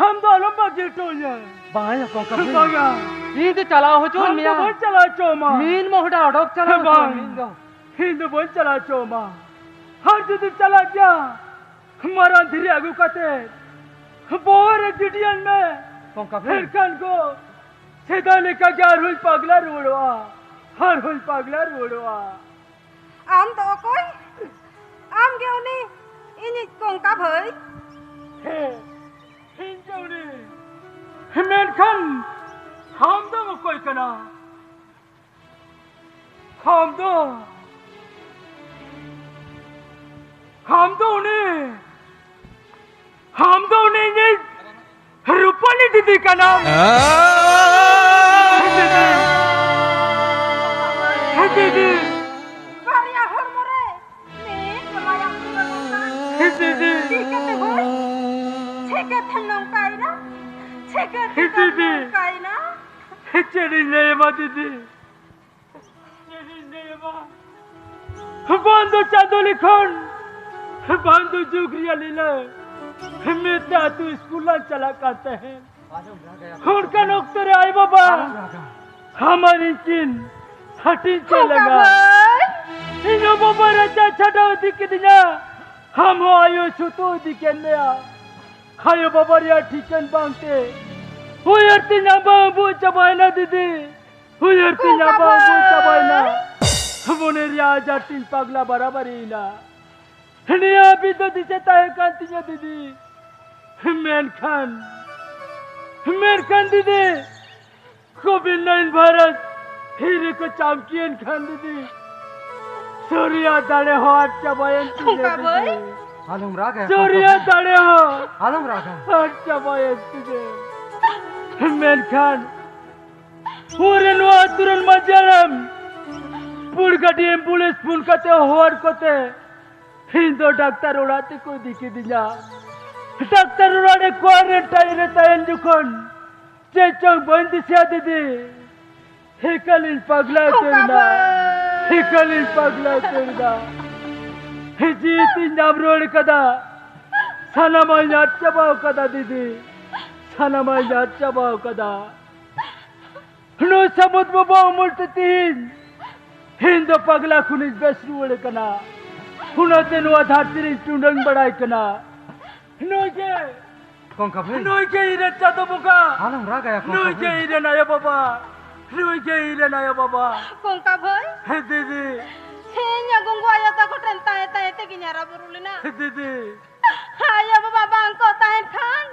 ᱟᱢ ᱫᱚ ᱟᱞᱚᱢ ᱵᱟᱹᱜᱤ ᱦᱚᱴᱚ ᱟᱹᱧᱟ᱾ ᱵᱟᱝ ᱭᱟ ᱠᱚᱝᱠᱟ ᱵᱷᱟᱹᱭ᱾ ᱵᱟᱝᱟ᱾ ᱤᱧ ᱫᱚ ᱪᱟᱞᱟᱣ ᱦᱚᱪᱚ ᱟᱢ ᱫᱚ ᱢᱮᱭᱟ᱾ ᱵᱟᱹᱧ ᱪᱟᱞᱟᱣ ᱦᱚᱪᱚ ᱟᱢᱟ᱾ ᱢᱤᱫ ᱢᱚᱦᱰᱟ ᱚᱰᱚᱠ ᱪᱟᱞᱟᱣ ᱦᱚᱪᱚ ᱵᱟᱝ᱾ ᱢᱤᱫ ᱫᱚ᱾ ᱤᱧ ᱫᱚ ᱵᱟᱹᱧ ᱪᱟᱞᱟᱣ ᱦᱚᱪᱚ ᱟᱢᱟ᱾ ᱟᱨ ᱡᱩᱫᱤᱢ ᱪᱟᱞᱟᱜ ᱜᱮᱭᱟ, ᱢᱟᱨᱟᱝ ᱫᱷᱤᱨᱤ ᱟᱹᱜᱩ ᱠᱟᱛᱮ ᱵᱚᱦᱚᱜ ᱨᱮ ᱜᱤᱰᱤᱭᱟᱹᱧ ᱢᱮ᱾ ᱠᱚᱝᱠᱟ ᱵᱷᱟᱹᱭ᱾ ᱮᱱᱠᱷᱟᱱ ᱠᱚ ᱥᱮᱫᱟᱭ ᱞᱮᱠᱟ ᱜᱮ ᱟᱨᱦᱚᱸᱧ ᱯᱟᱜᱽᱞᱟ ᱨᱩᱣᱟᱹᱲᱚᱜᱼᱟ᱾ ᱟᱨᱦᱚᱸᱧ ᱯᱟᱜᱽᱞᱟ ᱨᱩᱣᱟᱹᱲᱚᱜᱼᱟ᱾ ᱟᱢ ᱫᱚ ᱚᱠᱚᱭ? ᱟᱢ ᱜᱮ ᱩᱱᱤ ᱤᱧᱤᱡ ᱠᱚᱝᱠᱟ ᱵᱷᱟᱹᱭ? ᱦᱮᱸ, ᱤᱧ ᱜᱮ ᱩᱱᱤ᱾ ᱢᱮᱱᱠᱷᱟᱱ ᱟᱢ ᱫᱚᱢ ᱚᱠᱚᱭ ᱠᱟᱱᱟ? ᱟᱢ ᱫᱚ, ᱟᱢ ᱫᱚ ᱩᱱᱤ, ᱟᱢ ᱫᱚ ᱩᱱᱤ ᱤᱧᱤᱡ ᱨᱩᱯᱟᱞᱤ ᱫᱤᱫᱤ ᱠᱟᱱᱟᱢ᱾ ᱦᱮᱸ ᱫᱤᱫᱤ᱾ ᱦᱮᱸ ᱫᱤᱫᱤ᱾ ᱵᱟᱨᱭᱟ ᱦᱚᱲᱢᱚ ᱨᱮ ᱢᱤᱫ ᱢᱟᱭᱟᱢ ᱯᱩᱨᱟᱹ ᱱᱚᱝᱠᱟ᱾ ᱦᱮᱸ ᱫᱤᱫᱤ᱾ ᱪᱤᱠᱟᱹᱛᱮ ᱵᱷᱟᱹᱭ? ᱪᱤᱠᱟᱹᱛᱮ ᱱᱚᱝᱠᱟᱭᱮᱱᱟ? ᱪᱤᱠᱟᱹᱛᱮ ᱦᱮᱸ ᱫᱤᱫᱤ᱾ ᱱᱚᱝᱠᱟᱭᱮᱱᱟ? ᱪᱮᱫ ᱤᱧ ᱞᱟᱹᱭ ᱟᱢᱟ ᱫᱤᱫᱤ? ᱪᱮᱫ ᱤᱧ ᱞᱟᱹᱭ ᱟᱢᱟ? ᱵᱟᱝ ᱫᱚ ᱪᱟᱸᱫᱚ ᱞᱤᱠᱷᱚᱱ, ᱵᱟᱝ ᱫᱚ ᱡᱩᱜᱽ ᱨᱮᱭᱟᱜ ᱞᱤᱞᱟᱹ᱾ ᱢᱤᱫ ᱛᱮ ᱟᱹᱛᱩ ᱥᱠᱩᱞ ᱞᱟᱝ ᱪᱟᱞᱟᱜ ᱠᱟᱱ ᱛᱟᱦᱮᱸᱫ᱾ ᱚᱱᱠᱟᱱ ᱚᱠᱛᱚ ᱨᱮ ᱟᱭᱳ ᱵᱟᱵᱟ ᱟᱢᱟᱨ ᱤᱧ ᱠᱤᱱ ᱦᱟᱹᱴᱤᱧ ᱠᱮᱫ ᱞᱟᱝᱟ᱾ ᱤᱧ ᱦᱚᱸ ᱵᱟᱵᱟ ᱨᱟᱪᱟ ᱪᱷᱟᱰᱟᱣ ᱤᱫᱤ ᱠᱤᱫᱤᱧᱟ, ᱟᱢ ᱦᱚᱸ ᱟᱭᱳ ᱪᱷᱩᱛᱩ ᱤᱫᱤ ᱠᱮᱫ ᱢᱮᱭᱟ᱾ ᱟᱭᱳ ᱵᱟᱵᱟ ᱨᱮᱭᱟᱜ ᱴᱷᱤᱠᱟᱹᱱ ᱵᱟᱝᱛᱮ ᱩᱭᱦᱟᱹᱨ ᱛᱤᱧ ᱟᱢᱵᱟ ᱟᱹᱵᱩᱜ ᱪᱟᱵᱟᱭᱮᱱᱟ ᱫᱤᱫᱤ, ᱩᱭᱦᱟᱹᱨ ᱛᱤᱧ ᱟᱢᱵᱟ ᱟᱹᱵᱩᱜ ᱪᱟᱵᱟᱭᱮᱱᱟ᱾ ᱢᱚᱱᱮ ᱨᱮᱭᱟᱜ ᱟᱡᱟᱨ ᱛᱤᱧ ᱯᱟᱜᱽᱞᱟ ᱵᱟᱨᱟᱵᱟᱨᱤᱭᱮᱱᱟ᱾ ᱱᱤᱭᱟᱹ ᱦᱟᱹᱵᱤᱡ ᱫᱚ ᱫᱤᱥᱟᱹ ᱛᱟᱦᱮᱸ ᱠᱟᱱ ᱛᱤᱧᱟᱹ ᱫᱤᱫᱤ, ᱢᱮᱱᱠᱷᱟᱱ, ᱢᱮᱱᱠᱷᱟᱱ ᱫᱤᱫᱤ, ᱠᱳᱵᱷᱤᱰ ᱱᱟᱭᱤᱱ ᱵᱷᱟᱭᱨᱟᱥ ᱦᱤᱨᱤ ᱠᱚ ᱪᱟᱢᱠᱤᱭᱮᱱ ᱠᱷᱟᱱ ᱫᱤᱫᱤ, ᱥᱚᱨᱤᱭᱟ ᱫᱟᱲᱮ ᱦᱚᱸ ᱟᱫ ᱪᱟᱵᱟᱭᱮᱱ ᱛᱤᱧᱟ ᱠᱚᱝᱠᱟ ᱵᱷᱟᱹᱭ᱾ ᱫᱤᱫᱤ᱾ ᱟᱞᱚᱢ ᱨᱟᱜᱟ, ᱥᱚᱨᱤᱭᱟ ᱠᱚᱝᱠᱟ ᱵᱷᱟᱹᱭ᱾ ᱫᱟᱲᱮ ᱦᱚᱸ ᱟᱞᱚᱢ ᱨᱟᱜᱟ᱾ ᱟᱫ ᱪᱟᱵᱟᱭᱮᱱ ᱛᱤᱧᱟ᱾ ᱢᱮᱱᱠᱷᱟᱱ ᱩᱱᱨᱮ ᱱᱚᱣᱟ ᱟᱹᱛᱩ ᱨᱮᱱ ᱢᱟᱹᱡᱷᱤ ᱦᱟᱲᱟᱢ ᱯᱩᱲ ᱜᱟᱹᱰᱤ ᱮᱢᱵᱩᱞᱮᱱᱥ ᱯᱷᱳᱱ ᱠᱟᱛᱮ ᱦᱚᱦᱚᱣᱟᱫ ᱠᱚᱛᱮ ᱤᱧ ᱫᱚ ᱰᱟᱠᱛᱟᱨ ᱚᱲᱟᱜ ᱛᱮᱠᱚ ᱤᱫᱤ ᱠᱤᱫᱤᱧᱟ᱾ ᱰᱟᱠᱛᱟᱨ ᱚᱲᱟᱜ ᱨᱮ ᱠᱳᱣᱟᱨᱮᱱᱴᱟᱭᱤᱱ ᱨᱮ ᱛᱟᱦᱮᱱ ᱡᱚᱠᱷᱚᱱ ᱪᱮᱫ ᱪᱚᱝ ᱵᱟᱹᱧ ᱫᱤᱥᱟᱹᱭᱟ ᱫᱤᱫᱤ, ᱮᱠᱟᱞᱤᱧ ᱯᱟᱜᱽᱞᱟ ᱩᱛᱟᱹᱨ ᱮᱱᱟ᱾ ᱮᱠᱟᱞᱤᱧ ᱯᱟᱜᱽᱞᱟ ᱩᱛᱟᱹᱨ ᱮᱱᱟ᱾ ᱡᱤᱣᱤ ᱛᱤᱧ ᱧᱟᱢ ᱨᱩᱣᱟᱹᱲ ᱠᱟᱫᱟ, ᱥᱟᱱᱟᱢᱟᱜ ᱤᱧ ᱟᱫ ᱪᱟᱵᱟᱣ ᱠᱟᱫᱟ ᱫᱤᱫᱤ᱾ ᱥᱟᱱᱟᱢᱟᱜ ᱤᱧ ᱟᱫ ᱪᱟᱵᱟ ᱟᱠᱟᱫᱟ᱾ ᱱᱩᱭ ᱥᱟᱹᱢᱩᱫ ᱵᱟᱵᱟ ᱩᱢᱩᱞ ᱛᱮ ᱛᱤᱦᱤᱧ ᱤᱧ ᱫᱚ ᱯᱟᱜᱽᱞᱟ ᱠᱷᱚᱱᱤᱧ ᱵᱮᱥ ᱨᱩᱣᱟᱹᱲ ᱟᱠᱟᱱᱟ᱾ ᱚᱱᱟᱛᱮ ᱱᱚᱣᱟ ᱫᱷᱟᱹᱨᱛᱤ ᱨᱤᱧ ᱴᱩᱰᱟᱹᱝ ᱵᱟᱲᱟᱭ ᱠᱟᱱᱟ᱾ ᱱᱩᱭ ᱜᱮ, ᱠᱚᱝᱠᱟ ᱵᱷᱟᱹᱭ, ᱱᱩᱭ ᱜᱮ ᱤᱧ ᱨᱮᱱ ᱪᱟᱸᱫᱚ ᱵᱚᱸᱜᱟ᱾ ᱟᱞᱚᱢ ᱨᱟᱜᱟ ᱭᱟ ᱠᱚᱝᱠᱟ ᱱᱩᱭ ᱜᱮ ᱵᱷᱟᱹᱭ᱾ ᱤᱧ ᱨᱮᱱ ᱟᱭᱳ ᱵᱟᱵᱟ᱾ ᱱᱩᱭ ᱜᱮ ᱤᱧ ᱨᱮᱱ ᱟᱭᱳ ᱵᱟᱵᱟ᱾ ᱠᱚᱝᱠᱟ ᱵᱷᱟᱹᱭ᱾ ᱦᱮᱸ ᱫᱤᱫᱤ᱾ ᱤᱧ ᱜᱚᱜᱚ ᱟᱭᱳ ᱛᱟᱠᱚ ᱴᱷᱮᱱ ᱛᱟᱦᱮᱸ ᱛᱟᱦᱮᱸ ᱛᱮᱜᱤᱧ ᱦᱟᱨᱟ ᱵᱩᱨᱩ ᱞᱮᱱᱟ᱾ ᱦᱮᱸ ᱫᱤᱫᱤ᱾ ᱟᱭᱳ ᱵᱟᱵᱟ ᱵᱟᱝ ᱠᱚ ᱛᱟᱦᱮᱱ ᱠᱷᱟᱱ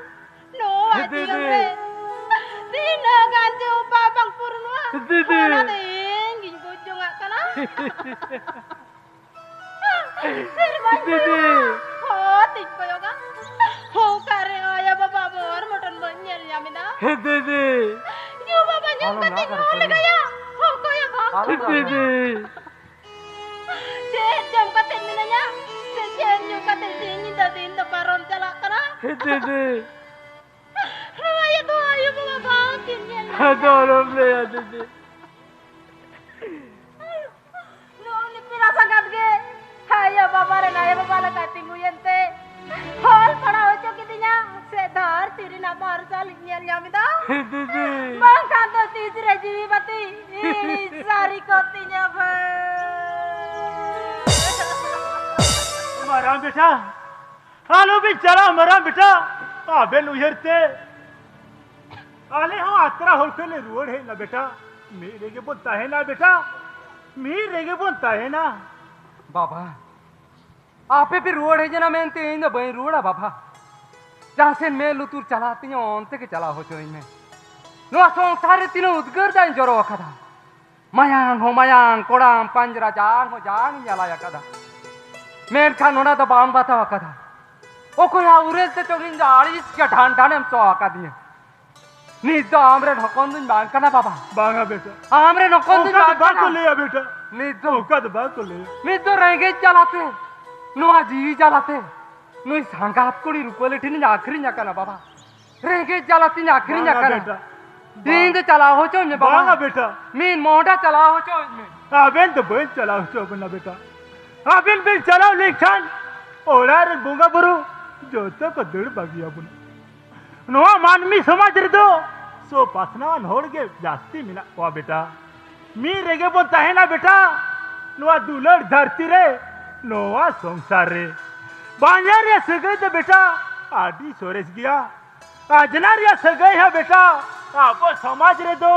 ᱱᱚᱣᱟ ᱫᱤᱫᱤ᱾ ᱡᱤᱭᱚᱱ ᱨᱮ ᱛᱤᱱᱟᱹᱜ ᱜᱟᱱ ᱡᱮ ᱩᱯᱟᱭ ᱵᱟᱝ ᱯᱩᱨᱩᱱᱚᱜᱼᱟ, ᱫᱤᱫᱤ᱾ ᱚᱱᱟ ᱫᱚ ᱤᱧ ᱜᱤᱧ ᱵᱩᱡᱽ ᱡᱚᱝᱟᱜ ᱠᱟᱱᱟ᱾ ᱥᱮᱨᱢᱟᱧ ᱫᱤᱫᱤ᱾ ᱠᱚᱭᱚᱜᱟ, ᱦᱚᱨ ᱛᱤᱧ ᱠᱚᱭᱚᱜᱟ, ᱚᱠᱟᱨᱮ ᱟᱭᱳ ᱵᱟᱵᱟ ᱢᱚᱨ ᱢᱚᱴᱚᱱ ᱵᱟᱹᱧ ᱧᱮᱞ ᱧᱟᱢ ᱮᱫᱟ᱾ ᱦᱮᱸ ᱫᱤᱫᱤ᱾ ᱧᱩ ᱵᱟᱵᱟ ᱧᱩ ᱟᱞᱚᱢ ᱠᱟᱛᱮᱧ ᱨᱟᱜᱟ ᱨᱚᱲ ᱨᱩᱯᱟᱹᱞᱤ᱾ ᱞᱮᱜᱟᱭᱟ, ᱚᱠᱚᱭᱮ ᱵᱟᱝ ᱟᱞᱚᱢ ᱨᱟᱜᱟ᱾ ᱫᱤᱫᱤ᱾ ᱪᱮᱫ ᱡᱚᱢ ᱠᱟᱛᱮ ᱢᱤᱱᱟᱹᱧᱟ? ᱥᱮ ᱪᱮᱫ ᱧᱩ ᱠᱟᱛᱮ ᱥᱤᱧ ᱧᱤᱫᱟᱹ ᱫᱤᱱ ᱫᱚ ᱯᱟᱨᱚᱢ ᱪᱟᱞᱟᱜ ᱠᱟᱱᱟ? ᱦᱮᱸ ᱫᱤᱫᱤ᱾ ᱱᱚᱣᱟ ᱤᱭᱟᱹ ᱫᱚ ᱟᱭᱳ ᱵᱟᱵᱟ ᱵᱟᱝ ᱠᱤᱱ ᱧᱮᱞ ᱧᱟᱢ ᱟᱫᱚ ᱟᱞᱚᱢ ᱞᱟᱹᱭᱟ ᱫᱤᱫᱤ᱾ ᱱᱚᱜᱼᱚ ᱱᱩᱠᱤᱱ ᱥᱟᱸᱜᱟᱛ ᱜᱮ ᱟᱭᱳ ᱵᱟᱵᱟ ᱨᱮᱱ ᱟᱭᱳ ᱵᱟᱵᱟ ᱞᱮᱠᱟ ᱛᱤᱸᱜᱩᱭᱮᱱ ᱛᱮ ᱚᱞ ᱯᱟᱲᱦᱟᱣ ᱦᱚᱪᱚ ᱠᱤᱫᱤᱧᱟ᱾ ᱥᱮ ᱫᱷᱟᱹᱨᱛᱤ ᱨᱮᱱᱟᱜ ᱢᱟᱨᱥᱟᱞ ᱤᱧ ᱧᱮᱞ ᱧᱟᱢ ᱮᱫᱟ᱾ ᱦᱮᱸ ᱫᱤᱫᱤ᱾ ᱵᱟᱝᱠᱷᱟᱱ ᱫᱚ ᱛᱤᱥ ᱨᱮ ᱡᱤᱣᱤ ᱵᱟᱹᱛᱤ ᱤᱲᱤᱡ ᱥᱟᱹᱨᱤ ᱠᱚᱜ ᱛᱤᱧᱟ ᱵᱷᱟᱹᱭ᱾ ᱢᱟᱨᱟᱝ ᱵᱮᱴᱟ, ᱟᱞᱚᱵᱤᱱ ᱪᱟᱞᱟᱜᱼᱟ ᱢᱟᱨᱟᱝ ᱵᱮᱴᱟ, ᱟᱵᱮᱱ ᱩᱭᱦᱟᱹᱨ ᱛᱮ ᱟᱞᱮ ᱦᱚᱸ ᱟᱛᱨᱟ ᱦᱚᱲ ᱠᱷᱚᱱ ᱞᱮ ᱨᱩᱣᱟᱹᱲ ᱦᱮᱡ ᱮᱱᱟ ᱵᱮᱴᱟ᱾ ᱢᱤᱫ ᱨᱮᱜᱮ ᱵᱚᱱ ᱛᱟᱦᱮᱱᱟ ᱵᱮᱴᱟ, ᱢᱤᱫ ᱨᱮᱜᱮ ᱵᱚᱱ ᱛᱟᱦᱮᱱᱟ᱾ ᱵᱟᱵᱟ, ᱟᱯᱮ ᱯᱮ ᱨᱩᱣᱟᱹᱲ ᱦᱮᱡ ᱮᱱᱟ ᱢᱮᱱᱛᱮ ᱤᱧ ᱫᱚ ᱵᱟᱹᱧ ᱨᱩᱣᱟᱹᱲᱟ ᱵᱟᱵᱟ᱾ ᱡᱟᱦᱟᱸ ᱥᱮᱱ ᱢᱮᱫ ᱞᱩᱛᱩᱨ ᱪᱟᱞᱟᱜ ᱛᱤᱧᱟᱹ ᱚᱱᱛᱮ ᱜᱮ ᱪᱟᱞᱟᱣ ᱦᱚᱪᱚᱧ ᱢᱮ᱾ ᱱᱚᱣᱟ ᱥᱚᱝᱥᱟᱨ ᱨᱮ ᱛᱤᱱᱟᱹᱜ ᱩᱫᱽᱜᱟᱹᱨ ᱫᱟᱜ ᱤᱧ ᱡᱚᱨᱚ ᱟᱠᱟᱫᱟ᱾ ᱢᱟᱭᱟᱝ ᱦᱚᱸ ᱢᱟᱭᱟᱝ, ᱠᱚᱲᱟᱢ ᱯᱟᱸᱡᱽᱨᱟ ᱡᱟᱝ ᱦᱚᱸ ᱡᱟᱝ ᱤᱧ ᱟᱞᱟᱭ ᱟᱠᱟᱫᱟ᱾ ᱢᱮᱱᱠᱷᱟᱱ ᱚᱱᱟ ᱫᱚ ᱵᱟᱢ ᱵᱟᱛᱟᱣ ᱟᱠᱟᱫᱟ᱾ ᱚᱠᱚᱭᱟᱜ ᱩᱨᱟᱹᱞ ᱛᱮ ᱪᱚᱝ ᱤᱧ ᱫᱚ ᱟᱹᱲᱤᱥ ᱜᱮ ᱰᱷᱟᱱ ᱰᱷᱟᱱᱮᱢ ᱥᱚ ᱟᱠᱟᱫᱤᱧᱟ᱾ ᱱᱤᱛ ᱫᱚ ᱟᱢᱨᱮᱱ ᱦᱚᱯᱚᱱ ᱫᱩᱧ ᱵᱟᱝ ᱠᱟᱱᱟ ᱵᱟᱵᱟ᱾ ᱵᱟᱝᱟ ᱵᱮᱴᱟ᱾ ᱟᱢᱨᱮᱱ ᱦᱚᱯᱚᱱ ᱫᱩᱧ ᱚᱱᱠᱟ ᱫᱚ ᱵᱟᱝ ᱵᱟᱝ ᱠᱚ ᱠᱟᱱᱟ᱾ ᱞᱟᱹᱭᱟ ᱵᱮᱴᱟ᱾ ᱱᱤᱛ ᱫᱚ ᱚᱱᱠᱟ ᱫᱚ ᱵᱟᱝ ᱠᱚ ᱞᱟᱹᱭᱟ᱾ ᱱᱤᱛ ᱫᱚ ᱨᱮᱸᱜᱮᱡ ᱡᱟᱞᱟᱛᱮ ᱱᱚᱣᱟ ᱡᱤᱣᱤ ᱡᱟᱞᱟᱛᱮ ᱱᱩᱭ ᱥᱟᱸᱜᱟᱛ ᱠᱩᱲᱤ ᱨᱩᱯᱟᱹᱞᱤ ᱴᱷᱮᱱᱤᱧ ᱟᱹᱠᱷᱨᱤᱧ ᱟᱠᱟᱱᱟ ᱵᱟᱵᱟ᱾ ᱨᱮᱸᱜᱮᱡ ᱡᱟᱞᱟᱛᱤᱧ ᱟᱹᱠᱷᱨᱤᱧ ᱵᱟᱝᱟ ᱟᱠᱟᱱᱟ᱾ ᱵᱮᱴᱟ᱾ ᱤᱧ ᱫᱚ ᱪᱟᱞᱟᱣ ᱦᱚᱪᱚᱧ ᱢᱮ ᱵᱟᱵᱟ᱾ ᱵᱟᱝᱟ ᱵᱮᱴᱟ᱾ ᱢᱤᱫ ᱢᱚᱦᱰᱟ ᱪᱟᱞᱟᱣ ᱦᱚᱪᱚᱧ ᱢᱮ᱾ ᱟᱵᱮᱱ ᱫᱚ ᱵᱟᱹᱧ ᱪᱟᱞᱟᱣ ᱦᱚᱪᱚ ᱟᱵᱮᱱᱟ ᱵᱮᱴᱟ᱾ ᱟᱵᱮᱱ ᱵᱮᱱ ᱪᱟᱞᱟᱣ ᱞᱮᱱᱠᱷᱟᱱ ᱚᱲᱟᱜ ᱨᱮᱱ ᱵᱚᱸᱜᱟ ᱵᱩᱨᱩ ᱡᱚᱛᱚ ᱠᱚ ᱫᱟᱹᱲ ᱵᱟᱹᱜᱤᱭᱟᱵᱚᱱᱟ᱾ ᱱᱚᱣᱟ ᱢᱟᱹᱱᱢᱤ ᱥᱚᱢᱟᱡᱽ ᱨᱮᱫᱚ ᱥᱚ ᱯᱟᱥᱱᱟᱣᱟᱱ ᱦᱚᱲ ᱜᱮ ᱡᱟᱹᱥᱛᱤ ᱢᱮᱱᱟᱜ ᱠᱚᱣᱟ ᱵᱮᱴᱟ᱾ ᱢᱤᱫ ᱨᱮᱜᱮ ᱵᱚᱱ ᱛᱟᱦᱮᱱᱟ ᱵᱮᱴᱟ, ᱱᱚᱣᱟ ᱫᱩᱞᱟᱹᱲ ᱫᱷᱟᱹᱨᱛᱤ ᱨᱮ, ᱱᱚᱣᱟ ᱥᱚᱝᱥᱟᱨ ᱨᱮ᱾ ᱵᱟᱧᱦᱟᱨ ᱨᱮᱭᱟᱜ ᱥᱟᱹᱜᱟᱹᱭ ᱫᱚ ᱵᱮᱴᱟ ᱟᱹᱰᱤ ᱥᱚᱨᱮᱥ ᱜᱮᱭᱟ᱾ ᱟᱡᱽᱱᱟᱨ ᱨᱮᱭᱟᱜ ᱥᱟᱹᱜᱟᱹᱭ ᱦᱚᱸ ᱵᱮᱴᱟ ᱟᱵᱚ ᱥᱚᱢᱟᱡᱽ ᱨᱮᱫᱚ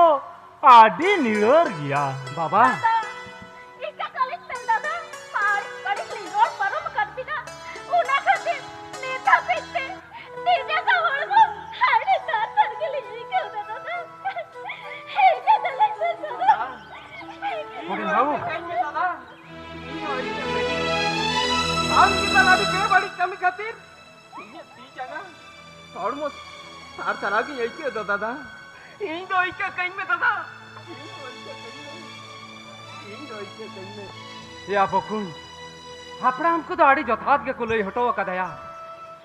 ᱟᱹᱰᱤ ᱱᱤᱨᱟᱹᱲ ᱜᱮᱭᱟ᱾ ᱵᱟᱵᱟ᱾ ᱫᱟᱫᱟ, ᱤᱱᱠᱟ ᱠᱟᱹᱞᱤᱧ ᱯᱮ ᱫᱟᱫᱟ, ᱟᱹᱰᱤ ᱜᱷᱟᱹᱲᱤᱡ ᱞᱤᱧ ᱨᱚᱲ ᱯᱟᱨᱚᱢ ᱟᱠᱟᱫ ᱵᱤᱱᱟ, ᱚᱱᱟ ᱠᱷᱟᱹᱛᱤᱨ ᱱᱤᱛ ᱦᱟᱹᱵᱤᱡ ᱛᱮ ᱱᱤᱡᱮ ᱫᱚ ᱦᱚᱲᱢᱚ ᱟᱹᱰᱤ ᱫᱟᱨᱫᱟᱨ ᱜᱮᱞᱤᱧ ᱟᱹᱭᱠᱟᱹᱣ ᱮᱫᱟ ᱫᱟᱫᱟ᱾ ᱤᱱᱠᱟ ᱠᱟᱹᱞᱤᱧ ᱯᱮ ᱫᱟᱫᱟ᱾ ᱦᱩᱰᱤᱧ ᱵᱟᱹᱵᱩ᱾ ᱤᱧ ᱦᱚᱸ ᱟᱹᱰᱤ ᱜᱟᱱ ᱨᱟᱹᱜᱤ᱾ ᱟᱢ ᱪᱮᱛᱟᱱ ᱟᱹᱰᱤ ᱵᱮᱵᱟᱹᱲᱤᱡ ᱠᱟᱹᱢᱤ ᱠᱷᱟᱹᱛᱤᱨ ᱤᱧᱟᱹᱜ ᱛᱤ ᱡᱟᱸᱜᱟ ᱦᱚᱲᱢᱚ ᱥᱟᱨ ᱥᱟᱨᱟᱣ ᱜᱤᱧ ᱟᱹᱭᱠᱟᱹᱣ ᱫᱟ ᱫᱟᱫᱟ᱾ ᱤᱧ ᱫᱚ ᱤᱠᱟᱹ ᱠᱟᱹᱧ ᱢᱮ ᱫᱟᱫᱟ᱾ ᱤᱧ ᱫᱚ ᱤᱠᱟᱹ ᱠᱟᱹᱧ ᱢᱮ᱾ ᱤᱧ ᱫᱚ ᱤᱠᱟᱹ ᱠᱟᱹᱧ ᱢᱮ᱾ ᱭᱟ ᱵᱚᱠᱩᱧ, ᱦᱟᱯᱲᱟᱢ ᱠᱚᱫᱚ ᱟᱹᱰᱤ ᱡᱚᱛᱷᱟᱛ ᱜᱮᱠᱚ ᱞᱟᱹᱭ ᱦᱚᱴᱚ ᱟᱠᱟᱫᱟᱭᱟ᱾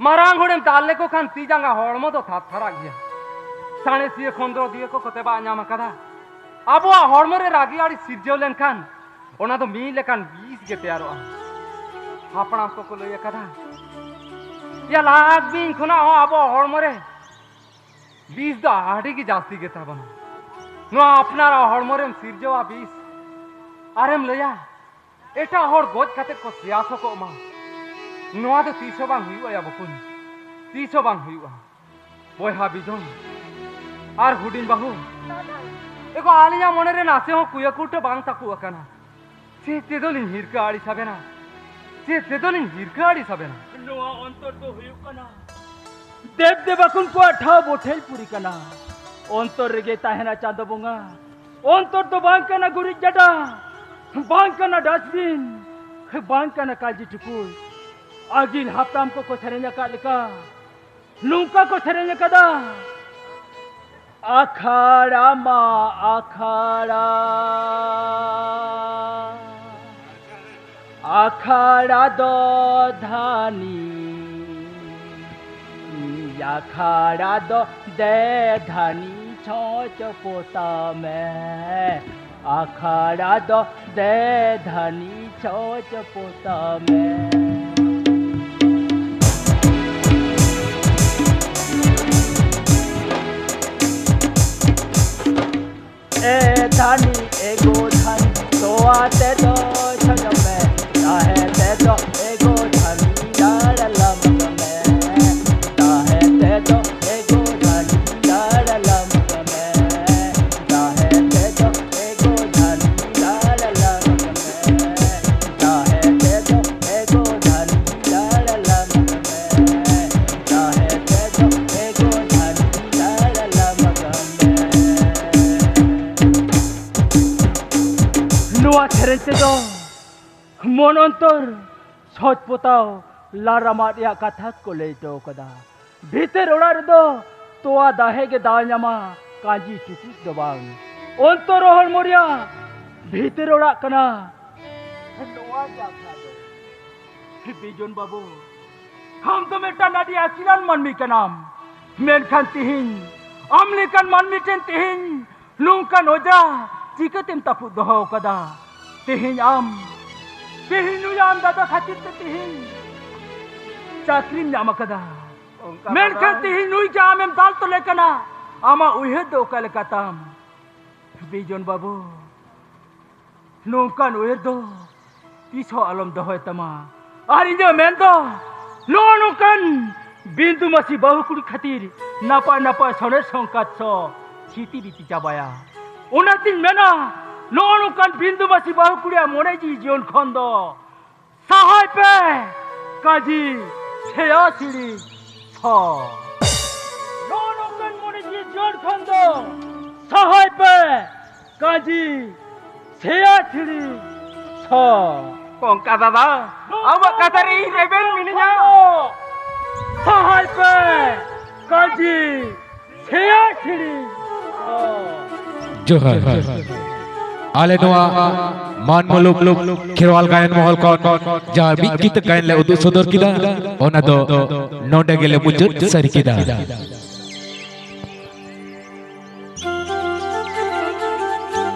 ᱢᱟᱨᱟᱝ ᱦᱚᱲᱮᱢ ᱫᱟᱞ ᱞᱮᱠᱚ ᱠᱷᱟᱱ ᱛᱤ ᱡᱟᱸᱜᱟ ᱦᱚᱲᱢᱚ ᱫᱚ ᱛᱷᱟᱨ ᱛᱷᱟᱨᱟᱜ ᱜᱮᱭᱟ᱾ ᱥᱟᱬᱮᱥᱤᱭᱟᱹ ᱠᱷᱚᱸᱫᱽᱨᱚᱸᱫᱤᱭᱟᱹ ᱠᱚᱠᱚ ᱛᱮᱵᱟᱜ ᱧᱟᱢ ᱟᱠᱟᱫᱟ, ᱟᱵᱚᱣᱟᱜ ᱦᱚᱲᱢᱚ ᱨᱮ ᱨᱟᱹᱜᱤ ᱟᱹᱲᱤᱥ ᱥᱤᱨᱡᱟᱹᱣ ᱞᱮᱱᱠᱷᱟᱱ ᱚᱱᱟ ᱫᱚ ᱢᱤᱫ ᱞᱮᱠᱟᱱ ᱵᱤᱥ ᱜᱮ ᱛᱮᱭᱟᱨᱚᱜᱼᱟ᱾ ᱦᱟᱯᱲᱟᱢ ᱠᱚᱠᱚ ᱞᱟᱹᱭ ᱟᱠᱟᱫᱟ, ᱭᱟ ᱞᱟᱠᱷ ᱵᱤᱧ ᱠᱷᱚᱱᱟᱜ ᱦᱚᱸ ᱟᱵᱚᱣᱟᱜ ᱦᱚᱲᱢᱚ ᱨᱮ ᱵᱤᱥ ᱫᱚ ᱟᱹᱰᱤ ᱜᱮ ᱡᱟᱹᱥᱛᱤ ᱜᱮ ᱛᱟᱵᱚᱱᱟ᱾ ᱱᱚᱣᱟ ᱟᱯᱱᱟᱨᱟᱜ ᱦᱚᱲᱢᱚ ᱨᱮᱢ ᱥᱤᱨᱡᱟᱹᱣᱟ ᱵᱤᱥ, ᱟᱨᱮᱢ ᱞᱟᱹᱭᱟ ᱮᱴᱟᱜ ᱦᱚᱲ ᱜᱚᱡ ᱠᱟᱛᱮ ᱠᱚ ᱥᱮᱭᱟ ᱥᱚᱠᱚᱜ ᱢᱟ, ᱱᱚᱣᱟ ᱫᱚ ᱛᱤᱥ ᱦᱚᱸ ᱵᱟᱝ ᱦᱩᱭᱩᱜᱼᱟ ᱭᱟ ᱵᱚᱠᱚᱧ, ᱛᱤᱥ ᱦᱚᱸ ᱵᱟᱝ ᱦᱩᱭᱩᱜᱼᱟ᱾ ᱵᱚᱭᱦᱟ ᱵᱤᱡᱚᱱ ᱟᱨ ᱦᱩᱰᱤᱧ ᱵᱟᱹᱦᱩ, ᱮᱜᱳ, ᱟᱹᱞᱤᱧᱟᱜ ᱢᱚᱱᱮ ᱨᱮ ᱱᱟᱥᱮ ᱦᱚᱸ ᱠᱩᱭᱟᱹᱠᱩᱴᱟᱹ ᱵᱟᱝ ᱛᱟᱠᱩ ᱟᱠᱟᱱᱟ᱾ ᱪᱮᱫ ᱛᱮᱫᱚ ᱞᱤᱧ ᱦᱤᱨᱠᱟᱹ ᱟᱹᱲᱤᱥ ᱟᱵᱮᱱᱟ? ᱪᱮᱫ ᱛᱮᱫᱚ ᱞᱤᱧ ᱦᱤᱨᱠᱟᱹ ᱟᱹᱲᱤᱥ ᱟᱵᱮᱱᱟ? ᱱᱚᱣᱟ ᱚᱱᱛᱚᱨ ᱫᱚ ᱦᱩᱭᱩᱜ ᱠᱟᱱᱟ ᱫᱮᱵ ᱫᱮᱵᱟ ᱠᱷᱚᱱ ᱠᱚᱣᱟᱜ ᱴᱷᱟᱶ ᱵᱚᱴᱷᱮᱞᱯᱩᱨᱤ ᱠᱟᱱᱟ᱾ ᱚᱱᱛᱚᱨ ᱨᱮᱜᱮ ᱛᱟᱦᱮᱱᱟ ᱪᱟᱸᱫᱚ ᱵᱚᱸᱜᱟ᱾ ᱚᱱᱛᱚᱨ ᱫᱚ ᱵᱟᱝ ᱠᱟᱱᱟ ᱜᱩᱨᱤᱡ ᱜᱟᱰᱟ, ᱵᱟᱝ ᱠᱟᱱᱟ ᱰᱟᱥᱴᱵᱤᱱ, ᱵᱟᱝ ᱠᱟᱱᱟ ᱠᱟᱹᱞᱡᱤ ᱴᱩᱠᱩᱡ᱾ ᱟᱹᱜᱤᱞ ᱦᱟᱯᱲᱟᱢ ᱠᱚᱠᱚ ᱥᱮᱨᱮᱧ ᱟᱠᱟᱫ ᱞᱮᱠᱟ, ᱱᱚᱝᱠᱟ ᱠᱚ ᱥᱮᱨᱮᱧ ᱟᱠᱟᱫᱟ, ᱟᱠᱷᱟᱲᱟ ᱢᱟ ᱟᱠᱷᱟᱲᱟ, ᱟᱠᱷᱟᱲᱟ ᱫᱚ ᱫᱷᱟᱹᱱᱤ, ᱟᱠᱷᱟᱲᱟ ᱫᱚ ᱫᱮ ᱫᱷᱟᱹᱱᱤ ᱪᱷᱚᱸᱪ ᱯᱚᱛᱟᱣ ᱢᱮ᱾ ᱟᱠᱷᱟᱲᱟ ᱫᱚ ᱫᱮ ᱫᱷᱟᱹᱱᱤ ᱪᱷᱚᱸᱪ ᱯᱚᱛᱟᱣ ᱢᱮ᱾ ᱛᱮᱫᱚ ᱪᱷᱚᱡᱚ ᱢᱮ, ᱛᱟᱦᱮᱸ ᱛᱮᱫᱚ ᱮᱜᱳ ᱫᱷᱟᱹᱱᱤ ᱞᱟᱲ ᱞᱟᱢ ᱢᱮ᱾ ᱛᱟᱦᱮᱸ ᱛᱮᱫᱚ ᱮᱜᱳ ᱫᱷᱟᱹᱱᱤ ᱞᱟᱲ ᱞᱟᱢ ᱢᱮ᱾ ᱛᱟᱦᱮᱸ ᱛᱮᱫᱚ ᱮᱜᱳ ᱫᱷᱟᱹᱱᱤ ᱞᱟᱲ ᱞᱟᱢ ᱢᱮ᱾ ᱛᱟᱦᱮᱸ ᱛᱮᱫᱚ ᱮᱜᱳ ᱫᱷᱟᱹᱱᱤ ᱞᱟᱲ ᱞᱟᱢ ᱢᱮ᱾ ᱛᱟᱦᱮᱸ ᱛᱮᱫᱚ ᱮᱜᱳ ᱫᱷᱟᱹᱱᱤ ᱞᱟᱲ ᱞᱟᱢ ᱢᱮ᱾ ᱱᱚᱣᱟ ᱥᱮᱨᱮᱧ ᱛᱮᱫᱚ ᱢᱚᱱ ᱚᱱᱛᱚᱨ ᱥᱚᱪ ᱯᱚᱛᱟᱣ ᱞᱟᱲ ᱨᱟᱢᱟᱜ ᱨᱮᱭᱟᱜ ᱠᱟᱛᱷᱟ ᱠᱚ ᱞᱟᱹᱭ ᱦᱚᱴᱚ ᱠᱟᱫᱟ᱾ ᱵᱷᱤᱛᱟᱹᱨ ᱚᱲᱟᱜ ᱨᱮᱫᱚ ᱛᱚᱣᱟ ᱫᱟᱦᱮ ᱜᱮ ᱫᱟᱣ ᱧᱟᱢᱟ, ᱠᱟᱸᱡᱤ ᱴᱩᱠᱩᱡ ᱫᱚ ᱵᱟᱝ᱾ ᱚᱱᱛᱚᱨ ᱦᱚᱲᱢᱚ ᱨᱮᱭᱟᱜ ᱵᱷᱤᱛᱟᱹᱨ ᱚᱲᱟᱜ ᱠᱟᱱᱟ ᱱᱚᱣᱟ ᱜᱮ ᱟᱠᱷᱲᱟ ᱫᱚ᱾ ᱵᱤᱡᱚᱱ ᱵᱟᱹᱵᱩ, ᱟᱢ ᱫᱚ ᱢᱤᱫᱴᱟᱝ ᱟᱹᱰᱤ ᱟᱹᱠᱤᱞᱟᱱ ᱢᱟᱹᱱᱢᱤ ᱠᱟᱱᱟᱢ, ᱢᱮᱱᱠᱷᱟᱱ ᱛᱤᱦᱤᱧ ᱟᱢ ᱞᱮᱠᱟᱱ ᱢᱟᱹᱱᱢᱤ ᱴᱷᱮᱱ ᱛᱤᱦᱤᱧ ᱱᱚᱝᱠᱟᱱ ᱚᱡᱽᱨᱟ ᱪᱤᱠᱟᱹᱛᱮᱢ ᱛᱟᱹᱯᱩᱜ ᱫᱚᱦᱚ ᱟᱠᱟᱫᱟ? ᱛᱤᱦᱤᱧ ᱟᱢ, ᱛᱤᱦᱤᱧ ᱱᱩᱭ ᱟᱢ ᱫᱟᱫᱟ ᱠᱷᱟᱹᱛᱤᱨ ᱛᱮ ᱛᱤᱦᱤᱧ ᱪᱟᱹᱠᱨᱤᱢ ᱧᱟᱢ ᱟᱠᱟᱫᱟ, ᱚᱱᱠᱟ ᱢᱮᱱᱠᱷᱟᱱ ᱫᱟᱫᱟ᱾ ᱛᱤᱦᱤᱧ ᱱᱩᱭ ᱜᱮ ᱟᱢᱮᱢ ᱫᱟᱞ ᱛᱚᱞᱮ ᱠᱟᱱᱟ᱾ ᱟᱢᱟᱜ ᱩᱭᱦᱟᱹᱨ ᱫᱚ ᱚᱠᱟ ᱞᱮᱠᱟ ᱛᱟᱢ? ᱵᱤᱡᱚᱱ ᱵᱟᱹᱵᱩ, ᱱᱚᱝᱠᱟᱱ ᱩᱭᱦᱟᱹᱨ ᱫᱚ ᱛᱤᱥ ᱦᱚᱸ ᱟᱞᱚᱢ ᱫᱚᱦᱚᱭ ᱛᱟᱢᱟ᱾ ᱟᱨ ᱤᱧᱟᱹᱜ ᱢᱮᱱ ᱫᱚ ᱱᱚᱜᱼᱚ ᱱᱚᱝᱠᱟᱱ ᱵᱤᱱᱫᱩ ᱢᱟᱹᱥᱤ ᱵᱟᱹᱦᱩ ᱠᱩᱲᱤ ᱠᱷᱟᱹᱛᱤᱨ ᱱᱟᱯᱟᱭ ᱱᱟᱯᱟᱭ ᱥᱚᱱᱮᱨ ᱥᱚᱝᱠᱟᱛ ᱥᱚ ᱥᱤᱛᱤ ᱵᱤᱛᱤ ᱪᱟᱵᱟᱭᱟ᱾ ᱚᱱᱟᱛᱤᱧ ᱢᱮᱱᱟ, ᱱᱚᱜᱼᱚ ᱱᱚᱝᱠᱟᱱ ᱵᱤᱱᱫᱩ ᱢᱟᱹᱥᱤ ᱵᱟᱹᱦᱩ ᱠᱩᱲᱤᱭᱟᱜ ᱢᱚᱱᱮ ᱡᱤᱣᱤ ᱡᱤᱭᱚᱱ ᱠᱷᱚᱱ ᱫᱚ ᱥᱟᱦᱟᱭ ᱯᱮ ᱠᱟᱹᱡᱤ ᱥᱮᱭᱟ ᱥᱤᱲᱤ ᱥᱚ᱾ ᱱᱚᱜᱼᱚ ᱱᱚᱝᱠᱟᱱ ᱢᱚᱱᱮ ᱡᱤᱣᱤ ᱡᱤᱭᱚᱱ ᱠᱷᱚᱱ ᱫᱚ ᱥᱟᱦᱟᱭ ᱯᱮ ᱠᱟᱹᱡᱤ ᱥᱮᱭᱟ ᱥᱤᱲᱤ ᱥᱚ᱾ ᱠᱚᱝᱠᱟ ᱫᱟᱫᱟ, ᱟᱢᱟᱜ ᱠᱟᱛᱷᱟ ᱨᱮ ᱤᱧ ᱨᱮᱵᱮᱱ ᱢᱤᱱᱟᱹᱧᱟ᱾ ᱥᱟᱦᱟᱭ ᱯᱮ ᱠᱟᱹᱡᱤ ᱥᱮᱭᱟ ᱥᱤᱲᱤ ᱥᱚ᱾ ᱡᱚᱦᱟᱨ᱾ ᱟᱞᱮ ᱱᱚᱣᱟ ᱢᱟᱱ ᱢᱩᱞᱩᱠ ᱠᱷᱮᱨᱣᱟᱞ ᱜᱟᱭᱟᱱ ᱢᱚᱦᱚᱞ ᱠᱷᱚᱱ ᱡᱟᱦᱟᱸ ᱢᱤᱫ ᱠᱤᱛᱟᱹ ᱜᱟᱭᱟᱱ ᱞᱮ ᱩᱫᱩᱜ ᱥᱚᱫᱚᱨ ᱠᱮᱫᱟ, ᱚᱱᱟ ᱫᱚ ᱱᱚᱰᱮ ᱜᱮᱞᱮ ᱢᱩᱪᱟᱹᱫ ᱥᱟᱹᱨᱤ ᱠᱮᱫᱟ᱾